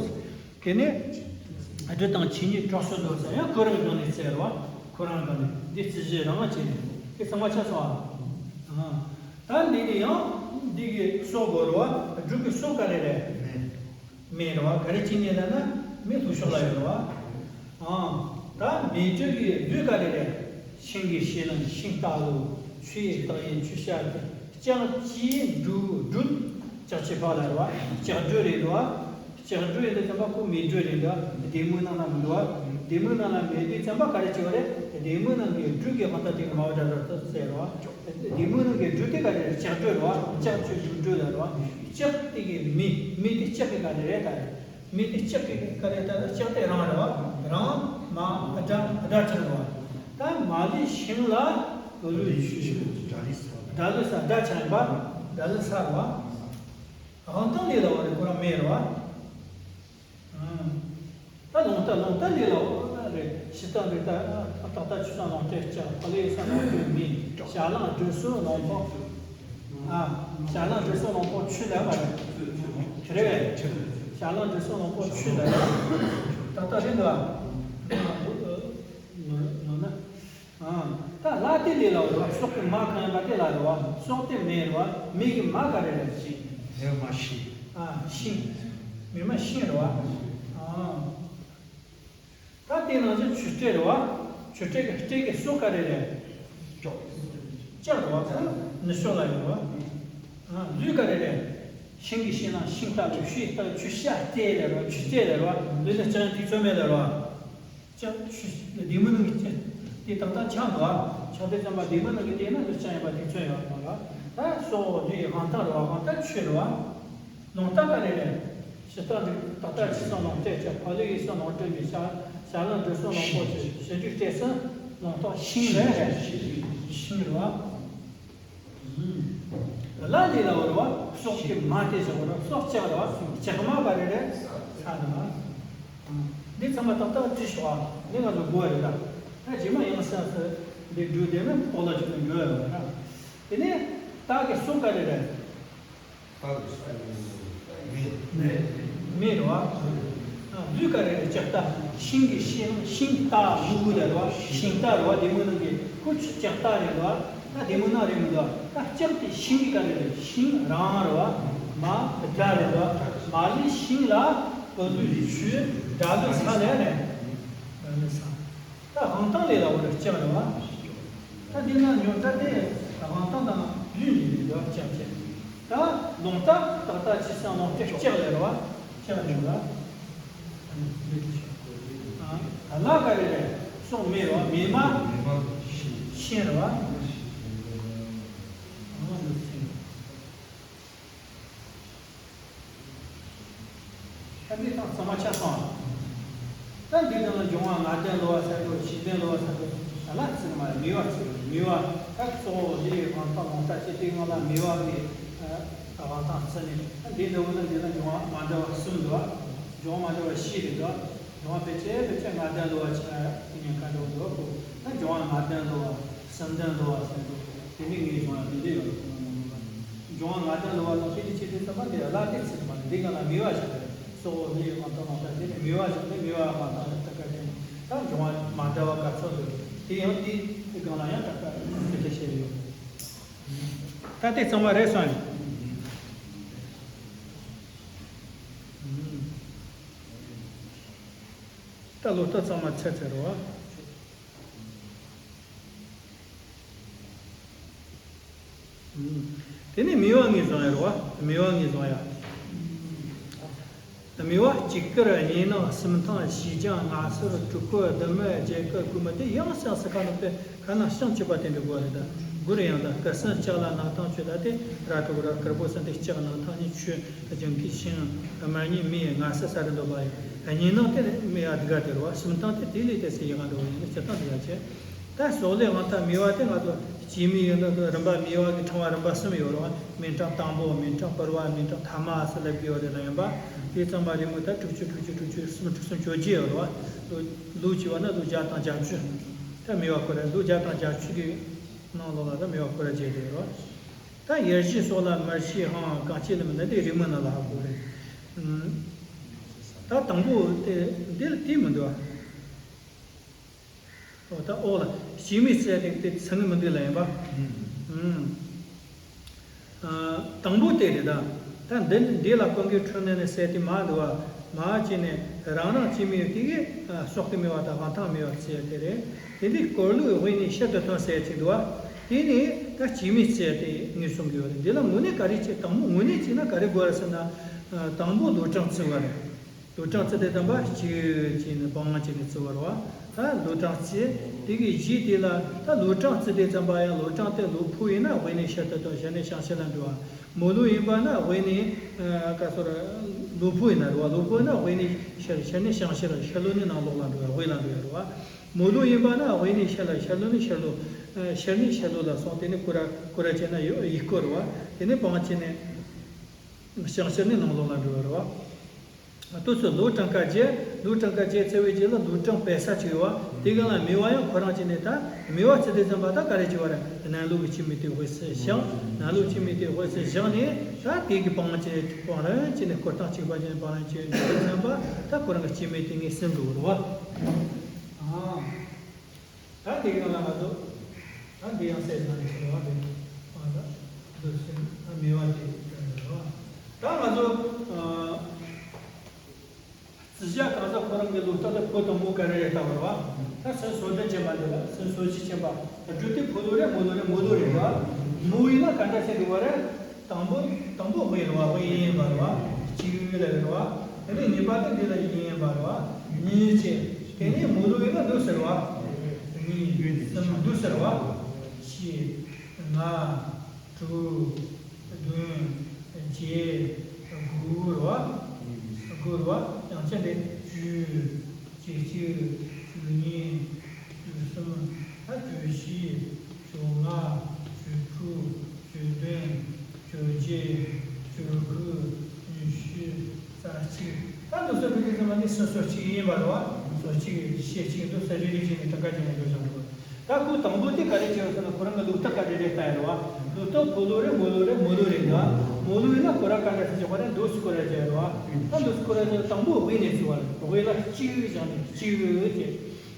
དེ་ནས་སྦྲུལ་དང་ཁྱི་གཉིས་གྲོགས་སུ་འདུག་ཟེར་ཡང་ཁོ་རང་གི་སྒང་ནས་ཟེར་བ། ཁོ་རང་གི་སྒང་ནས་འདི་རྩི་གཞི་རང་བྱས་ནས་དེ་གཙང་མ་ཆགས་སོང་ཨ། ད་འདི་ནི་ཡང་འདི་གི་སྲོག་དགོས་རེད་བ། སྦྲུལ་གི་སྲོག་ག་རེ་རེད། མེ་རེད་བ། ག་རེ་བྱས་ནས་ལབ་ན་མེ་ལྷོ་ཕྱོགས་ལ་ཡོད་རེད་བ། ཨ། ད་མེ་སྦྲུལ་གི་ལུས་ག་རེ་རེད། ཤིང་གི་ཤེལ་ལམ་ཤིང་རྟ་ལོ། ཆུ་ཡི་རྟགས་ཡིན་ཆུ་ཤ་དེ། ལྕགས་ཀྱི་སྦྲུལ་སྦྲུལ། ལྕགས་ཀྱི་ཕག་ལ་རེད་བ། ལྕགས་སྦྲུལ་རེད་འདུག་བ། ལྕགས་སྦྲུལ་ཡིན་དུས་ཙམ་པ་ཁོ་མེ་སྦྲུལ་རེད་འདུག་བ། སྡེར་མོའི་ནང་ལ་མི་འདུག་བ། སྡེར་མོའི་ནང་ལ་མེད་དུས་ཙམ་པ་ག་རེ་བྱེད་པ་རེད། སྡེར་མོའི་ནང་གི་སྦྲུལ་གྱི་དབང་ཐང་དེ་གི་མ་བ་དྲ་ར་ཏོ་ཟེར་བ། སྡེར་མོའི་ནང་གི་སྦྲུལ་དེ་ག་རེ་རེད། ལྕགས་སྦྲུལ་རེད་བ། ལྕགས་ཀྱི་སྦྲུལ་སྦྲུལ་ལ་རེད་བ། ལྕགས་དེ་གི་མེ་མེ་དེ་ལྕགས་ཀྱི་ག་རེ་རེད་ད་རེད། མེ་དེ་ལྕགས་ཀྱི་ག་རེ་ད་ལྕགས་དེ་རང་རེད་བ། རང་ མ་སྒྲ་སྒྲ་ཆགས་པ། ད་མ་ལུས་ཤིང་ལ་པུ་ལུའི་ཆུ། སྒྲ་ལུས་ས་སྒྲ་ཆགས་པ། སྒྲ་ལུས་ས་རེད་བ། དབང་ཐང་ལས་ལ་བ་རེད། ཁོ་རང་མེ་རེད་བ། ད་རླུང་རྟ། རླུང་རྟ་ལས་ལ་བ་རེད། ཕྱི་རྟ་འདི་ལྟ། ཏག་ཏག་ཆུ་སྲིན་རླུང་རྟའི་ལྕགས། ཕ་ལུའི་ས་རླུང་རྟའི་མེ། ཞལ་ལང་དྲི་བསུང་རླུང་ཕོག་ཨ། ཞལ་ལང་དྲི་བསུང་རླུང་ཕོག་ཆུ་ལ་བ་རེད། དེ་རེད་བས། ཞལ་ལང་དྲི་བསུང་རླུང་ཕོག་ཆུ་ལ་རེད། ཏག་ཏག་རེད་འདུག་ཨ། ནོར་ནོར་ན། ཨ། ད་ལ་དེ་ལས་ལ་བ་རེད་བ། སྲོག་གི་མ་གང་ཡིན་པ་དེ་ལ་རེད་བ། སྲོག་དེ་མེ་རེད་བ། མེ་གི་མ་ག་རེ་རེད། ཤིང་། མེ་མ་ཤིང་། ཨ། ཤིང་། མེ་མ་ཤིང་རེད་བ། ཨ། ད་དེ་ནང་བཞིན་ཆུ་སྐྲད་རེད་བ། ཆུ་སྐྲད་ཀྱི་སྐྲད་ཀྱི་སྲོག་ག་རེ་རེད། ལྕགས། ལྕགས་རེད་བ། ནུ་ཞོ་ལ་ཡོད་རེད་བ། ཨ། ལུས་ག་རེ་རེད། ཤིང་གི་ཤིང་ནང་ཤིང་རྟ་ལུས། ཤིང་རྟ་ཆུ་ཤ་སྐྲད་རེད་བ། ཆུ་སྐྲད་རེད་བ། ལུས་ལ་ལྕགས་ཡང་དེ་ཚོ་མེད་ལ་རེད་བ། ལྕགས་ཆུ་སྡེར་མོ་ནང་གི་ལྕགས་དེ་ཏག་ཏག་ཆགས་འདུག་ཨ། ཆགས་དུས་ཙམ་པ་སྡེར་མོ་ནང་གི་དེ་ན་ལུས་ལྕགས་ཡིན་པ་དེ་མཚོན་ཡོད་མ་རེད། ད་སྲོག་ལུས་དབང་ཐང་རེད་བ། དབང་ཐང་ཆུ་རེད་བ། རླུང་རྟ་ག་རེ་རེད། ཕྱི་རྟ་འདི་ཏག་ཏག་ཆུ་སྲིན་རླུང་རྟའི་ལྕགས། ཕ་ལུའི་ས་རླུང་རྟའི་མེ། ཞལ་ལང་དྲི་བསུང་རླུང་ཕོག་ཆུ། ཕྱི་འབྲུག་སྐྲད་སྲིན་རླུང་ཐོག་ཤིང་རེད། ཤིང་རེད་བ། ལ་ལས་ལ་བ་རེད་བ། སྲོག་གི་མ་དེ་བཞག་པ་རེད། སྲོག་ལྕགས་རེད་བ། ལྕགས་མ་ག་རེ་རེད། ས་རེད་བ། འདི་ཚང་མ་ཏག་ཏག་བྲིས་ཤོག་ཨ། འདི་ང་ཚོ་དགོས་རེད་ད། ད་རྗེས་མ་ཡང་སེ་སེ་འདི་འགྲོ་དེ་ནི་ཨོ་ལ་ཅིག་ཏུ་འགྲོ་ཡོད་རེད་ད། དེ་ནས་སྟག་གི་སྲོག་ག་རེ་རེད། མེ། མེ་རེད་བ། ལུས་ག་རེ་རེད། ལྕགས་རྟ། ཤིང་གི་ཤིང་ཤིང་རྟ་མུ་གུ་ལ་རེད་བ། ཤིང་རྟ་རེད་བ། སྡེར་མོ་ནང་གི་ཁོ་ཆུ་ལྕགས་རྟ་རེད་བ། ད་སྡེར་མོ་ནང་རེད་མི་འདུག་ད་ལྕགས་དེ་ཤིང་གི་ག་རེ་རེད། ཤིང་རང་རེད་བ། མ་སྒྲ་རེད་བ། མ་ལུས་ཤིང་ལ་པུ་ལུའི་ཆུ། སྒྲ་ལུས་ས་ལ་རེད། སྒྲ་ལུས་ས། ད་དབང་ཐང་ལས་ལ་བ་རེད། ལྕགས་རེད་བ། ད་འདི་ན་ཉོ་ད་དེ་དབང་ཐང་དང་ལུས་ནི་ལས་ལ་ལྕགས་ཅན། ད་རླུང་རྟ་ཏག་ཏག་ཆུ་སྲིན་རླུང་རྟའི་ལྕགས་ལས་རེད་བ། ལྕགས་ནི་ལ། ལ་ག་རེ་རེད། སྲོག་མེ་རེད་བ། མེ་མ་ཤིང་རེད་བ། ད་འདི་དང་ཚང་མ་ཆ་ཚང་། ད་འདི་དང་ལ་འབྱུང་བ་ལྔ་ལྡན་ལོ་བ་ཟེར་དགོས། བཞི་ལྡན་ལོ་བ་ཟེར་དགོས། ད་ལ་ཚིག་མ་རེད། མེ་བ་ཚིག་རེད། མེ་བ་ད་གཙོ་བོ་ལས་དབང་ཐང་རླུང་རྟ་ཅི་སྟེ་ང་ལ་མེ་བ་གི་དབང་ཐང་ཚིག་ནས། ད་འདི་འདྲ་བོ་ལ་འདི་ལ་འབྱུང་བ་མ་འདྲ་བ་གསུམ་འདུག་འབྱུང་བ་མ་འདྲ་བ་བཞི་རེད་འདུག་འབྱུང་བ་ཕལ་ཆེར་ཕལ་ཆེར་ལྔ་ལྡན་ལོ་བ་ཆགས་ཡ་དེ་ཉེན་ཁ་འདྲ་བོ་འདུག་གོ། ད་འབྱུང་བ་ལྔ་ལྡན་ལོ་བ། གསུམ་ལྡན་ལོ་བ་ཟེར་འདུག་དེ་ནི་ངས་བྱུང་བ་དེ་འདྲ་ཡོད་རེད། འབྱུང་བ་ལྔ་ལྡན་ལོ་བ་དང་ཁྱེད་ཀྱི་ཆེད་དུ་ཙམ་པ་དེ་ལ་དེ་ཚིག་མ་རེད། འདི་ག་ལ་མེ་བ་བཞག་རེད། གཙོ་བོ་ལས་དབང་ཐང་རླུང་རྟ་དེ་ནི་མེ་བ་བཞག་ནས་མེ་བ་དབང་ཐང་རེད། ད་ག་དེ་ནི་ད་འབྱུང་བ་མ་འདྲ་བ་ག་ཚོད་འདུག་དེ་ཡང་དེ་དེ་གང་ལ་ཡང་དྲག་པ་དེ་འདྲ་བཤད་ཡོད། ད་དེ་ཚང་མ་རེད་སོང་ཡིན། ད་ལོ་ད་ཚང་མ་ཚར་ཚར་རོ། དེ་ནས་མེ་བ་ངོས་བཟུང་ཡ་རེད་བ། མེ་བ་ངོས་བཟུང་ཡ། མེ་བ་གཅིག་དཀར། གཉིས་ནག། གསུམ་ཐང་། བཞི་ལྗང་། ལྔ་སེར། དྲུག་ཀོ་ལྡུམ། བརྒྱད་དཀར་དགུ་དམར། དེ་ཡང་སེ་སེ་ཁ་ནང་དཔེ་ཁ་ནང་ཤིང་གཅིག་པ་དེ་འདྲ་དགོས་རེད། ད་དགུ་རེད། ཡང་ད་དཀར་སེར་ལྕགས་ལ་ནག་ཐང་ཆུ། ད་དེ་ར་དྲུག་ར་དཀར་པོ་སེར་དེ་ལྕགས། ནག་ཐང་ནི་ཆུ། ལྗང་གི་ཤིང་། དམར་ནི་མེ། ལྔ་སེར་ས་རེད་འདུག་བ། གཉིས་ནག་དེ་མེ་བ་འདི་ག་དེ་རེད་བ། གསུམ་ཐང་དེ་དེ་ལས་དེ་སེ་ཡི་ག་འགྲོ་བ་ཡིན་ན་སྤྱིར་བཏང་འདི་ག་བྱས། ད་སྲོག་ལས་དབང་ཐང་མེ་བ་དེ་ང་ཚོ་སྐྱེ་མེད་ཡོད་ན་རིམ་པ་མེ་བ་གི་ཕྲེང་བ་རིམ་པ་གསུམ་ཡོད་རེད་བ། སྨེ་ཕྲེང་དང་པོ། སྨེ་ཕྲེང་བུར་བ། སྨེ་ཕྲེང་ཐ་མ་ཟེར་ལབ་ཀྱི་ཡོད་རེད་ལ། ཡིན་པ་དེ་ཚང་མ་རེད་མོད། ད་དྲུག་ཅུ་དྲུག་ཅུ་དྲུག་ཅུ་གསུམ་དྲུག་གསུམ་བཅོ་བརྒྱད་ཡོད་རེད་བ། ལོ་ལོ་བྱས་པ་ན་ལོ་བརྒྱ་དང་བརྒྱད་ཅུ། ད་མེ་བ་ཁོ་ར་ལོ་བརྒྱ་དང་བརྒྱད་ཅུ་གི་ནང་ལོགས་ལ་ད་མེ་བ་ཁོ་ར་བརྒྱད་དེ་ཡོད་རེད་བ། ད་ཡར་བཞེས་སོགས་ལ་མར་བཞེས་འཕང་། གངས་སྐྱིད་ལ་མི་ནི་དེ་རི་མོ་ནང་ལ་ཧ་གོ་རེད། ད་དང་པོ་དེ་འདི་ལ་དེ་མི་འདུག་བ། ཨོ་ད་ཨོ་ལ་སྐྱེ་མེད་ཟེར་དེ་དེ་ཚང་གི་མི་འདུག་ལ། ཡིན་པ། ཨུམ། ཨ། དང་པོ་དེ་རེད་ད། ད་འདི་འདི་ལ་ཀུན་དགའི་འཕྲོ་ནས་ནི་ཟེར་དེ་མ་འདུག་བ། མ་བྱས་ནས་རང་རང་སྐྱེ་མེད་དེ་གི་ཨ་སྲོག་གི་མེ་བ་དང་དབང་ཐང་མེ་བ་ཟེར་དེ་རེད། དེ་འདི་སྐོར་ལུགས་དབུས་ནས་ཕྱི་དུ་ཐོན་ཟེར་ཅིག་འདུག་བ། དེ་ནི་ད་སྐྱེ་མེད་ཟེར་དེ་ངོས་བཟུང་གི་ཡོད་རེད། འདི་ལ་དངོས་གནས་ག་རེ་བྱས། དང་པོ་དངོས་གནས་བྱས་ན་ག་རེ་དགོས་རེད་ཟེར་ན། ཨ། དང་པོ་ལོ་གྲངས་བརྩི་བ་རེད། ལོ་གྲངས་བརྩི་དུས་ཙམ་པ་གཅིག་བྱས་ནས་བང་བྱས་ནས་བརྩི་བ་རེད་བ། ད་ལོ་གྲངས་བརྩི། དེ་གི་རྗེས་དེ་ལ་ད་ལོ་གྲངས་བརྩི་དུས་ཙམ་པ་ཡང་ལོ་གྲངས་དེ་ལོ་ཕོ་ཡིན་ན་དབུས་ནས་ཕྱི་དུ་ཐོན། གཞི་ནས་བྱང་ཕྱོགས་ལ་འགྲོ་བ། མོ་ལོ་ཡིན་པ་ན་དབུས་ནས་ཨ་ག་ཚོད་རེད། ལུ་ཕོ་ཡིན་ན་རེད་བ། ལུ་ཕོ་ཡིན་ན་དབུས་ནས་ཤར། ཤར་ནས་བྱང་ཤར། ཤར་ལྷོ་ནས་ནང་ལོགས་ལ་འགྲོ་བ། དབུས་ལ་འགྲོ་བ་རེད་བ། མོ་ལུ་ཡིན་པ་ན་དབུས་ནས་ཤར་ལ། ཤར་ལྷོ་ནས་ཤར་ལྷོ། ཨ། ཤར་ནས་ཤར་ལྷོ་ལ་སོང་། དེ་ནས་ཀོ་ར་ཀོ་ར་བྱས་ན་ཡུ་ཡུལ་སྐོར་རེད་བ། དེ་ནས་བང་བྱས་ནས་བྱང་ཤར་ནས་ནང་ལོགས་ལ་འགྲོ་བ་རེད་བ། ལོ་ཏོག་ཙམ། ལོ་གྲངས་ཀ་བརྒྱད། ལོ་གྲངས་ཀ་བརྒྱད་ཚར་བའི་རྗེས་ལ་ལོ་གྲངས་སྤེལ་ས་ཅིག་ཡོད་བ། དེ་ག་ལ་མེ་བ་ཡང་ཁོ་རང་བྱས་ནས། ད་མེ་བ་ཚར་དུས་ཙམ་པ་ད་ག་རེ་བྱེད་པ་རེད། ནང་ལོགས་ཀྱི་སྐྱེད་མོས་དེ་དབུས་སུ་བཞག་ནང་ལོགས་སྐྱེད་མོས་དེ་དབུས་སུ་བཞག་ནས། ད་དེ་གི་བང་བྱས་ནས། བང་རིམ་བྱས་ནས། སྐོར་སྟངས་གཅིག་པ་བྱས་ནས་བང་རིམ་བྱས་ནས་ཙམ་པ། ད་ཁོ་རང་གི་སྐྱེད་མོས་དེ་ངས་ཟིན་འགྲོ་བ་རེད་བ། ཨ། ད་དེ་ག་ལ་ང་ཚོ་ད་འདི་ཡང་གསལ་ན་ནི་ཟེར་བ་དེ། ཨ། ད་འདི་ཟིན་ན་མེ་བ་དེ་ཟིན་འགྲོ་བ། ད་ང་ཚོ། ཨ། རྩིས་ཞིབ་གང་ཟག་ཁོ་རང་གི་ལོ་རྟགས་དེ་ཕོ་དང་མོ་ག་རེ་རེད་ལྟ་བ་རེད་བ། ད་སོ་སོ་འདྲ་ཅན་པ་འདི་ལ་སོ་སོ་ཅི་ཅན་པ། སྒྲུབ་དེ་ཕོ་ལོ་རེད། མོ་ལོ་རེད། མོ་ལོ་རེད་བ། མོ་ཡིན་ན་ག་འདྲ་ཟེར་འདུག་བ་རེད། དང་པོ་དང་པོ་དབུས་རེད་བ། དབུས་ཡིན་པ་རེད་བ། གཅིག་ལ་རེད་བ། དེ་ནས་གཉིས་པ་དེ་འདི་ལ་ཡིན་པ་རེད་བ། གཉིས་བྱས། དེ་ནས་མོ་ལོ་ཡིན་ན་འདུག་ཟེར་བ། གཉིས་གསུམ་འདུག་ཟེར་བ། བཞི་ལྔ་དྲུག་བདུན་བརྒྱད་དགུ་རེད་བ། དགུ་རེད་བ། ཡང་ཆ་འདི་བཅུ། བཅུ་གཅིག་བཅུ་གཉིས། བཅུ་གསུམ། ད་བཅུ་བཞི། བཅོ་ལྔ། བཅུ་དྲུག་བཅུ་བདུན། བཅོ་བརྒྱད། བཅོ་དགུ། ཉི་ཤུ། རྩ་གཅིག་ད་འདུག་སེ་འགྲོ་དུས་ཙམ་པ་ནི་སུམ་ཅུ་སོ་གཅིག་ཡིན་པ་རེད་བ། སོ་གཅིག་ཞེ་གཅིག་འདུག་སེ་རེ་རེ་བྱས་ནས་གྲངས་ཀ་བྱས་ནས་འགྲོ་བཞག་འགྲོ། ད་ཁོ་དང་པོ་དེ་ག་རེ་བྱས་ཡོད་ཟེར་ན། ཁོ་རང་གི་ལོ་རྟགས་ག་རེ་རེད་ལྟ་ཡ་རེད་བ། ལོ་རྟགས་ཕོ་ལོ་རེད། མོ་ལོ་རེད། མོ་ལོ་རེད་ད། མོ་ལོ་ཡིན་ན་ཀོ་ར་ག་འདྲ་ཟེར་གྱི་བ་རེད། འདུག་སེ་ཀོ་ར་བྱས་རེད་བ། ད་འདུག་སེ་ཀོ་ར་བྱས། དང་པོ་དབུས་ནས་བྱས་པ་རེད། དབུས་ལ་གཅིག་བཞག་ནས་གཅིག་རེད་བྱས།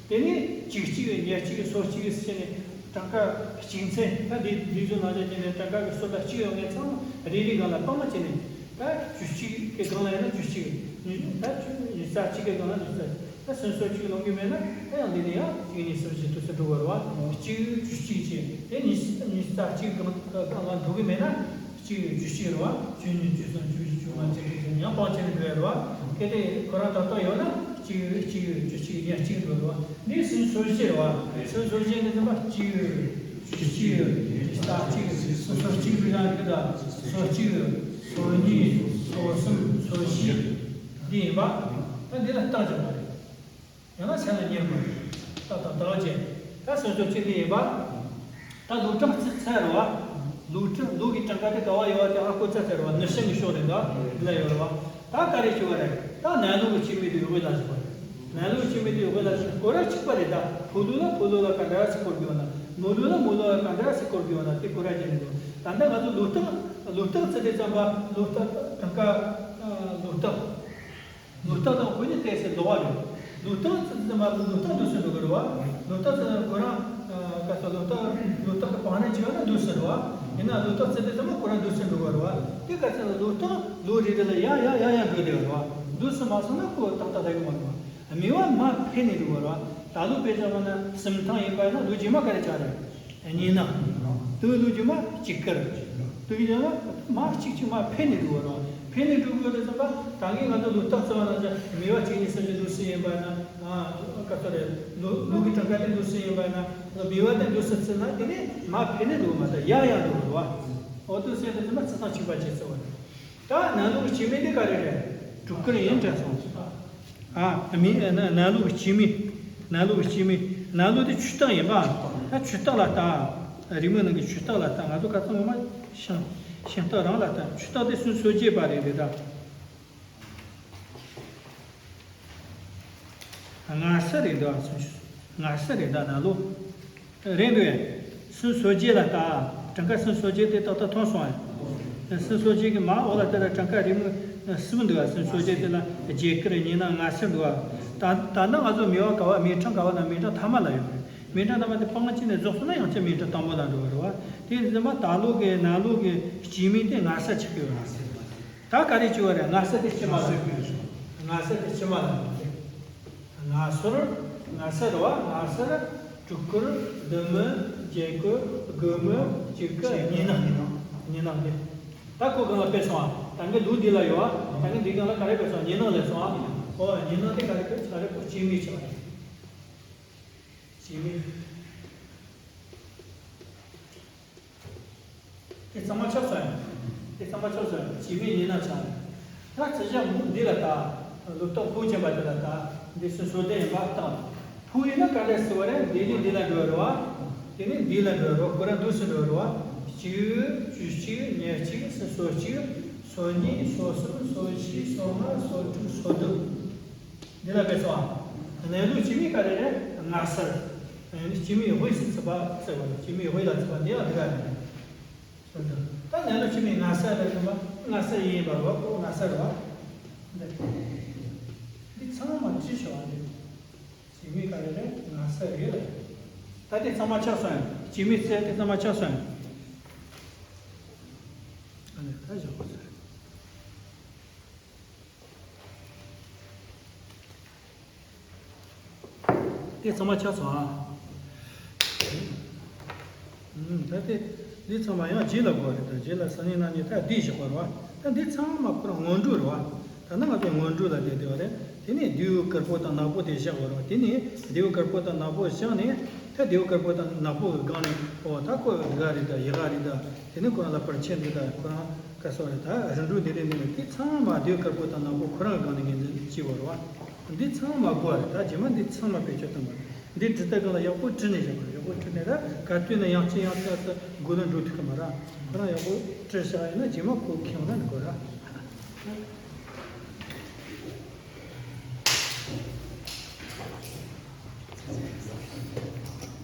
དེ་ནས་བཅུ་གཅིག་ཉེར་གཅིག་སོ་གཅིག་ཟེར་ནས་གྲངས་ཀ་གཅིག་མཚན། ད་འདི་འདི་ཚོ་ནང་བཞིན་བྱས་ནས་གྲངས་ཀ་གི་སོ་ད་གཅིག་ཡོད་མཁན་ཚང་མ་རེ་རེ་སྒང་ལ་སྤང་བྱས་ནས། ད་བཅུ་གཅིག་གི་སྒང་ལ་ཡིན་ན་བཅུ་གཅིག་ད་ཉི་ཤུ་རྩ་གཅིག་གི་སྒང་ལ་ཉི་ཤུ་རྩ་གཅིག་ད་སུམ་ཅུ་སོ་གཅིག་ལོངས་ཀྱི་མེད་ན། ད་ཡང་འདི་ནས་ཡང་གཅིག་གཉིས་གསུམ་བཞི་འདུག་སེ་འགྲོ་བ་རེད་བ། གཅིག་བཅུ་གཅིག་བྱས། དེ་ཉི་ཉི་ཤུ་རྩ་གཅིག་སྒང་སྒང་ལ་འགྲོ་གི་མེད་ན། གཅིག་བཅུ་གཅིག་རེད་བ། བཅུ་གཉིས། བཅུ་གསུམ། བཅུ་བཞི། བཅུ་ལྔ། བཅུ་དྲུག་བཅུ་བདུན། ཡང་སྤང་བྱས་ནས་འགྲོ་ཡ་རེད་བ། གལ་ཏེ་ཁོ་རང་ཏག་ཏག་ཡོད་ན་གཅིག་གཅིག་བཅུ་གཅིག་ཉེར་གཅིག་འགྲོ་རེད་བ། འདི་སུམ་ཅུ་སོ་བཞི་རེད་བ། སུམ་ཅུ་སོ་བཞི་འདི་ཚང་མ་གཅིག་བཅུ་གཅིག་རྩ་གཅིག་སོ་གཅིག་རེད་ཡ། འདི་ད་སོ་གཅིག་སོ་གཉིས། སོ་གསུམ། སོ་བཞི། འདི་ཡིན་པ། ད་འདི་ལ་རྟགས་རྒྱག་པ་རེད། ཡང་ན་སེམས་ལ་ཉེར་དགོས། ད་ད་ད་ཅེ། ད་སོ་སོ་གཅིག་དེ་ཡིན་པ། ད་ལོ་གྲངས་ཚར་རེད་བ། ལོ་གྲངས། ལོ་གི་གྲངས་ཀ་དེ་ག་བ་ཡོད་བ་དེ་ཧ་གོ་ཚར་ཚར་བ། ནི་ཤིང་གི་ཕྱོགས་རེད་ད། འདི་ལ་ཡོད་རེད་བ། ད་ག་རེ་བྱེད་པ་རེད། ད་ནང་ལོགས་ཀྱི་སྐྱེད་མོས་དེ་དབུས་ལ་བཞག་པ་རེད། ནང་ལོགས་ཀྱི་སྐྱེད་མོས་དེ་དབུས་ལ་བཞག་ཀོ་ར་གཅིག་པ་རེད་ད། ཕོ་ལོ་ལ་ཕོ་ལོ་ལ་ག་འདྲ་ཟེར་སྐོར་དགོས་ན། མོ་ལོ་ལ་མོ་ལོ་ལ་ག་འདྲ་ཟེར་སྐོར་དགོས་ན། དེ་ཀོ་ར་བྱས་ནས་འདུག་ད་ལྟ་ང་ཚོ་ལོ་རྟགས། ལོ་རྟགས་ཚར་དུས་ཙམ་པ། ལོ་རྟགས་གྲངས་ཀ་ལོ་རྟགས། ལོ་རྟགས་དང་དབུས་ནས་བལྟས་ཚེ་ལོགས་པ་རེད། ལོ་རྟགས་ཚར་དུས་ཙམ་པ་ལོ་རྟགས་འདུག་སེ་འགྲོ་གི་རེད་བ། ལོ་རྟགས་ཚར་ཁོ་རང་། ཨ། ག་ཚོད་ལོ་རྟགས། ལོ་རྟགས་ཀྱི་བང་རིམ་བྱས་ན་འདུག་སེ་རེད་བ། ཡིན་ན་ལོ་རྟགས་ཚར་དུས་ཙམ་པ་ཁོ་རང་འདུག་སེ་འགྲོ་གི་རེད་བ། དེ་ག་ཚོད་ལོ་རྟགས་ལོ་རེ་རེ་ལ་ཡང་ཡང་ཡང་ཡང་འགྲོ་བསྡད་ཡོད་རེད་བ། འདུག་སེ་མ་སོང་ན་ཁོ་ཏག་ཏག་ལྟ་གི་མ་རེད་བ། མེ་བ་མར་འཕེན་ནས་འགྲོ་གི་རེད་བ། ད་ལོ་དཔེ་བཞག་པ་ན་གསུམ་ཐང་ཡིན་པ་ཡིན་ན་ལོ་རྗེས་མ་ག་རེ་ཆགས་རེད། གཉིས་ནང་། དུ་ལུ་རྒྱུ་མ་གཅིག་ཀར། དུ་གི་རྒྱུ་མ་མ་གཅིག་གཅིག་མ་འཕེན་ནས་འགྲོ་བ་རེད། འཕེན་ནས་འགྲོ་དགོས་དུས་ཙམ་པ། ད་གིན་ང་ཚོ་ལོ་རྟགས་བརྩི་བ་ན་མེ་བ་གཅིག་གཉིས་གསུམ་བཞི་འདུག་སེ་ཡིན་པ་ན། ཨ། ག་ཚོད་རེད། ལོ་ལོ་གི་གྲངས་ཀ་དེ་འདུག་སེ་ཡིན་པ་ན། མེ་བ་དེ་འདུག་སེ་བརྩིས་ན་དེ་ནས་མ་འཕེན་ནས་འགྲོ་མ་ད་ཡར་ཡར་འགྲོ་བ་རེད་བ། འོ་འདུག་སེ་དུས་ཙམ་པ་རྩི་སྟངས་གཅིག་པ་བྱས་བརྩི་བ་རེད། ད་ནང་ལོགས་ཀྱི་སྐྱེད་མོས་དེ་ག་རེ་རེད། དྲུག་ཀར་ཡིན་དྲན་སོང་། ཨ། མི་ན་ནང་ལོགས་ཀྱི་སྐྱེད་མོས། ནང་ལོགས་ཀྱི་སྐྱེད་མོས། ནང་ལོགས་དེ་ཆུ་རྟགས་ཡིན་པ། ད་ཆུ་རྟགས་ལ་ལྟ། རི་མོའི་ནང་གི་ཆུ་རྟགས་ལ་ལྟ། ང་ཚོ་ཁ་སང་ངོ་མ་ཤིང་ཤིང་རྟགས་རང་ལ་ལྟ། ཆུ་རྟགས་དེ་སུམ་ཅུ་སོ་བརྒྱད་པ་རེད་འདི་ད། ངར་ས་རེད་འདུག་སུམ་ཅུ། ངར་ས་རེད་ད་ནང་ལོགས། རེད་འདུག་ཡ། སུམ་ཅུ་སོ་བརྒྱད་ལ་ལྟ། གྲངས་ཀ་སུམ་ཅུ་སོ་བརྒྱད་དེ་ཏག་ཏག་མཐོང་སོང་ཨ། སུམ་ཅུ་སོ་བརྒྱད་ཀྱི་མར་འོག་ལ་ལྟ་ད་གྲངས་ཀ་རི་མོ་གསུམ་འདུག་ཨ། སུམ་ཅུ་སོ་བརྒྱད་དེ་ལ་རྒྱ་གར་གཉིས་སྣང་ངར་སེར་འདུག་ཨ། ད་ད་ནང་ང་ཚོ་མེ་བ་ག་བ་མེ་གྲངས་ག་བ་ན་མེ་གྲངས་ཐ་མ་ལ་ཡོད་རེད། མེ་གྲངས་ཐ་མ་དེ་སྤང་བྱས་ནས་རྫོགས་སོང་ན་ཡང་བསྐྱར་མེ་གྲངས་དང་པོ་ལ་འགྲོ་བ་རེད་བ། དེ་ཡིན་ཙང་མ་ད་ལོ་གི་ནང་ལོ་གི་སྐྱེད་མོས་དེ་ངར་ས་ཆགས་ཀྱི་ཡོད་རེད། ད་ག་རེ་བྱེད་པ་རེད། ངར་ས་དེ་ཕྱི་མ་ལ། ངར་ས་དེ་ཕྱི་མ་ལ། ང་སོར། ངར་ས་རེད་བ། ངར་ས་དྲུག་ཀར་བདུན་མོ་བརྒྱད་ཀར་དགུ་མོ་གཅིག་ཀར་གཉིས་སྣང་། གཉིས་སྣང་དེ། ད་ཁོ་སྒང་ལ་སྤེལ་སོང་ཨ། ད་གིན་ལུགས་འདི་ལ་ཡོད་ཨ། ད་གིན་འདི་སྒང་ལ་ག་རེ་སྤེལ་སོང་། གཉིས་སྣང་ལས་སོང་ཨ། ཨོ་གཉིས་སྣང་དེ་ག་རེ་སྤེལ་ག་རེ་ཁོ་སྐྱེད་མོས་ཆགས་རེད། སྐྱེད་མོས། དེ་གཙང་མ་ཆགས་སོང་ཡ། དེ་གཙང་མ་ཆགས་སོང་ཡ། སྐྱེད་མོས་གཉིས་སྣང་ཆགས་རེད། ད་རྩི་ཞག་མོ་འདི་ལ་ད། ལོ་ཏོག་ཕོ་ཆེན་པ་དེ་ལ་ད། འདི་སུ་སོ་ལྡན་ཡིན་པ་བཏང་། ཕོ་ཡིན་ན་ག་འདྲ་སུ་བ་རེད། འདི་ནས་འདི་ལ་འགྲོ་རོ་བ། དེ་ནས་འདི་ལ་འགྲོ་རོ། ཁོ་རང་འདུག་སུ་འགྲོ་རོ་བ། གཅིག་བཅུ་གཅིག་ཉེར་གཅིག་སུ་སོ་གཅིག་སོ་གཉིས། སོ་གསུམ། སོ་བཞི། སོ་ལྔ། སོ་དྲུག་སོ་བདུན། འདི་ལ་བས་སོ། གནས་ལུགས་སྐྱེ་མི་ག་རེ་རེད། སྔ་སར། སྐྱེ་མི་དབུས་སུ་ཚུད་པ་ཚུད་པ། སྐྱེ་མི་དབུས་ལ་ཚུད་པ་འདི་ཡང་འདི་ག་རེད། ད་ནས་ལོ་ཕྱི་མའི་སྔ་ས་ལ་ཡིན་པ། སྔ་ས་ཡིན་པ་རེད་བ། ཁོ་སྔ་ས་རེད་བ། འདི་འདི་ཚང་མ་ཅི་ཞིག་བ་འདི། སྐྱེ་མི་ག་རེ་རེད། སྔ་ས་རེད་ལ། ད་དེ་ཚང་མ་ཆགས་སོང་ཡང་། སྐྱེ་མི་ཚེ་དེ་ཚང་མ་ཆགས་སོང་ཡང་། ཨ་ནི་ད་བཞག་པ་ཚོ་རེད། དེ་ཚང་མ་ཆགས་སོང་ཨ། ཨུམ། ད་དེ་འདི་ཚང་མ་ཡང་རྗེས་ལ་དགོས་རེད། ད་རྗེས་ལ་སང་ཉིན་གནངས་ཉིན་ད་འདི་བཞག་པ་རེད་བ། ད་འདི་ཚང་མ་ཁོ་རང་སྔོན་འགྲོ་རེད་བ། ད་ནི་ང་ཚོ་སྔོན་འགྲོ་ལ་བསྡད་བསྡད་པ་རེད། དེ་ནས་རྡེའུ་དཀར་པོ་དང་ནག་པོ་དེ་བཞག་པ་རེད་བ། དེ་ནས་རྡེའུ་དཀར་པོ་དང་ནག་པོ་བཞག་ནས། ད་རྡེའུ་དཀར་པོ་དང་ནག་པོ་གི་སྒང་ནས། ཨོ་ད་ཁོ་ཡི་ག་རེད། ད་ཡི་ག་རེད། ད་དེ་ནས་ཁོ་རང་ལ་བར་ཆད་འདི་ད་ཁོ་རང་ག་སོགས་རེད། ད་རིམ་གྲོ་འདི་རེད། འདི་རེད། དེ་ཚང་མ་རྡེའུ་དཀར་པོ་དང་ནག་པོ་ཁོ་རང་གི་སྒང་ནས་ངོས་འཛིན་བྱས་པ་རེད་བ། འདི་ཚང་མ་དགོས་རེད། ད་རྗེས་མ་འདི་ཚང་མ་བེད་སྤྱོད་གཏོང་དགོས་རེད། འདི་བྲི་ལྟ་གང་ལ་ཡག་པོ་བྲིས་ནས་བཞག་དགོས་རེད། ཡག་པོ་བྲིས་ནས། ད་ག་དུས་ན་ཡང་ཅི་ཡང་ཅི་ཡང་ཅི་དགོས་ན་འགྲོ་ཐུབ་ཀྱི་མ་རེད། ཁོ་རང་ཡག་པོ་བྲིས་བཞག་ཡིན་ན་རྗེས་མ་ཁོ་ཁེངས་ན་འགྲིག་གི་རེད།